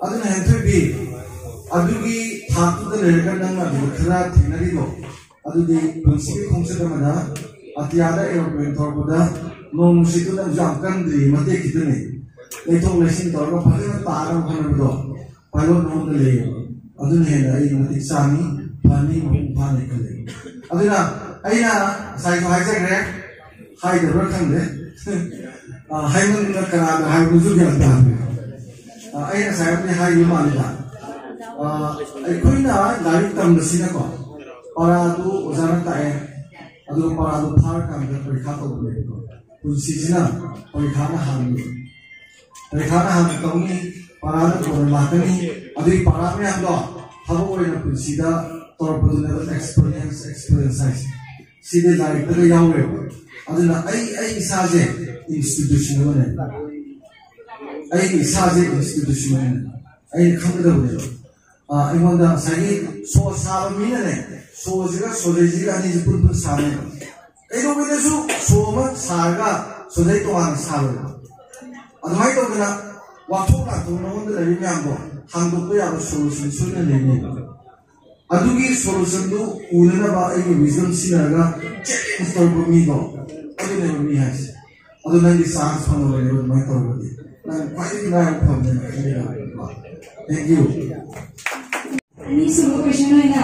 ꯑꯗꯨꯅ ꯍꯦꯟꯊꯣꯏꯕꯤ ꯑꯗꯨꯒꯤ ꯊꯥꯛꯇꯨꯗ ꯂꯩꯔꯒ ꯅꯪꯅ ꯑꯗꯨꯗ ꯈꯔ ꯊꯦꯡꯅꯔꯤꯗꯣ ꯑꯗꯨꯗꯤ ꯄꯨꯟꯁꯤꯒꯤ ꯈꯣꯡꯆꯠ ꯑꯃꯗ ꯑꯇꯤꯌꯥꯗ ꯑꯦꯔꯣꯄ꯭ꯂꯦꯟ ꯊꯧꯔꯛꯄꯗ ꯅꯣꯡ ꯅꯨꯡꯁꯤꯠꯇꯨꯅ ꯌꯥꯝ ꯀꯟꯗ꯭ꯔꯤ ꯃꯇꯦꯛ ꯈꯤꯇꯅꯦ꯫ ꯂꯩꯊꯣꯛ ꯂꯩꯁꯤꯟ ꯇꯧꯔꯒ ꯐꯖꯅ ꯇꯥꯅꯕ ꯍꯣꯠꯅꯕꯗꯣ ꯄꯥꯏꯂꯣꯠ ꯃꯉꯣꯟꯗ ꯂꯩꯌꯦꯕ꯫ ꯑꯗꯨꯅ ꯍꯦꯟꯅ ꯑꯩ ꯃꯇꯤꯛ ꯆꯥꯅꯤ, ꯐꯅꯤ, ꯃꯄꯨꯡ ꯐꯥꯅꯤ ꯈꯜꯂꯦ꯫ ꯑꯗꯨꯅ ꯑꯩꯅ ꯉꯁꯥꯏꯁꯨ ꯍꯥꯏꯖꯈ꯭ꯔꯦ, ꯍꯥꯏꯗꯕ꯭ꯔꯥ ꯈꯪꯗꯦ꯫ ꯑ, ꯍꯥꯏꯃꯟꯗꯅ ꯀꯅꯥꯗ ꯍꯥꯏꯕꯅꯣꯁꯨ ꯒ꯭ꯌꯥꯟ ꯇꯥꯗ꯭ꯔꯦ꯫ ꯑ, ꯑꯩ ꯉꯁꯥꯏ ꯑꯃꯗꯤ ꯍꯥꯏꯈꯤꯕ ꯃꯥꯜꯂꯤꯗ꯫ ꯑ, ꯑꯩꯈꯣꯏꯅ ꯂꯥꯏꯔꯤꯛ ꯇꯝꯕꯁꯤꯅꯀꯣ, ꯄꯔꯥꯗꯨ ꯑꯣꯖꯥꯅ ꯇꯥꯛꯑꯦ, ꯑꯗꯨꯒ ꯄꯔꯥꯗꯨ ꯐꯥꯔꯀꯥꯟꯗ ꯄꯔꯤꯈꯥ ꯇꯧꯕꯅꯦꯕꯀꯣ꯫ ꯄꯨꯟꯁꯤꯁꯤꯅ ꯄꯔꯤꯈꯥꯅ ꯍꯥꯟꯅ, ꯄꯔꯤꯈꯥꯅ ꯍꯥꯟꯅ ꯇꯧꯅꯤ, ꯄꯔꯥꯅ ꯀꯣꯟꯅ ꯂꯥꯛꯀꯅꯤ꯫ ꯑꯗꯨꯒꯤ ꯄꯔꯥ ꯃꯌꯥꯝꯗꯣ ꯊꯕꯛ ꯑꯣꯏꯅ ꯄꯨꯟꯁꯤꯗ ꯇꯧꯔꯛꯄꯗꯨꯅꯦꯕ experience, experience ꯍꯥꯏꯁꯦ꯫ ꯁꯤꯗꯤ ꯂꯥꯏꯔꯤꯛꯇꯒ ꯌꯥꯎꯔꯦꯕ꯫ ꯑꯗꯨꯅ ꯑꯩ, ꯑꯩ ꯏꯁꯥꯁꯦ institution ꯑꯃꯅꯦ꯫ ꯑꯩ ꯏꯁꯥꯁꯦ institution ꯑꯃꯅꯦ꯫ ꯑꯩꯅ ꯈꯪꯒꯗꯕꯅꯦꯕ꯫ ꯑ, ꯑꯩꯉꯣꯟꯗ ꯉꯁꯥꯏꯒꯤ ꯁꯣ ꯁꯥꯕ ꯃꯤꯅꯅꯦ, ꯁꯣꯁꯤꯒ ꯁꯣꯖꯩꯁꯤꯒ ꯑꯅꯤꯁꯤ ꯄꯨꯟ ꯄꯨꯟ ꯁꯥꯅꯦꯕ꯫ ꯀꯩꯗꯧꯕꯗꯁꯨ ꯁꯣ ꯑꯃ ꯁꯥꯔꯒ ꯁꯣꯖꯩ ꯇꯣꯉꯥꯟꯅ ꯁꯥꯔꯣꯏꯕ꯫ ꯑꯗꯨꯃꯥꯏꯅ ꯇꯧꯗꯅ ꯋꯥꯊꯣꯛ ꯂꯥꯟꯊꯣꯛ ꯅꯉꯣꯟꯗ ꯂꯩꯔꯤ ꯃꯌꯥꯝꯗꯣ ꯍꯥꯡꯗꯣꯛꯄ ꯌꯥꯕ solution ꯁꯣꯏꯗꯅ ꯂꯩꯅꯦꯕ꯫ ꯑꯗꯨꯒꯤ solution ꯗꯨ ꯎꯅꯅꯕ ꯑꯩꯒꯤ wisdom ꯁꯤꯖꯤꯟꯅꯔꯒ challenge ꯇꯧꯔꯛꯄ ꯃꯤꯗꯣ, ꯑꯗꯨꯅꯦꯕ ꯃꯤ ꯍꯥꯏꯁꯦ꯫ ꯑꯗꯨ ꯅꯪꯒꯤ chance ꯐꯪꯉꯔꯣꯏꯕ ꯑꯗꯨꯃꯥꯏꯅ ꯇꯧꯔꯒꯗꯤ꯫ ꯅꯪ ꯈ꯭ꯋꯥꯏꯗꯒꯤ ꯂꯥꯏꯕ ꯐꯝꯅꯦꯕ ꯑꯩꯒꯤ ꯂꯥꯏꯕꯛꯇꯀꯣ꯫ Thank you꯫ ꯑꯅꯤꯁꯨꯕ question ꯑꯣꯏꯅ,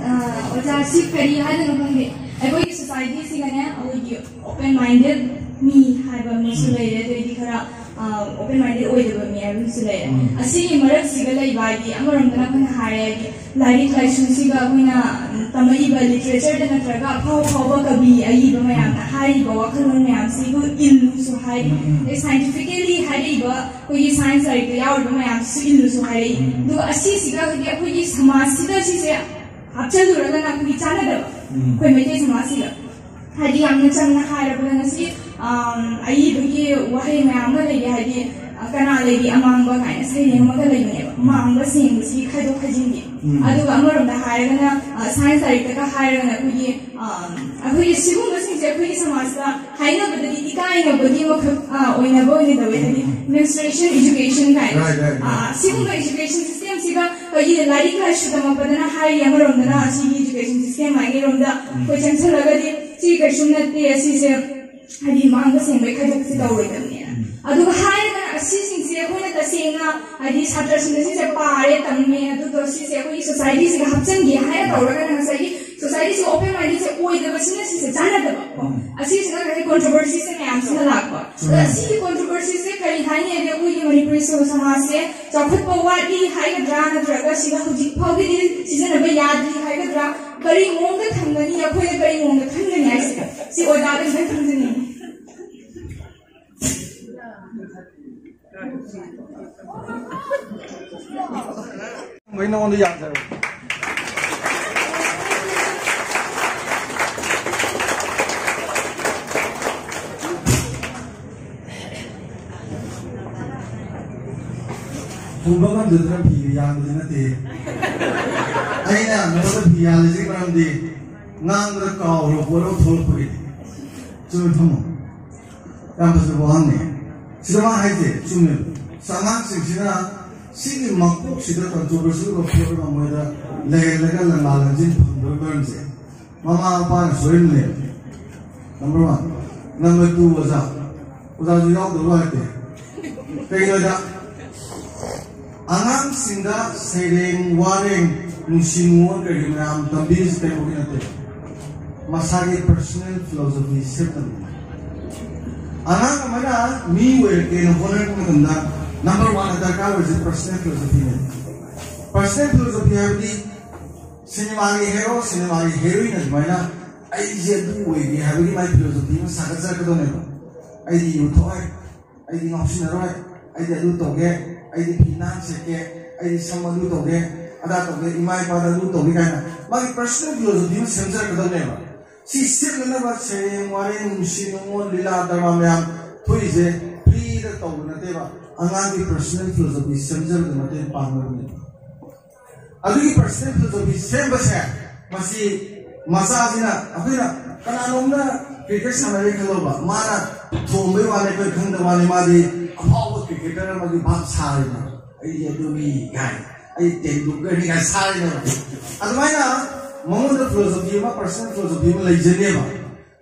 ꯑ, ꯑꯣꯖꯥ, ꯁꯤ ꯀꯔꯤ ꯍꯥꯏꯗꯣꯏꯅꯣ ꯈꯪꯗꯦ꯫ ꯑꯩꯈꯣꯏꯒꯤ society ꯁꯤꯒꯅꯦ, ꯑꯩꯈꯣꯏꯒꯤ open minded ꯃꯤ ꯍꯥꯏꯕ ꯑꯃꯁꯨ ꯂꯩꯔꯦ, ꯑꯗꯩꯗꯤ ꯈꯔ, ꯑ, open minded ꯑꯣꯏꯗꯕ ꯃꯤ ꯍꯥꯏꯕ ꯑꯃꯁꯨ ꯂꯩꯔꯦ꯫ ꯎꯝ꯫ ꯑꯁꯤꯒꯤ ꯃꯔꯛꯁꯤꯒ ꯂꯩꯕ ꯍꯥꯏꯗꯤ, ꯑꯃꯔꯣꯝꯗꯅ ꯑꯩꯈꯣꯏꯅ ꯍꯥꯏꯔꯦ ꯍꯥꯏꯗꯤ, ꯂꯥꯏꯔꯤꯛ ꯂꯥꯏꯁꯨꯁꯤꯒ ꯑꯩꯈꯣꯏꯅ, ꯎꯝ, ꯇꯝꯃꯛꯏꯕ literature ꯗ ꯅꯠꯇ꯭ꯔꯒ ꯑꯐꯥꯎ ꯑꯐꯥꯎꯕ ꯀꯕꯤ ꯑꯏꯕ ꯃꯌꯥꯝꯅ ꯍꯥꯏꯔꯤꯕ ꯋꯥꯈꯜꯂꯣꯟ ꯃꯌꯥꯝꯁꯤꯕꯨ ꯏꯜꯂꯨꯁꯨ ꯍꯥꯏꯔꯤ꯫ ꯎꯝ, ꯎꯝ꯫ ꯑꯗꯩ scientifically ꯍꯥꯏꯔꯛꯏꯕ ꯑꯩꯈꯣꯏꯒꯤ science ꯂꯥꯏꯔꯤꯛꯇ ꯌꯥꯎꯔꯤꯕ ꯃꯌꯥꯝꯁꯤꯁꯨ ꯏꯜꯂꯨꯁꯨ ꯍꯥꯏꯔꯛꯏ꯫ ꯎꯝ, ꯎꯝ꯫ ꯑꯗꯨꯒ ꯑꯁꯤꯁꯤꯒ ꯍꯥꯏꯗꯤ ꯑꯩꯈꯣꯏꯒꯤ ꯁꯃꯥꯖꯁꯤꯗ ꯁꯤꯁꯦ ꯍꯥꯞꯆꯜꯂꯨꯔꯒꯅ ꯑꯩꯈꯣꯏꯒꯤ ꯆꯥꯟꯅꯗꯕ, ꯎꯝ꯫ ꯑꯩꯈꯣꯏ ꯃꯩꯇꯩ ꯁꯃꯥꯖꯁꯤꯒ꯫ ꯍꯥꯏꯗꯤ ꯌꯥꯝꯅ ꯆꯝꯅ ꯍꯥꯏꯔꯕꯗ ꯉꯁꯤ, ꯑꯝ, ꯑꯏꯕꯒꯤ ꯋꯥꯍꯩ ꯃꯌꯥꯝ ꯑꯃ ꯂꯩꯔꯤ, ꯍꯥꯏꯗꯤ, ꯑ, ꯀꯅꯥ ꯂꯩꯔꯤ ꯑꯃꯥꯡꯕ ꯀꯥꯏꯅ ꯁꯩꯔꯦꯡ ꯑꯃꯒ ꯂꯩꯕꯅꯦꯕ꯫ ꯎꯝ꯫ ꯃꯥꯡꯕ ꯁꯦꯡꯕꯁꯤꯒꯤ ꯈꯥꯏꯗꯣꯛ ꯈꯥꯏꯖꯤꯟꯒꯤ꯫ ꯎꯝ꯫ ꯑꯗꯨꯒ ꯑꯃꯔꯣꯝꯗ ꯍꯥꯏꯔꯒꯅ, ꯑ, science ꯂꯥꯏꯔꯤꯛꯇꯒ ꯍꯥꯏꯔꯒꯅ ꯑꯩꯈꯣꯏꯒꯤ, ꯑꯝ, ꯑꯩꯈꯣꯏꯒꯤ ꯁꯤꯒꯨꯝꯕꯁꯤꯡꯁꯦ ꯑꯩꯈꯣꯏꯒꯤ ꯁꯃꯥꯖꯇ ꯍꯥꯏꯅꯕꯗꯗꯤ ꯏꯀꯥꯏꯅꯕꯒꯤ ꯑꯃꯈꯛ, ꯑ, ꯑꯣꯏꯅꯕ ꯑꯣꯏꯅ ꯇꯧꯋꯦ꯫ ꯍꯥꯏꯗꯤ ꯎꯝ꯫ Menstruation education ꯀꯥꯏꯅ꯫ Right, right, right. ꯑ, ꯁꯤꯒꯨꯝꯕ education system ꯁꯤꯒ ꯑꯩꯈꯣꯏꯒꯤ ꯂꯥꯏꯔꯤꯛ ꯂꯥꯏꯁꯨ ꯇꯝꯃꯛꯄꯗꯅ ꯍꯥꯏꯔꯤ ꯑꯃꯔꯣꯝꯗꯅ ꯎꯝ꯫ ꯑꯁꯤꯒꯤ education system ꯃꯥꯏꯀꯩꯔꯣꯝꯗ ꯎꯝ꯫ ꯑꯩꯈꯣꯏ ꯆꯪꯁꯜꯂꯒꯗꯤ ꯁꯤ ꯀꯩꯁꯨꯝ ꯅꯠꯇꯦ, ꯑꯁꯤꯁꯦ ꯍꯥꯏꯗꯤ ꯃꯥꯡꯕ ꯁꯦꯡꯕꯒꯤ ꯈꯥꯏꯗꯣꯛꯄꯁꯦ ꯇꯧꯔꯣꯏꯗꯕꯅꯦꯅ꯫ ꯎꯝ꯫ ꯑꯗꯨꯒ ꯍꯥꯏꯔꯒꯅ ꯁꯤꯁꯤꯡꯁꯦ ꯑꯩꯈꯣꯏꯅ ꯇꯁꯦꯡꯅ, ꯍꯥꯏꯗꯤ, ꯁꯥꯇ꯭ꯔꯁꯤꯡꯅ ꯁꯤꯁꯦ ꯄꯥꯔꯦ, ꯇꯝꯃꯦ, ꯑꯗꯨꯗꯣ ꯁꯤꯁꯦ ꯑꯩꯈꯣꯏꯒꯤ ꯁꯣꯁꯥꯏꯇꯤꯁꯤꯒ ꯍꯥꯞꯆꯤꯟꯒꯦ ꯍꯥꯏꯔ ꯇꯧꯔꯒꯅ ꯉꯁꯥꯏꯒꯤ ꯁꯣꯁꯥꯏꯇꯤꯁꯤꯒ open mindedꯁꯦ ꯑꯣꯏꯗꯕꯁꯤꯅ ꯁꯤꯁꯦ ꯆꯥꯟꯅꯗꯕ ꯀꯣ꯫ ꯑꯁꯤꯁꯤꯅ ꯉꯁꯥꯏ controversyꯁꯦ ꯃꯌꯥꯝꯁꯤꯅ ꯂꯥꯛꯄ꯫ ꯑꯗ ꯑꯁꯤꯒꯤ controversyꯁꯦ ꯀꯔꯤ ꯍꯥꯏꯅꯤ ꯍꯥꯏꯗꯤ, ꯑꯩꯈꯣꯏꯒꯤ ꯃꯅꯤꯄꯨꯔꯤ ꯁꯃꯥꯖꯁꯦ ꯆꯥꯎꯈꯠꯄ ꯋꯥꯠꯂꯤ ꯍꯥꯏꯒꯗ꯭ꯔꯥ, ꯅꯠꯇ꯭ꯔꯒ ꯁꯤꯒ ꯍꯧꯖꯤꯛ ꯐꯥꯎꯒꯤꯗꯤ ꯁꯤꯖꯤꯟꯅꯕ ꯌꯥꯗ꯭ꯔꯤ ꯍꯥꯏꯒꯗ꯭ꯔꯥ, ꯀꯔꯤ ꯃꯑꯣꯡꯗ ꯊꯝꯒꯅꯤ, ꯑꯩꯈꯣꯏꯅ ꯀꯔꯤ ꯃꯑꯣꯡꯗ ꯈꯟꯒꯅꯤ ꯍꯥꯏꯁꯦ, ꯁꯤ ꯑꯣꯖꯥꯗ ꯈꯤꯇꯪ ꯈꯪꯖꯅꯤꯡꯉꯤ꯫ ꯃꯣꯏ ꯅꯉꯣꯟꯗ ꯌꯥꯖꯔꯦ꯫ ꯍꯨꯝꯕ ꯉꯝꯗꯗꯅ ꯐꯤ ꯌꯥꯟꯕꯗꯤ ꯅꯠꯇꯦ꯫ ꯑꯩꯅ ꯅꯉꯣꯟꯗ ꯐꯤ ꯌꯥꯜꯂꯤꯁꯤꯒꯤ ꯃꯔꯝꯗꯤ ꯉꯥꯡꯕꯗ ꯀꯥꯎꯔꯕ ꯄꯣꯠ ꯑꯃ ꯊꯣꯛꯂꯛꯄꯒꯤꯅꯤ꯫ ꯆꯨꯝꯃꯦ, ꯐꯝꯃꯣ꯫ ꯌꯥꯝ ꯐꯖꯕ ꯋꯥꯍꯪꯅꯤ꯫ ꯁꯤꯗ ꯃꯥ ꯍꯥꯏꯁꯦ ꯆꯨꯝꯃꯦꯕ꯫ ꯑꯉꯥꯡꯁꯤꯡꯁꯤꯅ ꯁꯤꯒꯤ ꯃꯀꯣꯛꯁꯤꯗ controversial ꯑꯣꯏꯕ ꯄꯣꯠ ꯑꯃ ꯃꯣꯏꯗ ꯂꯩꯍꯜꯂꯒ ꯂꯪꯂꯥ ꯂꯪꯖꯤꯟ ꯐꯪꯗꯕꯒꯤ ꯃꯔꯝꯁꯦ ꯃꯃꯥ ꯃꯄꯥꯅ ꯁꯣꯏꯔꯤꯕꯅꯦꯕ꯫ Number one꯫ Number two, ꯑꯣꯖꯥ꯫ ꯑꯣꯖꯥꯁꯨ ꯌꯥꯎꯗꯕ ꯅꯨꯡꯉꯥꯏꯇꯦ꯫ ꯀꯩꯒꯤꯅꯣꯗ, ꯑꯉꯥꯡꯁꯤꯡꯗ ꯁꯩꯔꯦꯡ, ꯋꯥꯔꯦꯡ, ꯅꯨꯡꯁꯤ ꯅꯨꯡꯉꯣꯟ ꯀꯔꯤ ꯃꯌꯥꯝ ꯇꯝꯕꯤꯔꯤꯁꯤ ꯀꯩꯗꯧꯕꯒꯤ ꯅꯠꯇꯦ? ꯃꯁꯥꯒꯤ personal philosophy ꯁꯦꯝꯅꯕꯅꯤ꯫ ꯑꯉꯥꯡ ꯑꯃꯅ ꯃꯤ ꯑꯣꯏꯔꯛꯀꯦꯅ ꯍꯣꯠꯅꯔꯛꯄ ꯃꯇꯝꯗ number one ꯗꯔꯀꯥꯔ ꯑꯣꯏꯔꯤꯁꯦ personal philosophyꯅꯦ꯫ Personal philosophy ꯍꯥꯏꯕꯗꯤ ꯁꯤꯅꯦꯃꯥꯒꯤ hero, ꯁꯤꯅꯦꯃꯥꯒꯤ heroine ꯑꯗꯨꯃꯥꯏꯅ ꯑꯩꯁꯦ ꯑꯗꯨ ꯑꯣꯏꯒꯦ ꯍꯥꯏꯕꯒꯤ ꯃꯥꯒꯤ philosophy ꯑꯃ ꯁꯥꯒꯠꯆꯔꯛꯀꯗꯧꯅꯦꯕ꯫ ꯑꯩꯗꯤ ꯌꯨ ꯊꯛꯑꯣꯏ, ꯑꯩꯗꯤ ꯉꯥꯎꯁꯤꯟꯅꯔꯣꯏ, ꯑꯩꯗꯤ ꯑꯗꯨ ꯇꯧꯒꯦ, ꯑꯩꯗꯤ ꯐꯤ ꯅꯥꯟ ꯁꯦꯠꯀꯦ, ꯑꯩꯗꯤ ꯁꯝ ꯑꯗꯨ ꯇꯧꯒꯦ, ꯑꯗꯥ ꯇꯧꯒꯦ, ꯏꯃꯥ ꯏꯄꯥꯗ ꯑꯗꯨ ꯇꯧꯒꯦ ꯀꯥꯏꯅ ꯃꯥꯒꯤ personal philosophy ꯑꯃ ꯁꯦꯝꯖꯔꯛꯀꯗꯧꯅꯦꯕ꯫ ꯁꯤ ꯁꯦꯝꯅꯅꯕ ꯁꯩꯔꯦꯡ, ꯋꯥꯔꯦꯡ, ꯅꯨꯡꯁꯤ ꯅꯨꯡꯉꯣꯟ, ꯂꯤꯂꯥ, ꯗ꯭ꯔꯃꯥ ꯃꯌꯥꯝ ꯊꯣꯛꯏꯁꯦ freeꯗ ꯇꯧꯕ ꯅꯠꯇꯦꯕ, ꯑꯉꯥꯡꯒꯤ personal philosophy ꯁꯦꯝꯖꯕꯗ ꯃꯇꯦꯡ ꯄꯥꯡꯅꯕꯅꯦꯕ꯫ ꯑꯗꯨꯒꯤ personal philosophy ꯁꯦꯝꯕꯁꯦ, ꯃꯁꯤ ꯃꯆꯥꯁꯤꯅ, ꯑꯩꯈꯣꯏꯅ ꯀꯅꯥꯅꯣꯝꯅ cricket ꯁꯥꯟꯅꯔꯦ ꯈꯜꯂꯣꯕ, ꯃꯥꯅ ꯊꯣꯝꯕꯩ ꯋꯥꯅꯤ, ꯑꯩꯈꯣꯏ ꯈꯪꯗꯕ ꯋꯥꯅꯤ, ꯃꯥꯗꯤ ꯑꯐꯥꯎꯕ cricketer ꯑꯃꯒꯤ ꯚꯥꯞ ꯁꯥꯔꯤꯅꯦ꯫ ꯑꯩꯗꯤ ꯑꯗꯨꯅꯤ ꯀꯥꯏ, ꯑꯩ ꯇꯦꯟꯗꯨꯜꯀꯔꯅꯤ ꯀꯥꯏ ꯁꯥꯔꯤꯅꯦꯕ꯫ ꯑꯗꯨꯃꯥꯏꯅ ꯃꯉꯣꯟꯗ philosophy ꯑꯃ, personal philosophy ꯑꯃ ꯂꯩꯖꯅꯦꯕ꯫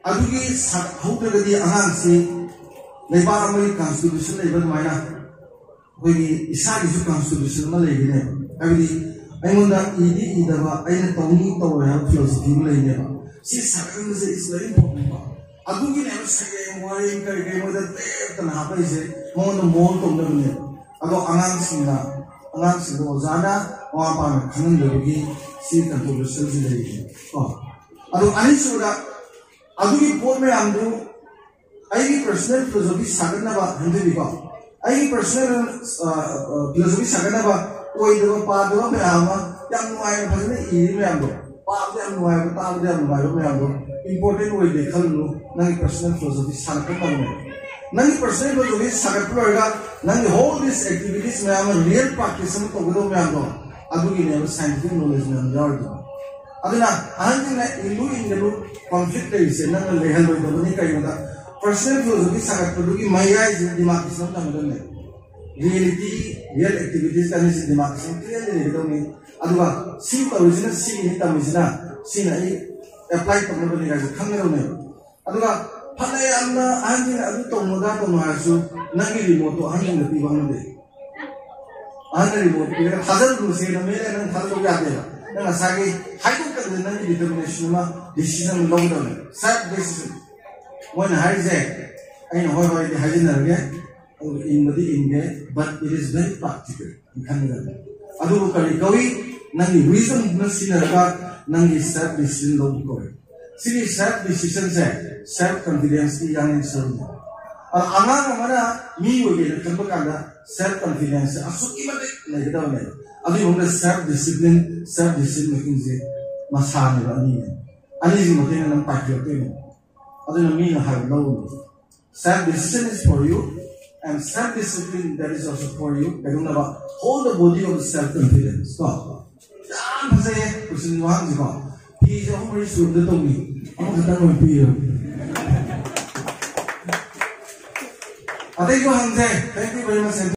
ꯑꯗꯨꯒꯤ ꯁꯛꯍꯧꯗ꯭ꯔꯒꯗꯤ ꯑꯉꯥꯡꯁꯤ ꯂꯩꯕꯥꯛ ꯑꯃꯒꯤ ꯀꯟꯁꯇꯤꯇ꯭ꯌꯨꯁꯟ ꯂꯩꯕ ꯑꯗꯨꯃꯥꯏꯅ ꯑꯩꯈꯣꯏꯒꯤ ꯏꯁꯥꯒꯤꯁꯨ ꯀꯟꯁꯇꯤꯇ꯭ꯌꯨꯁꯟ ꯑꯃ ꯂꯩꯒꯅꯦꯕ꯫ ꯍꯥꯏꯕꯗꯤ ꯑꯩꯉꯣꯟꯗ ꯏꯗꯤ ꯏꯗꯕ, ꯑꯩꯅ ꯇꯧꯅꯤ ꯇꯧꯔꯣꯏ ꯍꯥꯏꯕ ꯐꯤꯂꯣꯁꯣꯐꯤ ꯑꯃ ꯂꯩꯅꯦꯕ꯫ ꯁꯤ ꯁꯥꯒꯠꯍꯟꯕꯁꯦ is very important ꯀꯣ꯫ ꯑꯗꯨꯒꯤꯅꯦꯕ ꯁꯩꯔꯦꯡ ꯋꯥꯔꯦꯡ ꯀꯔꯤ ꯀꯔꯤ ꯃꯣꯏꯗ ꯂꯦꯞꯇꯅ ꯍꯥꯞꯄꯛꯏꯁꯦ, ꯃꯉꯣꯟꯗ ꯃꯣꯜ ꯇꯧꯅꯕꯅꯦꯕ꯫ ꯑꯗꯣ ꯑꯉꯥꯡꯁꯤꯡꯅ, ꯑꯉꯥꯡꯁꯤꯡꯗ ꯑꯣꯖꯥꯅ, ꯃꯃꯥ ꯃꯄꯥꯅ ꯈꯪꯍꯟꯗꯕꯒꯤ ꯁꯤ ꯀꯟꯇ꯭ꯔꯣꯚꯔꯁꯤꯌꯦꯜꯁꯤ ꯂꯩꯔꯤꯁꯦ ꯀꯣ꯫ ꯑꯗꯣ ꯑꯅꯤꯁꯨꯕꯗ, ꯑꯗꯨꯒꯤ ꯄꯣꯠ ꯃꯌꯥꯝꯗꯨ ꯑꯩꯒꯤ ꯄꯔꯁꯣꯅꯦꯜ ꯐꯤꯂꯣꯁꯣꯐꯤ ꯁꯥꯒꯠꯅꯕ ꯍꯟꯊꯕꯤꯀꯣ꯫ ꯑꯩꯒꯤ ꯄꯔꯁꯣꯅꯦꯜ ꯐꯤꯂꯣꯁꯣꯐꯤ ꯁꯥꯒꯠꯅꯕ ꯑꯣꯏꯗꯕ ꯄꯥꯗꯕ ꯃꯌꯥꯝ ꯑꯃ, ꯌꯥꯝ ꯅꯨꯡꯉꯥꯏꯅ ꯐꯖꯅ ꯏꯔꯤ ꯃꯌꯥꯝꯗꯣ, ꯄꯥꯕꯗ ꯌꯥꯝ ꯅꯨꯡꯉꯥꯏꯕ, ꯇꯥꯕꯗ ꯌꯥꯝ ꯅꯨꯡꯉꯥꯏꯕ ꯃꯌꯥꯝꯗꯣ ꯏꯝꯄꯣꯔꯇꯦꯟ ꯑꯣꯏꯗꯦ ꯈꯜꯂꯨꯅꯨ꯫ ꯅꯪꯒꯤ ꯄꯔꯁꯣꯅꯦꯜ ꯐꯤꯂꯣꯁꯣꯐꯤ ꯁꯥꯒꯠꯄ ꯉꯝꯃꯦ꯫ ꯅꯪꯒꯤ ꯄꯔꯁꯣꯅꯦꯜ ꯐꯤꯂꯣꯁꯣꯐꯤ ꯁꯥꯒꯠꯄ ꯂꯣꯏꯔꯒ ꯅꯪꯒꯤ ꯍꯣꯜ ꯗꯤꯁ ꯑꯦꯛꯇꯤꯚꯤꯇꯤꯁ ꯃꯌꯥꯝ ꯑꯃ ꯔꯤꯌꯦꯜ ꯄ꯭ꯔꯥꯛꯇꯤꯁ ꯑꯃ ꯇꯧꯒꯗꯕ ꯃꯌꯥꯝꯗꯣ, ꯑꯗꯨꯒꯤꯅꯦꯕ ꯁꯥꯏꯟꯇꯤꯐꯤꯛ ꯅꯣꯂꯦꯖ ꯃꯌꯥꯝ ꯌꯥꯎꯔꯤꯗꯣ꯫ ꯑꯗꯨꯅ ꯑꯍꯟꯁꯤꯡꯅ ꯏꯜꯂꯨ ꯏꯟꯒꯅꯨ, ꯀꯣꯟꯐ꯭ꯂꯤꯛ ꯂꯩꯔꯤꯁꯦ ꯅꯪꯅ ꯂꯩꯍꯜꯂꯣꯏꯗꯕꯅꯤ꯫ ꯀꯩꯒꯤꯅꯣꯗ, ꯄꯔꯁꯣꯅꯦꯜ ꯐꯤꯂꯣꯁꯣꯐꯤ ꯁꯥꯒꯠꯄꯗꯨꯒꯤ ꯃꯌꯥꯏꯁꯦ ꯗꯤꯃꯥꯔꯀꯦꯁꯟ ꯊꯝꯒꯗꯕꯅꯦ꯫ ꯔꯤꯌꯦꯂꯤꯇꯤ, ꯔꯤꯌꯦꯜ ꯑꯦꯛꯇꯤꯚꯤꯇꯤꯁ ꯑꯅꯤꯁꯤ ꯗꯤꯃꯥꯔꯀꯦꯁꯟ ꯀ꯭ꯂꯤꯌꯥꯔꯂꯤ ꯂꯩꯒꯗꯕꯅꯤ꯫ ꯑꯗꯨꯒ ꯁꯤ ꯇꯧꯔꯤꯁꯤꯅ ꯁꯤꯒꯤꯅꯤ, ꯇꯝꯃꯤꯁꯤꯅ ꯁꯤꯅ ꯑꯩ ꯑꯦꯄ꯭ꯂꯥꯏ ꯇꯧꯅꯕꯅꯤ ꯀꯥꯏꯁꯦ ꯈꯪꯒꯗꯕꯅꯦꯕ꯫ ꯑꯗꯨꯒ ꯐꯅ ꯌꯥꯝꯅ ꯑꯍꯟꯁꯤꯡꯅ ꯑꯗꯨ ꯇꯧꯅꯨ ꯑꯗꯥ ꯇꯧꯅꯨ ꯍꯥꯏꯔꯁꯨ, ꯅꯪꯒꯤ ꯔꯤꯃꯣꯠꯇꯣ ꯑꯍꯟꯁꯤꯡꯗ ꯄꯤꯕ ꯉꯝꯗꯦ꯫ ꯑꯍꯟꯅ ꯔꯤꯃꯣꯠ ꯄꯤꯔꯒ ꯊꯥꯖꯔꯨꯅꯨ ꯁꯦꯡꯅ ꯃꯦꯠꯂꯦ ꯅꯪ ꯊꯥꯖꯗꯕ ꯌꯥꯗꯦꯕ꯫ ꯅꯪ ꯉꯁꯥꯏꯒꯤ ꯍꯥꯏꯗꯣꯛꯇꯕꯤꯗ ꯅꯪꯒꯤ ꯗꯤꯇꯔꯃꯤꯅꯦꯁꯟ ꯑꯃ, ꯗꯤꯁꯤꯖꯟ ꯑꯃ ꯂꯧꯒꯗꯕꯅꯦ, ꯁꯦꯜꯐ ꯗꯤꯁꯤꯖꯟ꯫ ꯃꯣꯏꯅ ꯍꯥꯏꯔꯤꯁꯦ ꯑꯩꯅ ꯍꯣꯏ ꯍꯣꯏꯗꯤ ꯍꯥꯏꯖꯤꯟꯅꯔꯒꯦ, ꯑꯗꯨꯒ ꯏꯟꯕꯗꯤ ꯏꯟꯒꯦ, but it is very practical ꯈꯟꯒꯗꯕꯅꯦ꯫ ꯑꯗꯨꯕꯨ ꯀꯔꯤ ꯀꯧꯏ? ꯅꯪꯒꯤ ꯋꯤꯖꯗꯝꯗꯨꯅ ꯁꯤꯖꯤꯟꯅꯔꯒ ꯅꯪꯒꯤ ꯁꯦꯜꯐ ꯗꯤꯁꯤꯖꯟ ꯂꯧꯕ ꯀꯧꯏ꯫ ꯁꯤꯒꯤ ꯁꯦꯜꯐ ꯗꯤꯁꯤꯖꯟꯁꯦ ꯁꯦꯜꯐ ꯀꯟꯐꯤꯗꯦꯟꯁꯀꯤ ꯌꯥꯡꯂꯦꯟ ꯁꯔꯨꯅꯤ꯫ ꯑꯗ ꯑꯉꯥꯡ ꯑꯃꯅ ꯃꯤ ꯑꯣꯏꯒꯦꯅ ꯈꯟꯕ ꯀꯥꯟꯗ ꯁꯦꯜꯐ ꯀꯟꯐꯤꯗꯦꯟꯁꯁꯦ ꯑꯁꯨꯛꯀꯤ ꯃꯇꯤꯛ ꯂꯩꯒꯗꯕꯅꯦꯕ꯫ ꯑꯗꯨꯒꯤ ꯃꯅꯨꯡꯗ ꯁꯦꯜꯐ ꯗꯤꯁꯤꯄ꯭ꯂꯤꯟ, ꯁꯦꯜꯐ ꯗꯤꯁꯤꯄ꯭ꯂꯤꯟ ꯃꯦꯀꯤꯡꯁꯦ ꯃꯁꯥꯅꯦꯕ ꯑꯅꯤꯅꯦ꯫ ꯑꯅꯤꯁꯤ ꯃꯇꯦꯡꯅ ꯅꯪ ꯄꯥꯏꯈꯠꯂꯛꯇꯣꯏꯅꯦ꯫ ꯑꯗꯨꯅ ꯃꯤꯅ ꯍꯥꯏꯕ ꯂꯧꯔꯨꯅꯨ꯫ Self decision is for you and self discipline that is also for you. ꯀꯩꯗꯧꯅꯕ? Hold the body of self confidence ꯀꯣ꯫ ꯌꯥꯝ ꯐꯖꯩꯌꯦ ꯀꯣꯏꯁꯟ ꯋꯥꯍꯪꯁꯤꯀꯣ꯫ ꯐꯤꯁꯦ ꯑꯍꯨꯝ ꯃꯔꯤ ꯁꯨꯕꯗ ꯇꯧꯅꯤ, ꯑꯃꯈꯛꯇꯪ ꯑꯣꯏꯅ ꯄꯤꯔꯣ꯫ ꯑꯇꯩꯁꯨ ꯍꯪꯁꯦ꯫ Thank you very much.